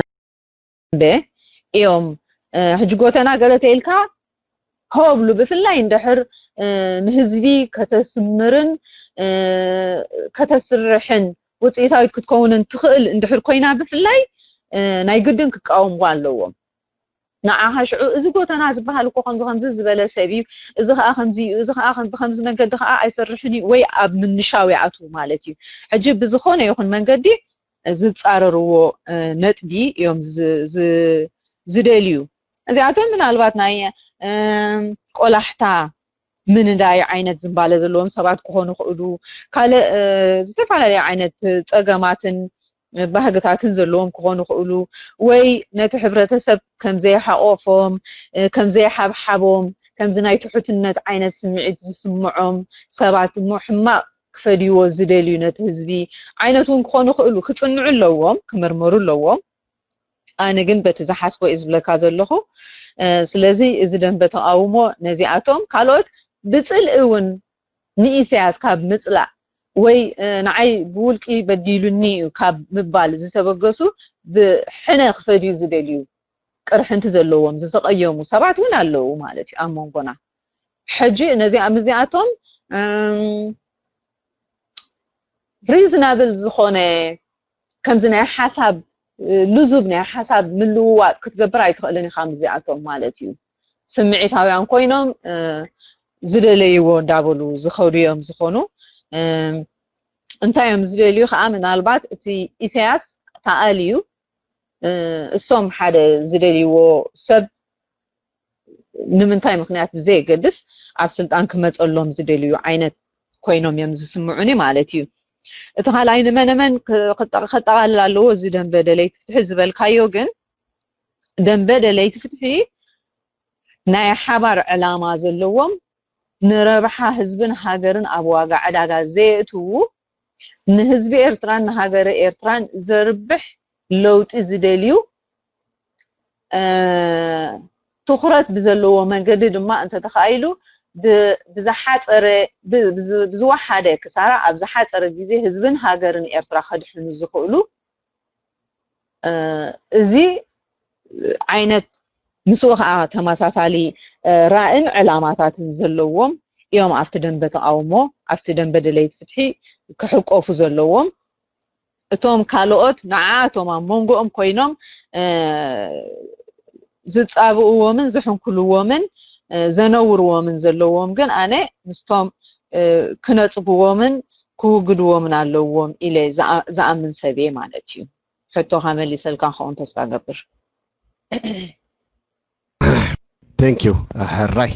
ደንበ እዮም። ሕጂ ጎተና ገለ ተኢልካ ሆብሉ ብፍላይ እንድሕር ንህዝቢ ከተስምርን ከተስርሕን ውፅኢታዊት ክትከውንን ትኽእል እንድሕር ኮይና ብፍላይ ናይ ግድን ክቃወምዋ ኣለዎም። ንዓኻ ሽዑ እዚ ጎተና ዝበሃል እኮ ከምዚ ከምዚ ዝበለ ሰብ እዩ፣ እዚ ከዓ ከምዚ እዩ፣ እዚ ከዓ ከም- ብከምዚ መንገዲ ከዓ ኣይሰርሕን እዩ ወይ ኣብ ምንሻው ይኣትዉ ማለት እዩ። ሕጂ ብዝኾነ ይኹን መንገዲ ዝፃረርዎ ነጥቢ እዮም ዝ- ዝ- ዝደልዩ። እዚኣቶም ምናልባት ናይ ቆላሕታ ምንዳይ ዓይነት ዝንባለ ዘለዎም ሰባት ክኾኑ ይኽእሉ፣ ካልእ ዝተፈላለዩ ዓይነት ፀገማትን ባህግታትን ዘለዎም ክኾኑ ይኽእሉ፣ ወይ ነቲ ሕብረተሰብ ከም ዘይሓቆፎም ከም ዘይሓብሓቦም ከምዚ ናይ ትሑትነት ዓይነት ስምዒት ዝስምዖም ሰባት እሞ ሕማቕ ክፈድይዎ ዝደልዩ ነቲ ህዝቢ ዓይነት እውን ክኾኑ ይኽእሉ። ክፅንዑ ኣለዎም፣ ክምርመሩ ኣለዎም። ኣነ ግን በቲ ዝሓስቦ እዩ ዝብለካ ዘለኹ። ስለዚ እዚ ደንበ ተቃውሞ ነዚኣቶም ካልኦት ብፅልኢ እውን ንኢሳያስ ካብ ምፅላእ ወይ ንዓይ ብውልቂ በዲሉኒ እዩ ካብ ምባል ዝተበገሱ ብሕነ ክፈድዩ ዝደልዩ ቅርሕንቲ ዘለዎም ዝተቐየሙ ሰባት እውን ኣለዉ ማለት እዩ ኣብ መንጎና። ሕጂ ነዚኣ ምዚኣቶም ሪዝናብል ዝኾነ ከምዚ ናይ ሓሳብ ልዙብ ናይ ሓሳብ ምልውዋጥ ክትገብር ኣይትኽእልን ኢኻ ምዚኣቶም ማለት እዩ። ስምዒታውያን ኮይኖም ዝደለይዎ እንዳበሉ ዝኸዱ እዮም ዝኾኑ። እንታይ እዮም ዝደልዩ ከዓ ምናልባት እቲ ኢሳያስ ተኣልዩ እሶም ሓደ ዝደልይዎ ሰብ ንምንታይ ምክንያት ብዘየገድስ ኣብ ስልጣን ክመፀሎም ዝደልዩ ዓይነት ኮይኖም እዮም ዝስምዑኒ ማለት እዩ። እቲ ካልኣይ ንመነመን ከጠቃልል ኣለዎ እዚ ደንበ ደለይቲ ፍትሒ ዝበልካዮ ግን ደንበ ደለይቲ ፍትሒ ናይ ሓባር ዕላማ ዘለዎም ንረብሓ ህዝብን ሃገርን ኣብ ዋጋ ዕዳጋ ዘየእትዉ ንህዝቢ ኤርትራን ንሃገረ ኤርትራን ዘርብሕ ለውጢ ዝደልዩ ትኹረት ብዘለዎ መንገዲ ድማ እንተተኻኢሉ ብዝሓፀረ ብዝወሓደ ክሳራ ኣብ ዝሓፀረ ግዜ ህዝብን ሃገርን ኤርትራ ከድሕኑ ዝኽእሉ እዚ ዓይነት ምስኡ ከዓ ተመሳሳሊ ራእን ዕላማታትን ዘለዎም እዮም ኣብቲ ደንበ ተቃውሞ ኣብቲ ደንበ ደለይቲ ፍትሒ ክሕቆፉ ዘለዎም። እቶም ካልኦት ንዓኣቶም ኣብ መንጎኦም ኮይኖም ዝፃብእዎምን ዝሕንኩልዎምን ዘነውርዎምን ዘለዎም ግን ኣነ ምስቶም ክነፅግዎምን ክውግድዎምን ኣለዎም ኢለ ዝኣምን ሰብ እየ ማለት እዩ። ሕቶኻ መሊሰልካ ክኸውን ተስፋ ገብር። Thank you ሕራይ።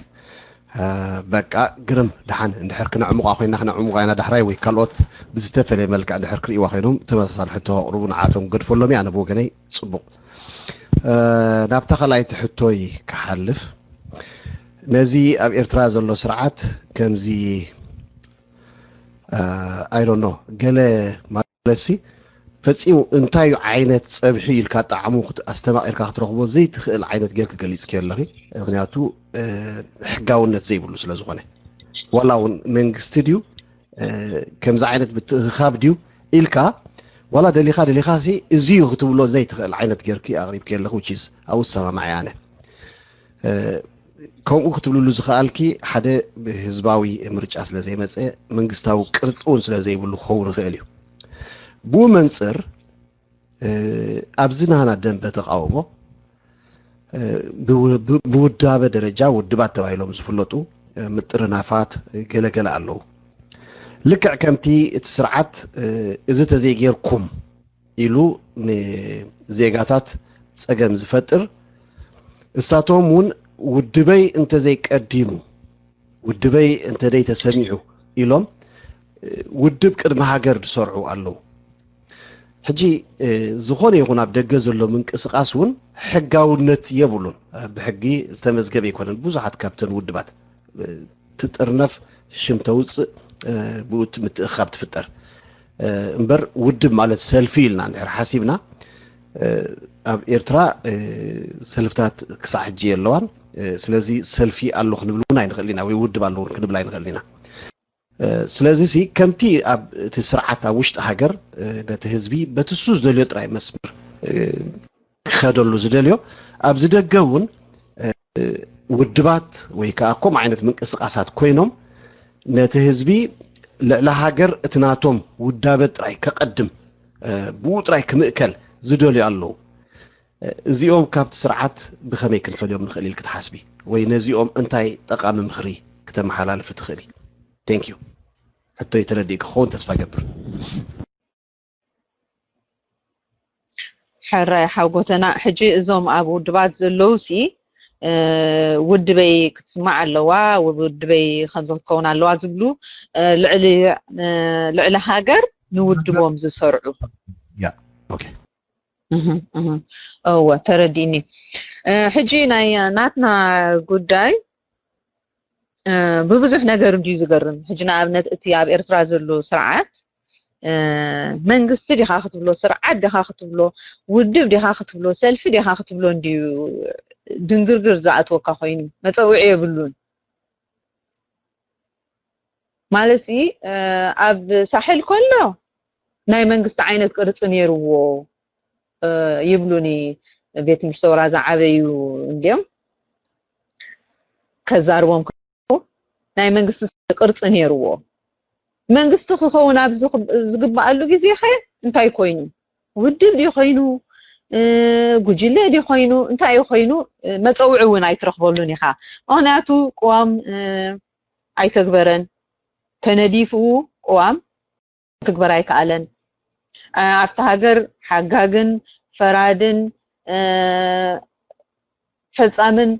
በቃ ግርም። ደሓን እንድሕር ክነዕሙቓ ኮይና ክነዕሙቓ ኢና። ዳሕራይ ወይ ካልኦት ብዝተፈለየ መልክዕ እንድሕር ክርእይዋ ኮይኖም ተመሳሳሊ ሕቶ ከቕርቡ ንዓቶም ገድፈሎም እየ። ኣነ ብወገነይ ፅቡቕ። ናብታ ካልኣይቲ ሕቶይ ክሓልፍ፣ ነዚ ኣብ ኤርትራ ዘሎ ስርዓት ከምዚ I don't know ገለ ማለትሲ ፈጺሙ እንታይ እዩ ዓይነት ጸብሒ ኢልካ ጣዕሙ ኣስተማቒርካ ክትረኽቦ ዘይትኽእል ዓይነት ጌርክ ገሊጽክዮ ኣለኺ። ምክንያቱ ሕጋውነት ዘይብሉ ስለ ዝኾነ ዋላ እውን መንግስቲ ድዩ ከምዚ ዓይነት ምትእኽኻብ ድዩ ኢልካ ዋላ ደሊኻ ደሊኻ ሲ እዚ እዩ ክትብሎ ዘይትኽእል ዓይነት ጌርኪ ኣቕሪብክዮ ኣለኺ። Which is ኣብኡ ዝሰማማዕ እየ ኣነ። ከምኡ ክትብልሉ ዝኸኣልኪ ሓደ ብህዝባዊ ምርጫ ስለ ዘይመፀ መንግስታዊ ቅርፂ እውን ስለ ዘይብሉ ክኸውን ይኽእል እዩ። ብኡ መንፅር ኣብዚ ናህና ደንበ ተቃውሞ ብውዳበ ደረጃ ውድባት ተባሂሎም ዝፍለጡ ምጥርናፋት ገለገለ ኣለዉ። ልክዕ ከምቲ እቲ ስርዓት እዚ ተዘይጌርኩም ኢሉ ንዜጋታት ፀገም ዝፈጥር፣ እሳቶም እውን ውድበይ እንተዘይቀዲሙ፣ ውድበይ እንተደይ ተሰሚዑ ኢሎም ውድብ ቅድሚ ሃገር ዝሰርዑ ኣለዉ። ሕጂ ዝኾነ ይኹን ኣብ ደገ ዘሎ ምንቅስቃስ እውን ሕጋውነት የብሉን። ብሕጊ ዝተመዝገበ ኣይኮነን። ብዙሓት ካብተን ውድባት ትጥርነፍ፣ ሽም ተውፅእ፣ ብኡ ምትእኻብ ትፍጠር እምበር ውድብ ማለት ሰልፊ ኢልና እንድሕር ሓሲብና ኣብ ኤርትራ ሰልፍታት ክሳዕ ሕጂ የለዋን። ስለዚ ሰልፊ ኣሎ ክንብል እውን ኣይንኽእል ኢና፣ ወይ ውድብ ኣለውን ክንብል ኣይንኽእል ኢና። ስለዚ ሲ ከምቲ ኣብ እቲ ስርዓት ኣብ ውሽጢ ሃገር ነቲ ህዝቢ በቲ እሱ ዝደልዮ ጥራይ መስመር ክኸደሉ ዝደልዮ፣ ኣብዚ ደገ እውን ውድባት ወይ ከዓ ከምኡ ዓይነት ምንቅስቃሳት ኮይኖም ነቲ ህዝቢ ልዕሊ ሃገር እቲ ናቶም ውዳበ ጥራይ ከቐድም፣ ብኡ ጥራይ ክምእከል ዝደልዩ ኣለዉ። እዚኦም ካብቲ ስርዓት ብኸመይ ክንፈልዮም ንኽእል ኢልኪ ትሓስቢ? ወይ ነዚኦም እንታይ ጠቓሚ ምኽሪ ክተመሓላልፊ ትኽእሊ? Thank you። ሕቶይ ተረዲእኪ ክኸውን ተስፋ ገብር። ሕራይ ሓው ጎተና፣ ሕጂ እዞም ኣብ ውድባት ዘለዉ ሲ ውድበይ ክትስማዕ ኣለዋ፣ ውድበይ ከምዚ ክትከውን ኣለዋ ዝብሉ ልዕሊ ልዕሊ ሃገር ንውድቦም ዝሰርዑ። ያ ኦኬ። እወ ተረዲእኒ። ሕጂ ናይ ናትና ጉዳይ ብብዙሕ ነገር እንድዩ ዝገርም። ሕጂ ንኣብነት እቲ ኣብ ኤርትራ ዘሎ ስርዓት መንግስቲ ዲኻ ክትብሎ፣ ስርዓት ዲኻ ክትብሎ፣ ውድብ ዲኻ ክትብሎ፣ ሰልፊ ዲኻ ክትብሎ እንድዩ ድንግርግር ዝኣትወካ ኮይኑ፣ መፀውዒ የብሉን። ማለት ኣብ ሳሕል ከሎ ናይ መንግስቲ ዓይነት ቅርፂ ነይርዎ ይብሉኒ። ቤት ትምህርቲ ሰውራ ዝዓበዩ እንድዮም ከዛርቦም። ናይ መንግስቲ ቅርፂ ነይርዎ። መንግስቲ ክኸውን ኣብ ዝግበኣሉ ግዜ ኸ እንታይ ኮይኑ? ውድብ ድዩ ኮይኑ? ጉጅለ ድዩ ኮይኑ? እንታይ እዩ ኮይኑ? መፀውዒ እውን ኣይትረኽበሉን ኢኻ። ምኽንያቱ ቅዋም ኣይተግበረን። ተነዲፉ ቅዋም ክትግበር ኣይከኣለን። ኣብቲ ሃገር ሓጋግን ፈራድን ፈፃምን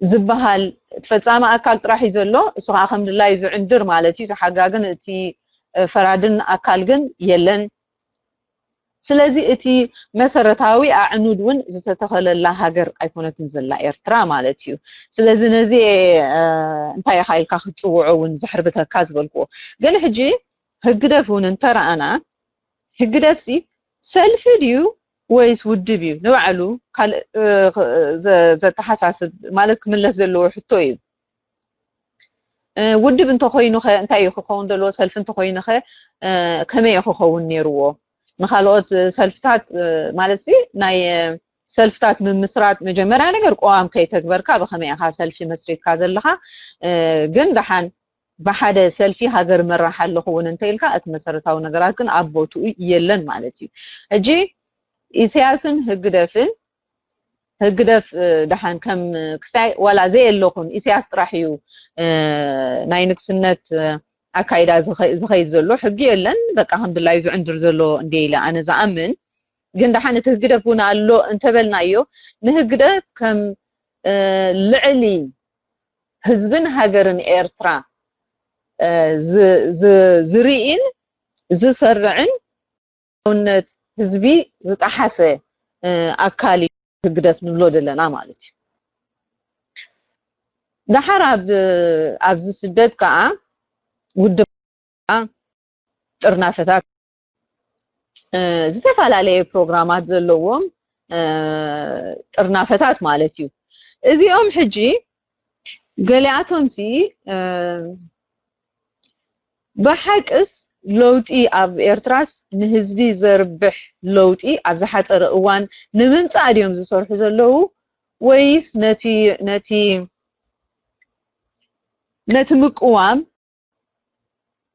ዝበሃል እቲ ፈፃሚ ኣካል ጥራሕ እዩ ዘሎ። እሱ ከዓ ከም ድላዩ ዝዕንድር ማለት እዩ። እቲ ሓጋግን እቲ ፈራድን ኣካል ግን የለን። ስለዚ እቲ መሰረታዊ ኣዕኑድ እውን ዝተተኸለላ ሃገር ኣይኮነትን ዘላ ኤርትራ ማለት እዩ። ስለዚ ነዚ እንታይ ኢኻ ኢልካ ክትፅውዖ እውን ዘሕርብተካ ዝበልክዎ። ግን ሕጂ ህግደፍ እውን እንተረኣና ህግደፍ ሲ ሰልፊ ድዩ ወይስ ውድብ እዩ ንባዕሉ ካልእ ዘተሓሳስብ ማለት ክምለስ ዘለዎ ሕቶ እዩ። ውድብ እንተኮይኑ ኸ እንታይ እዩ ክኸውን ዘለዎ? ሰልፊ እንተኮይኑ ኸ ከመይ እዩ ክኸውን ነይርዎ? ንካልኦት ሰልፍታት ማለት ሲ ናይ ሰልፍታት ምምስራት መጀመርያ ነገር ቅዋም ከይተግበርካ ብኸመይ ኢኻ ሰልፊ መስሪትካ ዘለኻ? ግን ደሓን ብሓደ ሰልፊ ሃገር መራሕ ኣለኹ እውን እንተኢልካ እቲ መሰረታዊ ነገራት ግን ኣብ ቦትኡ የለን ማለት እዩ። ሕጂ ኢሳያስን ህግደፍን ህግደፍ ደሓን ከም ክሳይ ዋላ ዘየለኹም ኢሳያስ ጥራሕ እዩ ናይ ንግስነት ኣካይዳ ዝኸይድ ዘሎ። ሕጊ የለን በቃ ከም ድላዩ ዝዕንድር ዘሎ እንደ ኢለ ኣነ ዝኣምን። ግን ደሓን እቲ ህግደፍ እውን ኣሎ እንተበልናዮ ንህግደፍ ከም ልዕሊ ህዝብን ሃገርን ኤርትራ ዝርኢን ዝሰርዕን ሰውነት ህዝቢ ዝጠሓሰ ኣካል ህግደፍ ንብሎ ዘለና ማለት እዩ። ደሓር ኣብዚ ስደት ከዓ ውድብ ጥርናፈታት ዝተፈላለየ ፕሮግራማት ዘለዎም ጥርናፈታት ማለት እዩ። እዚኦም ሕጂ ገሊኣቶም ሲ ብሓቅስ ለውጢ ኣብ ኤርትራስ ንህዝቢ ዘርብሕ ለውጢ ኣብ ዝሓፀረ እዋን ንምምፃእ ድዮም ዝሰርሑ ዘለዉ ወይስ ነቲ ነቲ ነቲ ምቅዋም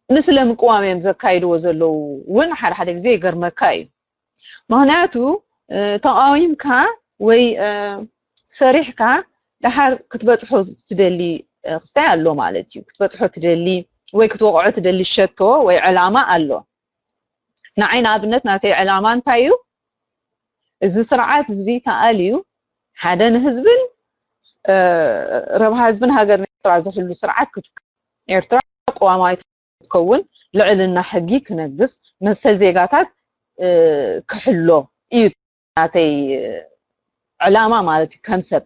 ንስለ ምቅዋም እዮም ዘካይድዎ ዘለዉ እውን ሓደ ሓደ ግዜ ይገርመካ እዩ። ምኽንያቱ ተቃዊምካ ወይ ሰሪሕካ ደሓር ክትበፅሖ ትደሊ ክስታይ ኣሎ ማለት እዩ። ክትበፅሖ ትደሊ ወይ ክትወቕዖ ትደሊ ሸቶ ወይ ዕላማ ኣሎ። ንዓይ ንኣብነት ናተይ ዕላማ እንታይ እዩ? እዚ ስርዓት እዚ ተኣልዩ ሓደ ንህዝብን ረብሃ ህዝብን ሃገር ኤርትራ ዝሕሉ ስርዓት ክትከ ኤርትራ ቅዋማዊት ክትከውን ልዕልና ሕጊ ክነግስ መሰል ዜጋታት ክሕሎ እዩ ናተይ ዕላማ ማለት እዩ ከም ሰብ።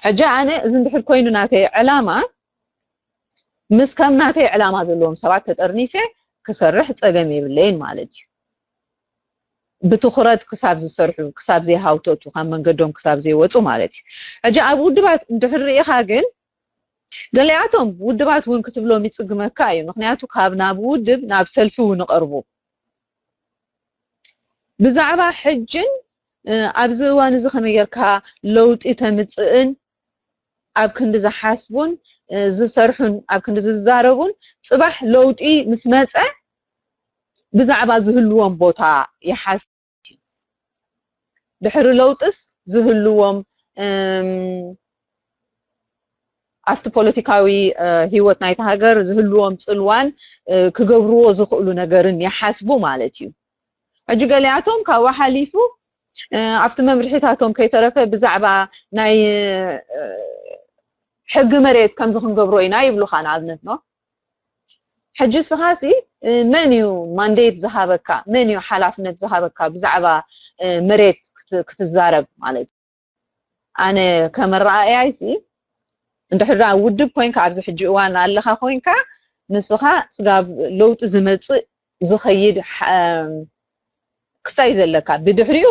ሕጂ ኣነ እዚ እንድሕር ኮይኑ ናተይ ዕላማ ምስ ከም ናተይ ዕላማ ዘለዎም ሰባት ተጠርኒፈ ክሰርሕ ጸገም የብለይን ማለት እዩ። ብትኹረት ክሳብ ዝሰርሑ ክሳብ ዘይሃውተቱ ካብ መንገዶም ክሳብ ዘይወፁ ማለት እዩ። ሕጂ ኣብ ውድባት እንድሕር ርኢኻ ግን ገሊኣቶም ውድባት እውን ክትብሎም ይፅግመካ እዩ። ምክንያቱ ካብ ናብ ውድብ ናብ ሰልፊ እውን ይቐርቡ። ብዛዕባ ሕጅን ኣብዚ እዋን እዚ ከመይ ጌርካ ለውጢ ተምፅእን ኣብ ክንዲ ዝሓስቡን ዝሰርሑን ኣብ ክንዲ ዝዛረቡን ፅባሕ ለውጢ ምስ መፀ ብዛዕባ ዝህልዎም ቦታ ይሓስ ድሕሪ ለውጥስ ዝህልዎም ኣብቲ ፖለቲካዊ ህይወት ናይቲ ሃገር ዝህልዎም ፅልዋን ክገብርዎ ዝኽእሉ ነገርን ይሓስቡ ማለት እዩ። ሕጂ ገሊኣቶም ካብኡ ሓሊፉ ኣብቲ መምርሒታቶም ከይተረፈ ብዛዕባ ናይ ሕጊ መሬት ከምዚ ክንገብሮ ኢና ይብሉኻ። ንኣብነት ነው ሕጂ ስኻሲ መን እዩ ማንዴት ዝሃበካ? መን እዩ ሓላፍነት ዝሃበካ ብዛዕባ መሬት ክትዛረብ ማለት እዩ? ኣነ ከመረኣያይሲ እንድሕር ውድብ ኮይንካ ኣብዚ ሕጂ እዋን ኣለኻ ኮይንካ ንስኻ ስጋብ ለውጢ ዝመፅእ ዝኸይድ ክስታይ እዩ ዘለካ። ብድሕሪኡ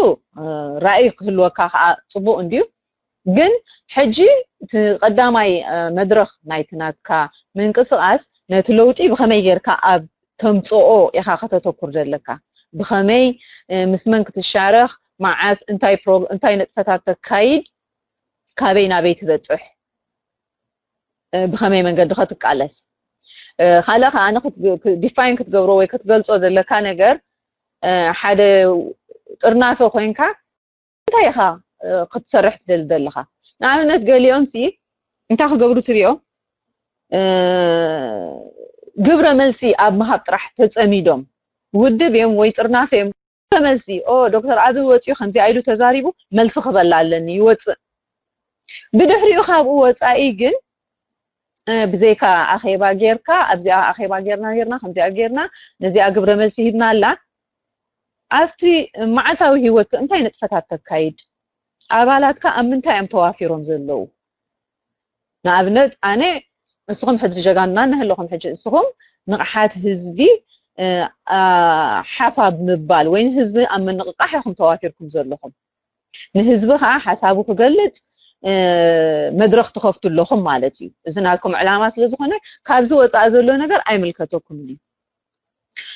ራእይ ክህልወካ ከዓ ፅቡቅ እንድዩ። ግን ሕጂ እቲ ቀዳማይ መድረኽ ናይቲ ናትካ ምንቅስቃስ ነቲ ለውጢ ብኸመይ ጌርካ ኣብ ተምፅኦ ኢኻ ከተተኩር ዘለካ። ብኸመይ ምስ መን ክትሻረኽ፣ መዓስ፣ እንታይ ንጥፈታት ተካይድ፣ ካበይ ናበይ ትበፅሕ፣ ብኸመይ መንገዲ ከትቃለስ። ካልእ ከዓ ዲፋይን ክትገብሮ ወይ ክትገልፆ ዘለካ ነገር ሓደ ጥርናፈ ኮይንካ እንታይ ኢኻ ክትሰርሕ ትደሊ ዘለኻ? ንኣብነት ገሊኦም ሲ እንታይ ክገብሩ ትሪኦ? ግብረ መልሲ ኣብ ምሃብ ጥራሕ ተፀሚዶም ውድብ እዮም ወይ ጥርናፈ እዮም። ግብረ መልሲ ኦ ዶክተር ኣቢ ወፂኡ ከምዚኣ ኢሉ ተዛሪቡ መልሲ ክበላ ኣለኒ ይወፅእ። ብድሕሪኡ ካብኡ ወፃኢ ግን ብዘይካ ኣኼባ ጌርካ ኣብዚኣ ኣኼባ ጌርና ጌርና ከምዚኣ ጌርና ነዚኣ ግብረ መልሲ ሂብና ኣላ ኣብቲ መዓልታዊ ህይወትካ እንታይ ንጥፈታት ተካይድ? ኣባላትካ ኣብ ምንታይ እዮም ተዋፊሮም ዘለዉ? ንኣብነት ኣነ ንስኹም ሕድሪ ጀጋኑና እንህለኹም ሕጂ ንስኹም ንቕሓት ህዝቢ ሓፋብ ምባል ወይ ንህዝቢ ኣብ ምንቕቃሕ ኢኹም ተዋፊርኩም ዘለኹም። ንህዝቢ ከዓ ሓሳቡ ክገልፅ መድረኽ ትኸፍቱ ኣለኹም ማለት እዩ። እዚ ናትኩም ዕላማ ስለዝኾነ ካብዚ ወፃኢ ዘሎ ነገር ኣይምልከተኩምን እዩ።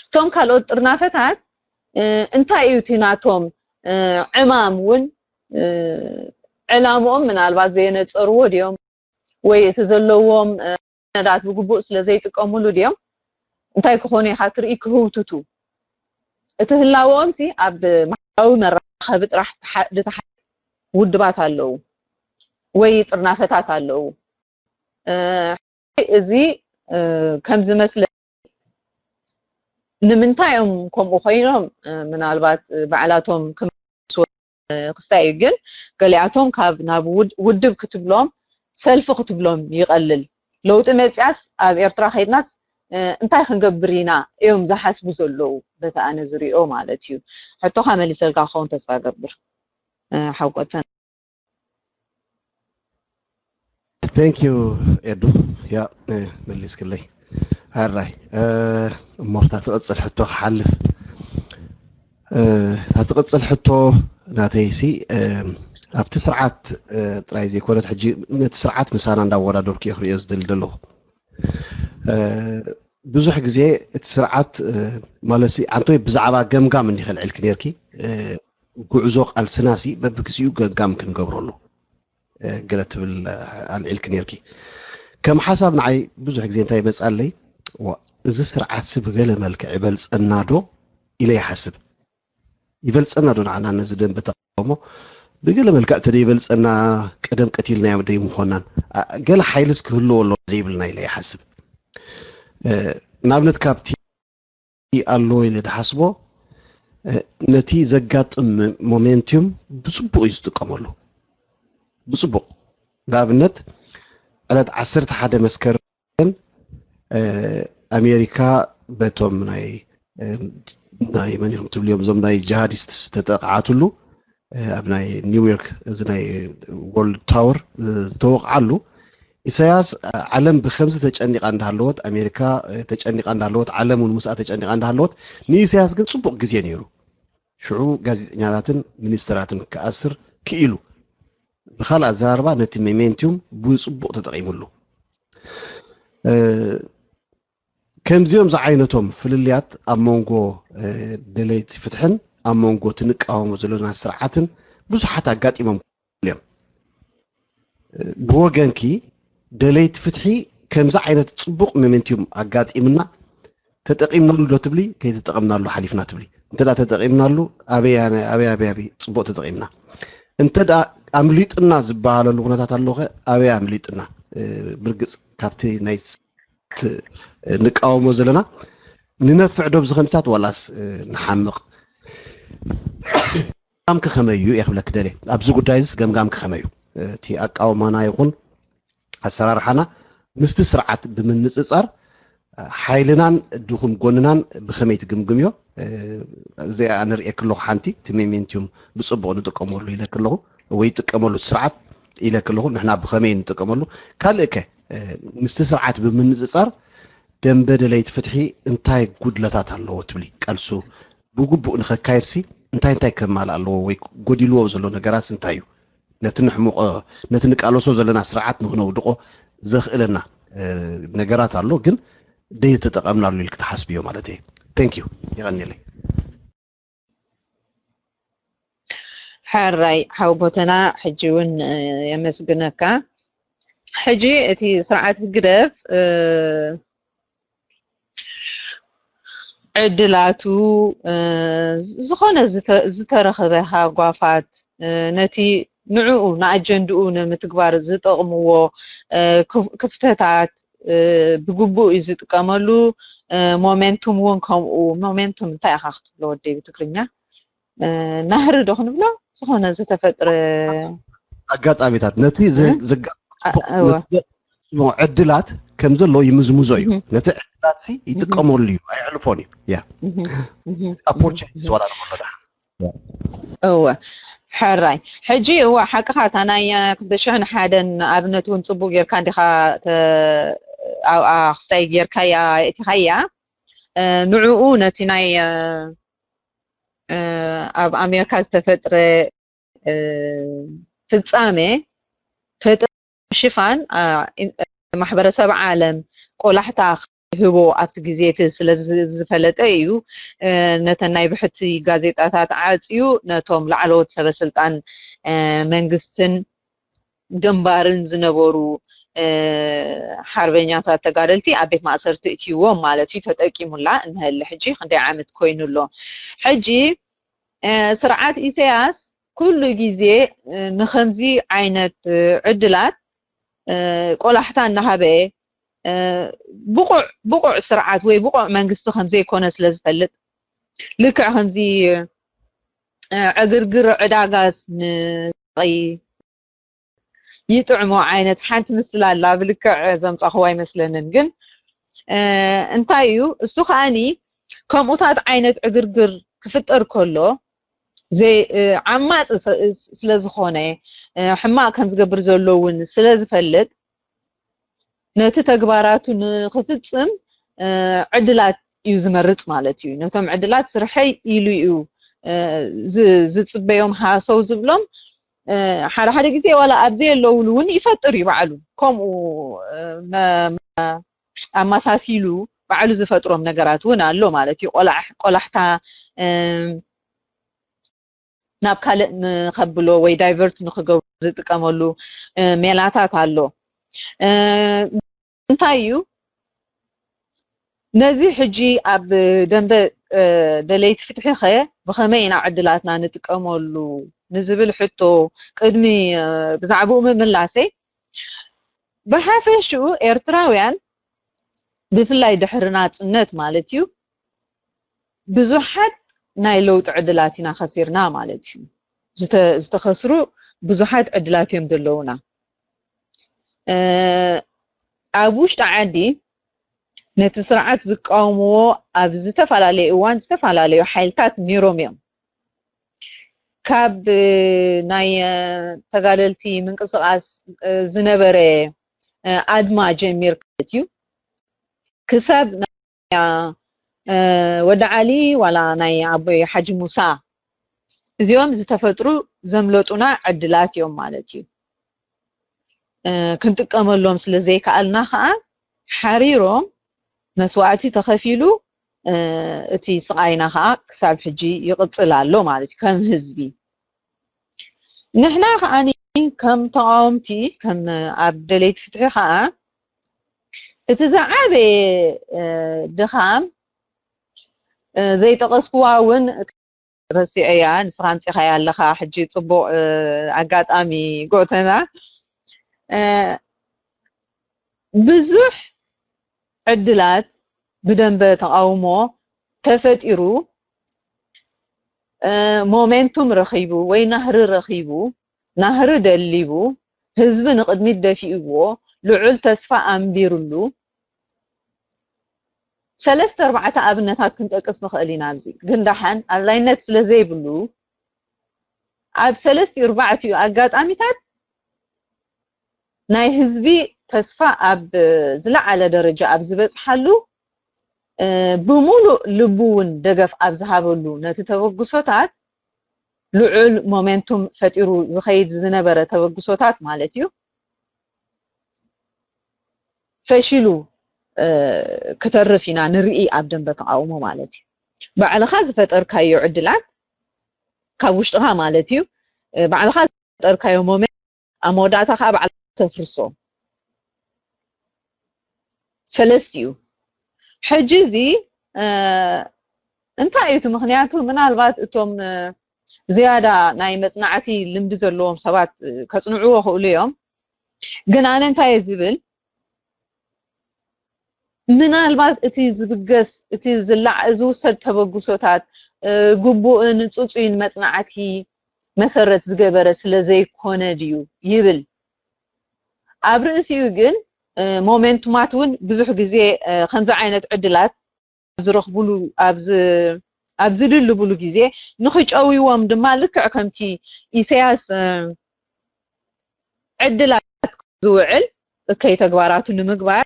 እቶም ካልኦት ጥርናፈታት እንታይ እዩ እቲ ናቶም ዕማም እውን ዕላምኦም ምናልባት ዘየነፀርዎ ድዮም ወይ እቲ ዘለዎም ሰነዳት ብግቡእ ስለ ዘይጥቀምሉ ድዮም እንታይ ክኾኑ ኢኻ ትርኢ ክህውትቱ እቲ ህላወኦም ሲ ኣብ ማሕበራዊ መራኸቢ ጥራሕ ዝተሓ ውድባት ኣለዉ ወይ ጥርናፈታት ኣለዉ። እዚ ከም ዝመስለ ንምንታይ እዮም ከምኡ ኮይኖም ምናልባት ባዕላቶም ክመልስዎ ክስታይ እዩ። ግን ገሊኣቶም ካብ ናብ ውድብ ክትብሎም ሰልፊ ክትብሎም ይቐልል። ለውጢ መፅያስ ኣብ ኤርትራ ከይድናስ እንታይ ክንገብር ኢና እዮም ዝሓስቡ ዘለዉ። በቲ ኣነ ዝሪኦ ማለት እዩ። ሕቶኻ መሊሰልካ ክኸውን ተስፋ ገብር። ሓቆተን Thank you ኤዱ ያ መሊስክለይ። ኣራይ እሞ እታ ትቕፅል ሕቶ ክሓልፍ እታ ትቕፅል ሕቶ ናተይሲ ኣብቲ ስርዓት ጥራይ ዘይኮነት ሕጂ ነቲ ስርዓት ምሳና እንዳወዳደርኩ እየ ክርእዮ ዝደሊ ዘለኹ። ብዙሕ ግዜ እቲ ስርዓት ማለት ዓንቶይ ብዛዕባ ገምጋም እንዲ ከልዕልኪ ነርኪ ጉዕዞ ቃልስና ሲ በብግዚኡ ገምጋም ክንገብረሉ ገለ ትብል ኣልዒልኪ ነርኪ። ከም ሓሳብ ንዓይ ብዙሕ ግዜ እንታይ ይመፅኣለይ፣ ዋ፣ እዚ ስርዓት ሲ ብገለ መልክዕ ይበልፀና ዶ ኢለ ይሓስብ። ይበልፀና ዶ ንዓና ነዚ ደንበ ተቃውሞ ብገለ መልክዕ እንተ ይበልፀና፣ ቀደም ቀቲልናዮም ዶ ይምኾናን፣ ገለ ሓይልስ ክህልዎ ኣሎ ዘይብልና ኢለ ይሓስብ። ንኣብነት ካብቲ ኣሎ ኢለ ድሓስቦ፣ ነቲ ዘጋጥም ሞሜንቲዩም ብፅቡቅ እዩ ዝጥቀመሉ። ብፅቡቅ። ንኣብነት ዕለት ዓሰርተ ሓደ መስከረም ኣሜሪካ በቶም ናይ ናይ መን ኢኹም ትብልዮም፣ እዞም ናይ ጂሃዲስት ዝተጠቕዓትሉ፣ ኣብ ናይ ኒውዮርክ፣ እዚ ናይ ወርልድ ታወር ዝተወቕዓሉ፣ ኢሳያስ፣ ዓለም ብከምዚ ተጨኒቃ እንዳሃለወት፣ ኣሜሪካ ተጨኒቃ እንዳሃለወት፣ ዓለም እውን ምስኣ ተጨኒቃ እንዳሃለወት፣ ንኢሳያስ ግን ፅቡቅ ግዜ ነይሩ። ሽዑ ጋዜጠኛታትን ሚኒስትራትን ክኣስር ክኢሉ። ብካልእ ኣዘራርባ ነቲ ሞሜንቲዩም ብፅቡቅ ተጠቂሙሉ። ከምዚኦም ዝዓይነቶም ፍልልያት ኣብ መንጎ ደለይቲ ፍትሕን ኣብ መንጎ ትንቃወሞ ዘለና ስርዓትን ብዙሓት ኣጋጢሞም እዮም። ብወገንኪ ደለይቲ ፍትሒ ከምዚ ዓይነት ፅቡቅ ሞሜንቲዩም ኣጋጢምና ተጠቂምናሉ ዶ ትብሊ፣ ከይተጠቀምናሉ ሓሊፍና ትብሊ? እንተ ተጠቂምናሉ ኣበይ ኣበይ ኣበይ ኣበይ ፅቡቅ ተጠቂምና? እንተ ኣምሊጥና ዝበሃለሉ ኩነታት ኣሎ ከ ኣበይ ኣምሊጥና? ብርግፅ ካብቲ ናይ ንቃወሞ ዘለና ንነፍዕ ዶ ብዚ ከምሳት ዋላስ ንሓምቕ? ገምጋምኪ ከመይ እዩ እየ ክብለኪ ደልየ። ኣብዚ ጉዳይ እዚስ ገምጋምኪ ከመይ እዩ? እቲ ኣቃውማና ይኹን ኣሰራርሓና ምስቲ ስርዓት ብምንፅፃር ሓይልናን ድኹም ጎንናን ብኸመይ ትግምግምዮ? እዚኣ ንርእየኪ ኣለኹ። ሓንቲ እቲ ሜሜንቲዩም ብፅቡቕ ንጥቀመሉ ኢለኪ ኣለኹ፣ ወይ ይጥቀመሉ እቲ ስርዓት ኢለኪ ኣለኹ። ንሕና ብኸመይ ንጥቀመሉ? ካልእ ከ ምስቲ ስርዓት ብምንፅፃር ደንበ ደለይቲ ፍትሒ እንታይ ጉድለታት ኣለዎ ትብሊ? ቀልሱ ብግቡእ ንኸካየድሲ እንታይ እንታይ ከማልእ ኣለዎ ወይ ጎዲልዎ ዘሎ ነገራት እንታይ እዩ? ነቲ ንሕምቆ ነቲ ንቃለሶ ዘለና ስርዓት ንክነውድቆ ዘኽእለና ነገራት ኣሎ፣ ግን ደይተጠቐምናሉ ኢልክ ትሓስብዮ ማለት እየ። Thank you። የቐንየለይ። ሕራይ ሓው ጎተና፣ ሕጂ እውን የመስግነካ። ሕጂ እቲ ስርዓት ህግደፍ ዕድላቱ፣ ዝኾነ ዝተረኸበ ሃጓፋት፣ ነቲ ንዕኡ ንኣጀንድኡ ንምትግባር ዝጠቕምዎ ክፍተታት ብግቡእ እዩ ዝጥቀመሉ። ሞሜንቱም እውን ከምኡ። ሞሜንቱም እንታይ ኢኻ ክትብሎ ወደይ ብትግርኛ? ናህሪ ዶ ክንብሎ? ዝኾነ ዝተፈጥረ ኣጋጣሚታት ነቲ ዕድላት ከም ዘሎ ይምዝምዞ እዩ። ነቲ ዕድላት ሲ ይጥቀመሉ እዩ፣ ኣየሕልፎን እዩ። ያ ኦፖርቹኒቲ ዝዋላ ንብሎ ደሓን እወ ሕራይ። ሕጂ እወ ሓቅኻ፣ እታ ናይ ክልተ ሽሕን ሓደን ኣብነት እውን ፅቡቅ ጌርካ እንዲኻ ኣብኣ ክስታይ ጌርካያ የእቲኻያ። ንዕኡ ነቲ ናይ ኣብ ኣሜሪካ ዝተፈጥረ ፍጻሜ ተጠ ሽፋን ማሕበረሰብ ዓለም ቆላሕታ ክህቦ ኣብቲ ግዜ እቲ ስለ ዝፈለጠ እዩ ነተን ናይ ብሕቲ ጋዜጣታት ዓፅዩ ነቶም ላዕለዎት ሰበ ስልጣን መንግስትን ግንባርን ዝነበሩ ሓርበኛታት ተጋደልቲ ኣብ ቤት ማእሰርቲ እትይዎም ማለት እዩ። ተጠቂሙላ እንሀለ ሕጂ ክንደይ ዓመት ኮይኑ ኣሎ። ሕጂ ስርዓት ኢሳያስ ኩሉ ግዜ ንከምዚ ዓይነት ዕድላት ቆላሕታ እናሃበ ብቑዕ ብቑዕ ስርዓት ወይ ብቑዕ መንግስቲ ከምዘይኮነ ስለዝፈልጥ ልክዕ ከምዚ ዕግርግር ዕዳጋስ ንይ ይጥዕሞ ዓይነት ሓንቲ ምስላ ኣላ ብልክዕ ዘምፃኽዋ ኣይመስለንን ግን እንታይ እዩ እሱ ከዓኒ ከምኡታት ዓይነት ዕግርግር ክፍጠር ከሎ ዓማፂ ስለዝኾነ ሕማቅ ከም ዝገብር ዘሎ እውን ስለዝፈልጥ ነቲ ተግባራቱ ንክፍፅም ዕድላት እዩ ዝመርፅ ማለት እዩ። ነቶም ዕድላት ስርሐይ ኢሉ እዩ ዝፅበዮም ሃሰው ዝብሎም ሓደ ሓደ ግዜ ዋላ ኣብ ዘየለውሉ እውን ይፈጥር እዩ ባዕሉ ከምኡ ኣመሳሲሉ ባዕሉ ዝፈጥሮም ነገራት እውን ኣሎ ማለት እዩ። ቆላሕታ ናብ ካልእ ንኸብሎ ወይ ዳይቨርት ንክገብሩ ዝጥቀመሉ ሜላታት ኣሎ። እንታይ እዩ ነዚ ሕጂ ኣብ ደንበ ደለይቲ ፍትሒ ኸ ብኸመይ ኢና ዕድላትና ንጥቀመሉ ንዝብል ሕቶ ቅድሚ ብዛዕባኡ ምምላሰይ፣ ብሓፈሽኡ ኤርትራውያን ብፍላይ ድሕሪ ናጽነት ማለት እዩ ብዙሓት ናይ ለውጢ ዕድላት ኢና ኸሲርና ማለት እዩ። ዝተኸስሩ ብዙሓት ዕድላት እዮም ዘለውና። ኣብ ውሽጢ ዓዲ ነቲ ስርዓት ዝቃወምዎ ኣብ ዝተፈላለየ እዋን ዝተፈላለዩ ሓይልታት ነይሮም እዮም። ካብ ናይ ተጋደልቲ ምንቅስቃስ ዝነበረ ኣድማ ጀሚር ማለት እዩ ክሳብ ወዲ ዓሊ ዋላ ናይ ኣቦይ ሓጂ ሙሳ እዚኦም ዝተፈጥሩ ዘምለጡና ዕድላት እዮም ማለት እዩ። ክንጥቀመሎም ስለ ዘይከኣልና ከዓ ሓሪሮም መስዋእቲ ተኸፊሉ እቲ ስቓይና ከዓ ክሳብ ሕጂ ይቕፅል ኣሎ ማለት እዩ። ከም ህዝቢ ንሕና ከዓ ከም ተቃወምቲ ከም ኣብ ደለይቲ ፍትሒ ከዓ እቲ ዝዓበየ ድኻም ዘይጠቀስክዋ እውን ረሲዐያ ንስኻ ኣምፂኻያ ኣለኻ ሕጂ ፅቡቅ ኣጋጣሚ ጎተና ብዙሕ ዕድላት ብደንበ ተቃውሞ ተፈጢሩ ሞሜንቱም ረኺቡ ወይ ናህሪ ረኺቡ ናህሪ ደሊቡ ህዝቢ ንቅድሚት ደፊእዎ ልዑል ተስፋ ኣንቢርሉ ሰለስተ ኣርባዕተ ኣብነታት ክንጠቅስ ንኽእል ኢና ኣብዚ ግን ደሓን ኣድላይነት ስለ ዘይብሉ ኣብ ሰለስቲኡ ኣርባዕቲኡ ኣጋጣሚታት ናይ ህዝቢ ተስፋ ኣብ ዝለዓለ ደረጃ ኣብ ዝበፅሓሉ ብሙሉእ ልቡ እውን ደገፍ ኣብ ዝሃበሉ ነቲ ተበግሶታት ልዑል ሞሜንቱም ፈጢሩ ዝኸይድ ዝነበረ ተበግሶታት ማለት እዩ ፈሺሉ ክተርፍ ኢና ንርኢ ኣብ ደንበ ተቃውሞ ማለት እዩ ባዕልኻ ዝፈጠርካዮ ዕድላት ካብ ውሽጥኻ ማለት እዩ ባዕልኻ ዝፈጠርካዮ ሞሜንት ኣብ መወዳእታ ከዓ ባዕልኻ ተፍርሶ ሰለስቲኡ ሕጂ እዚ እንታይ እዩ እቲ ምክንያቱ ምናልባት እቶም ዝያዳ ናይ መፅናዕቲ ልምዲ ዘለዎም ሰባት ከፅንዕዎ ክእሉ እዮም ግን ኣነ እንታይ ዝብል ምናልባት እቲ ዝብገስ እቲ ዝላዕ ዝውሰድ ተበግሶታት ግቡእን ፅፁይን መፅናዕቲ መሰረት ዝገበረ ስለ ዘይኮነ ድዩ ይብል ኣብ ርእሲኡ ግን ሞሜንቱማት እውን ብዙሕ ግዜ ከምዚ ዓይነት ዕድላት ዝረኽብሉ ኣብ ዝልልብሉ ግዜ ንኽጨውይዎም ድማ ልክዕ ከምቲ ኢሳያስ ዕድላት ዝውዕል እከይ ተግባራቱ ንምግባር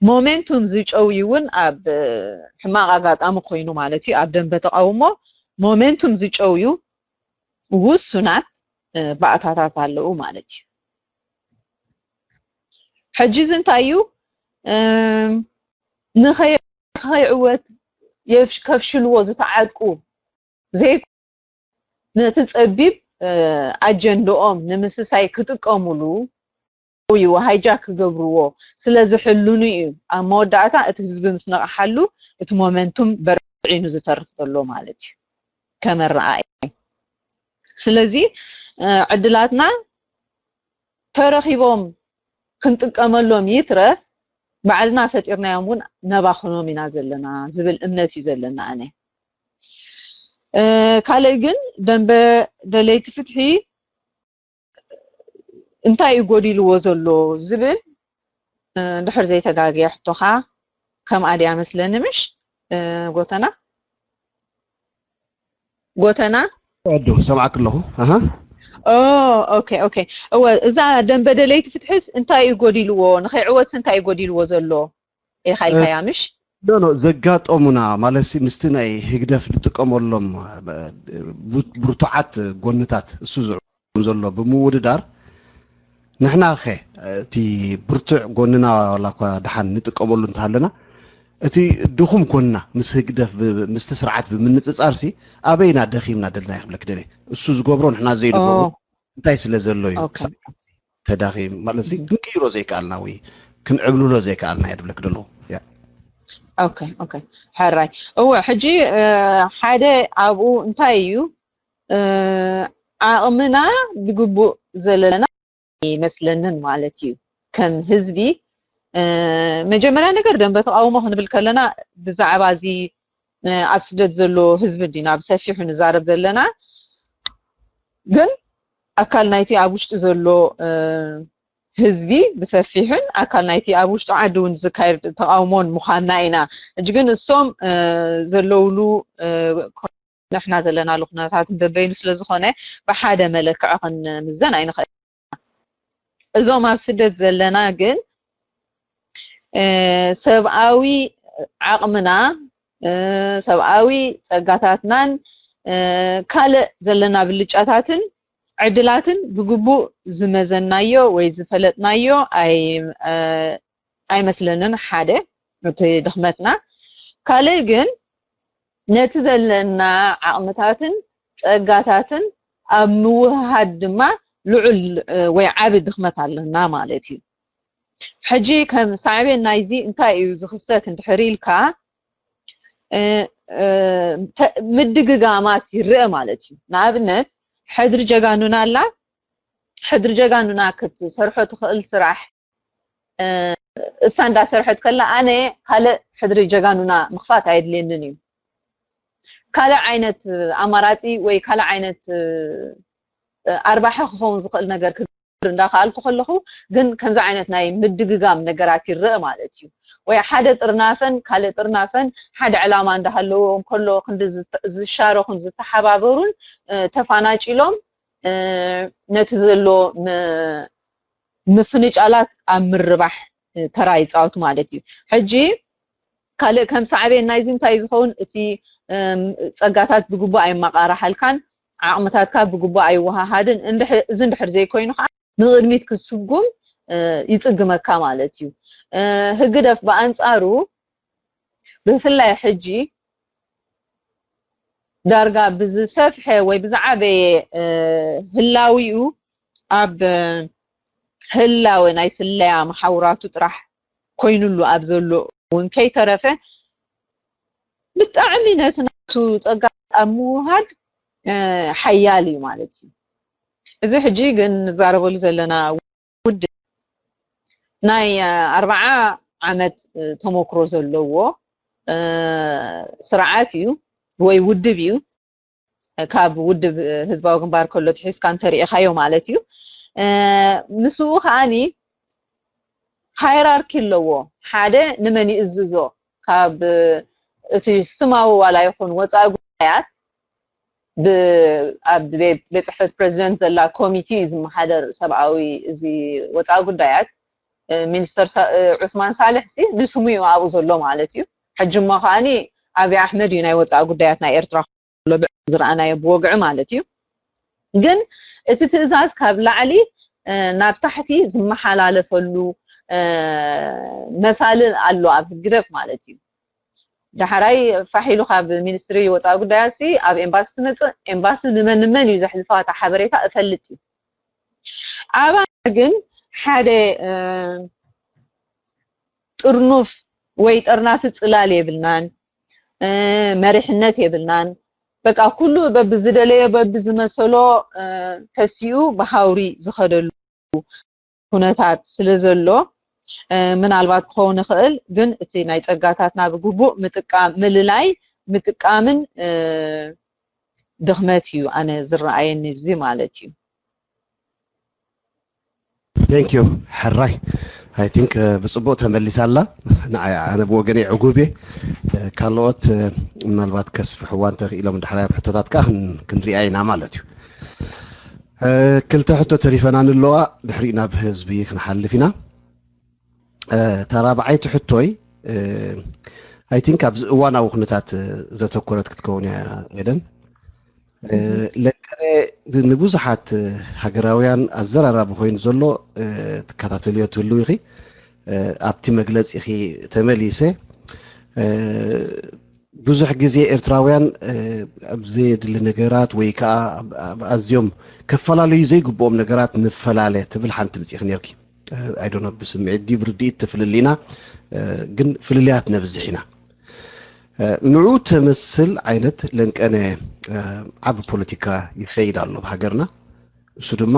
ሞሜንቱም ዝጨውዩ እውን ኣብ ሕማቕ ኣጋጣሚ ኮይኑ ማለት እዩ ኣብ ደንበ ተቃውሞ ሞሜንቱም ዝጨውዩ ውሱናት ባእታታት ኣለዉ ማለት እዩ ሕጂ እዚ እንታይ እዩ ንኸይዕወት ከፍሽልዎ ዝተዓጥቁ ዘይኮ ነቲ ጸቢብ ኣጀንድኦም ንምስሳይ ክጥቀሙሉ እዩ ሃይጃክ ክገብርዎ ስለ ዝሕልኑ እዩ ኣብ መወዳእታ እቲ ህዝቢ ምስ ነቕሓሉ እቲ ሞመንቱም በርዒኑ ዝተርፍ ዘሎ ማለት እዩ ከመረኣየ ስለዚ ዕድላትና ተረኺቦም ክንጥቀመሎም ይትረፍ ባዕልና ፈጢርናዮም እውን ነባኽኖም ኢና ዘለና ዝብል እምነት እዩ ዘለና ኣነ ካልእ ግን ደንበ ደለይቲ ፍትሒ እንታይ እዩ ጎዲልዎ ዘሎ ዝብል ድሕር ዘይተጋግየ ሕቶኻ ከም ኣድያ መስለኒ ምሽ ጎተና ጎተና ወዱ ሰማዕክ ኣለኹ ኣሃ ኦኬ ኦኬ እወ እዛ ደንበ ደለይቲ ፍትሕስ እንታይ እዩ ጎዲልዎ ንኸይዕወትስ እንታይ እዩ ጎዲልዎ ዘሎ ኢልካ ኢልካያ ምሽ ኖ ኖ ዘጋጠሙና ማለት ምስቲ ናይ ህግደፍ ንጥቀመሎም ብርቱዓት ጎንታት እሱ ዝዕም ዘሎ ብምውድዳር ንሕና ኸ እቲ ብርቱዕ ጎንና ዋላ እኳ ድሓን ንጥቀመሉ እንተሃለና እቲ ድኹም ጎንና ምስ ህግደፍ ምስቲ ስርዓት ብምንፅፃር ሲ ኣበይና ደኺምና ደልና ይክብለክ ደለ እሱ ዝገብሮ ንሕና ዘይንገብሮ እንታይ ስለ ዘሎ እዩ ተዳኺም ማለት ክንቅይሮ ዘይከኣልና ወይ ክንዕብልሎ ዘይከኣልና እየ ድብለክ ደለኹ። ያ። ኦኬ ኦኬ። ሕራይ። እወ፣ ሕጂ ሓደ ኣብኡ እንታይ እዩ፣ ዓቕምና ብግቡእ ዘለና ይመስለንን ማለት እዩ። ከም ህዝቢ መጀመርያ ነገር ደንበ ተቃውሞ ክንብል ከለና ብዛዕባ እዚ ኣብ ስደት ዘሎ ህዝቢ እንዲና ብሰፊሑ ንዛረብ ዘለና። ግን ኣካል ናይቲ ኣብ ውሽጢ ዘሎ ህዝቢ ብሰፊሕን ኣካል ናይቲ ኣብ ውሽጢ ዓዲ እውን ዝካየድ ተቃውሞን ምዃንና ኢና። ሕጂ ግን እሶም ዘለውሉ ንሕና ዘለናሉ ኩነታት በበይኑ ስለዝኾነ ብሓደ መለክዒ ክንምዘን ኣይንኽእል። እዞም ኣብ ስደት ዘለና ግን ሰብኣዊ ዓቕምና፣ ሰብኣዊ ጸጋታትናን ካልእ ዘለና ብልጫታትን ዕድላትን ብግቡእ ዝመዘናዮ ወይ ዝፈለጥናዮ ኣይመስለንን። ሓደ እቲ ድኽመትና፣ ካልእ ግን ነቲ ዘለና ዓቕምታትን ጸጋታትን ኣብ ምውህሃድ ድማ ልዑል ወይ ዓቢ ድኽመት ኣለና ማለት እዩ። ሕጂ ከም ሳዕቤን ናይዚ እንታይ እዩ ዝኽሰት እንድሕር ኢልካ ምድግጋማት ይረአ ማለት እዩ። ንኣብነት ሕድሪ ጀጋኑና ኣላ። ሕድሪ ጀጋኑና ክትሰርሖ ትኽእል ስራሕ እሳ እንዳሰርሐት ከላ ኣነ ካልእ ሕድሪ ጀጋኑና ምኽፋት ኣየድልየንን እዩ። ካልእ ዓይነት ኣማራፂ ወይ ካልእ ዓይነት ኣርባሒ ክኸውን ዝኽእል ነገር ክገብር እንዳኸኣልኩ ከለኹ ግን ከምዚ ዓይነት ናይ ምድግጋም ነገራት ይረአ ማለት እዩ። ወይ ሓደ ጥርናፈን ካልእ ጥርናፈን ሓደ ዕላማ እንዳሃለዎ እንከሎ ክንዲ ዝሻረኹን ዝተሓባበሩን ተፋናጭሎም ነቲ ዘሎ ምፍንጫላት ኣብ ምርባሕ ተራ ይፃወቱ ማለት እዩ። ሕጂ ካልእ ከም ሳዕቤን ናይዚ እንታይ ዝኸውን፣ እቲ ፀጋታት ብግቡእ ኣይመቃራሓልካን፣ ዓቕምታትካ ብግቡእ ኣይወሃሃድን። እዚ እንድሕር ዘይኮይኑ ከዓ ንቕድሚት ክስጉም ይፅግመካ ማለት እዩ። ህግደፍ ብኣንፃሩ ብፍላይ ሕጂ ዳርጋ ብዝሰፍሐ ወይ ብዝዓበየ ህላዊኡ ኣብ ህላወ ናይ ስለያ መሓውራቱ ጥራሕ ኮይኑሉ ኣብ ዘሎ እውን ከይተረፈ ብጣዕሚ ነቲ ናቱ ፀጋ ኣብ ምውሃድ ሓያል እዩ ማለት እዩ። እዚ ሕጂ ግን ንዛረበሉ ዘለና ውድብ ናይ ኣርባዓ ዓመት ተሞክሮ ዘለዎ ስርዓት እዩ ወይ ውድብ እዩ። ካብ ውድብ ህዝባዊ ግንባር ከሎ ትሒዝካ እንተሪኢኻዮ ማለት እዩ። ምስኡ ከዓኒ ሃይራርኪ ኣለዎ። ሓደ ንመን ይእዝዞ፣ ካብ እቲ ስማዊ ዋላ ይኹን ወፃኢ ጉዳያት ኣብ ቤት ፅሕፈት ፕሬዚደንት ዘላ ኮሚቴ እዩ ዝመሓደር ሰብኣዊ እዚ ወፃኢ ጉዳያት። ሚኒስተር ዑስማን ሳልሕ ሲ ንስሙ እዩ ኣብኡ ዘሎ ማለት እዩ። ሕጂ እሞ ከዓኒ ኣብይ ኣሕመድ እዩ ናይ ወፃኢ ጉዳያት ናይ ኤርትራ ዝረኣናዮ ብወግዒ ማለት እዩ። ግን እቲ ትእዛዝ ካብ ላዕሊ ናብ ታሕቲ ዝመሓላለፈሉ መሳልል ኣሎ ኣብ ህግደፍ ማለት እዩ። ዳሕራይ ፋሕ ኢሉ ካብ ሚኒስትሪ ወፃኢ ጉዳያት ሲ ኣብ ኤምባሲ ትመፅእ። ኤምባሲ ንመን ንመን እዩ ዘሕልፋ እታ ሓበሬታ እፈልጥ እዩ። ኣባና ግን ሓደ ጥርኑፍ ወይ ጠርናፊ ፅላል የብልናን፣ መሪሕነት የብልናን። በቃ ኩሉ በብዝደለዮ በብዝመሰሎ ተሲኡ ብሃውሪ ዝኸደሉ ኩነታት ስለ ዘሎ ምናልባት ክኸውን ይኽእል። ግን እቲ ናይ ፀጋታትና ብግቡእ ምጥቃም ምልላይ ምጥቃምን ድኽመት እዩ ኣነ ዝረኣየኒ ብዚ ማለት እዩ። Thank you ሕራይ። I think ብፅቡቅ ተመሊሳ ኣላ። ንዓይ ኣነ ብወገነይ ዕጉብ እየ። ካልኦት ምናልባት ከስፍሕዋ እንተኽኢሎም ድሕራይ ኣብ ሕቶታት ከዓ ክንሪኣ ኢና ማለት እዩ። ክልተ ሕቶ ተሪፈና ንለዋ ድሕሪኡ ናብ ህዝቢ ክንሓልፍ ኢና። እታ ራብዓይቲ ሕቶይ I think ኣብዚ እዋናዊ ኩነታት ዘተኮረት ክትከውን እያ ኤደን። ለንቀነ ንብዙሓት ሃገራውያን ኣዘራራቢ ኮይኑ ዘሎ ትከታተልዮ ትህልው ኢኺ። ኣብቲ መግለፂኺ ተመሊሰ ብዙሕ ግዜ ኤርትራውያን ኣብ ዘየድሊ ነገራት ወይ ከዓ ኣብ ኣዝዮም ከፈላለዩ ዘይግብኦም ነገራት ንፈላለ ትብል ሓንቲ ምፅኢኺ ነርኪ። ኣይዶነ ብስምዒት ድዩ ብርድኢት ትፍልል ኢና፣ ግን ፍልልያት ነብዝሕ ኢና። ንዑ ተመስል ዓይነት ለንቀነ ዓቢ ፖለቲካ ይኸይድ ኣሎ ኣብ ሃገርና። እሱ ድማ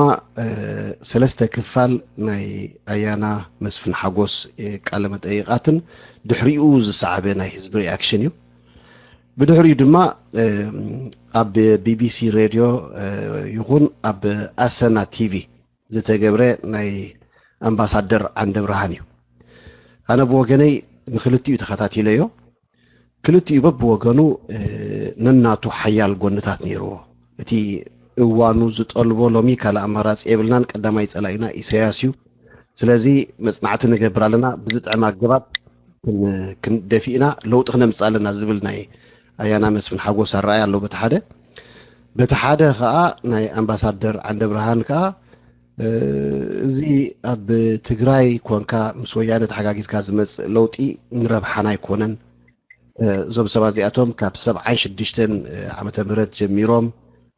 ሰለስተ ክፋል ናይ ኣያና መስፍን ሓጎስ ቃለ መጠይቓትን ድሕሪኡ ዝሰዓበ ናይ ህዝቢ ሪኣክሽን እዩ። ብድሕሪኡ ድማ ኣብ ቢቢሲ ሬድዮ ይኹን ኣብ ኣሰና ቲቪ ዝተገብረ ናይ ኣምባሳደር ዓንደ ብርሃን እዩ። ኣነ ብወገነይ ንክልቲኡ ተኸታቲለዮ። ክልቲኡ በብወገኑ ነናቱ ሓያል ጎንታት ነይርዎ። እቲ እዋኑ ዝጠልቦ ሎሚ ካልእ ኣማራፂ የብልናን፣ ቀዳማይ ፀላኢና ኢሳያስ እዩ። ስለዚ መፅናዕቲ ንገብር ኣለና፣ ብዝጥዕም ኣገባብ ክንደፊእና ለውጢ ክነምፅእ ኣለና ዝብል ናይ ኣያና መስፍን ሓጎስ ኣረኣያ ኣሎ በቲ ሓደ። በቲ ሓደ ከዓ ናይ ኣምባሳደር ዓንደ ብርሃን ከዓ እዚ ኣብ ትግራይ ኮንካ ምስ ወያነ ተሓጋጊዝካ ዝመፅእ ለውጢ ንረብሓና ኣይኮነን። እዞም ሰባት እዚኣቶም ካብ ሰብዓን ሽዱሽተን ዓመተ ምህረት ጀሚሮም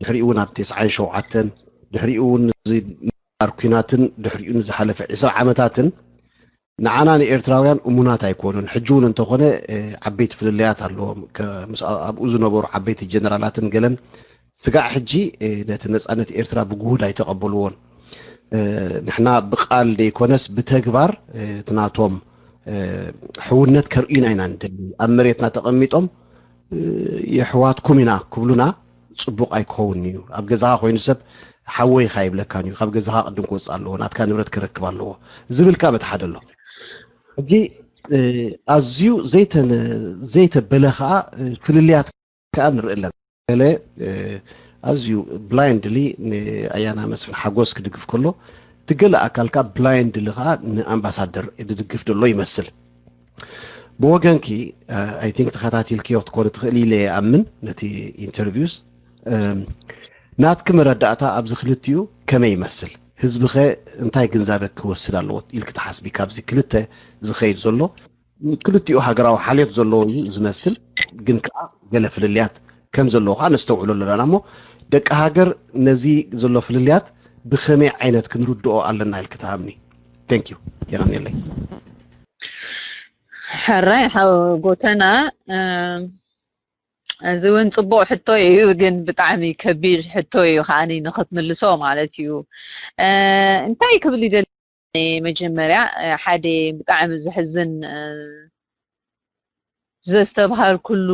ድሕሪኡ እውን ኣብ ተስዓን ሸውዓተን ድሕሪኡ እውን እዚ ምድር ኲናትን ድሕሪኡ ንዝሓለፈ ዕስራ ዓመታትን ንዓና ንኤርትራውያን እሙናት ኣይኮኑን። ሕጂ እውን እንተኾነ ዓበይቲ ፍልልያት ኣለዎም። ምስ ኣብኡ ዝነበሩ ዓበይቲ ጀነራላትን ገለን ስጋዕ ሕጂ ነቲ ነፃነት ኤርትራ ብግሁድ ኣይተቐበልዎን። ንሕና ብቃል ደይኮነስ ብተግባር እቲ ናቶም ሕውነት ከርእዩና ኢና ንደሊ። ኣብ መሬትና ተቐሚጦም የሕዋትኩም ኢና ክብሉና ፅቡቕ ኣይክኸውን እዩ። ኣብ ገዛኻ ኮይኑ ሰብ ሓወይኻ ይብለካን እዩ። ካብ ገዛኻ ቅድም ክወፅእ ኣለዎ፣ ናትካ ንብረት ክረክብ ኣለዎ ዝብል ከዓ በቲ ሓደ ኣሎ። ሕጂ ኣዝዩ ዘይተበለ ከዓ ፍልልያት ከዓ ንርኢ ኣለና። ገለ ኣዝዩ ብላይንድሊ ንኣያና መስፍን ሓጎስ ክድግፍ ከሎ፣ እቲ ገለ ኣካል ከዓ ብላይንድሊ ከዓ ንኣምባሳደር ዝድግፍ ዘሎ ይመስል። ብወገንኪ ኣይ ቲንክ ተኸታቲልክዮ ክትኮኒ ትኽእል ኢለ ይኣምን ነቲ ኢንተርቪውስ። ናትኪ መረዳእታ ኣብዚ ክልቲኡ ከመይ ይመስል? ህዝቢ ኸ እንታይ ግንዛበ ክወስድ ኣለዎ ኢልኪ ትሓስቢ? ካብዚ ክልተ ዝኸይድ ዘሎ ክልቲኡ ሃገራዊ ሓልዮት ዘለዎ እዩ ዝመስል፣ ግን ከዓ ገለ ፍልልያት ከም ዘለዎ ከዓ ነስተውዕሎ ኣለና እሞ ደቂ ሃገር ነዚ ዘሎ ፍልልያት ብኸመይ ዓይነት ክንርድኦ ኣለና ኢልኪ ትሃምኒ? Thank you። የቐንየለይ። ሕራይ ሓው ጎተና፣ እዚ እውን ፅቡቕ ሕቶ እዩ፣ ግን ብጣዕሚ ከቢድ ሕቶ እዩ ከዓኒ ንክትምልሶ ማለት እዩ። እንታይ ክብል ይደሊ? መጀመርያ ሓደ ብጣዕሚ ዘሕዝን ዘስተብሃልኩሉ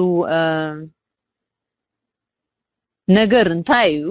ነገር እንታይ እዩ?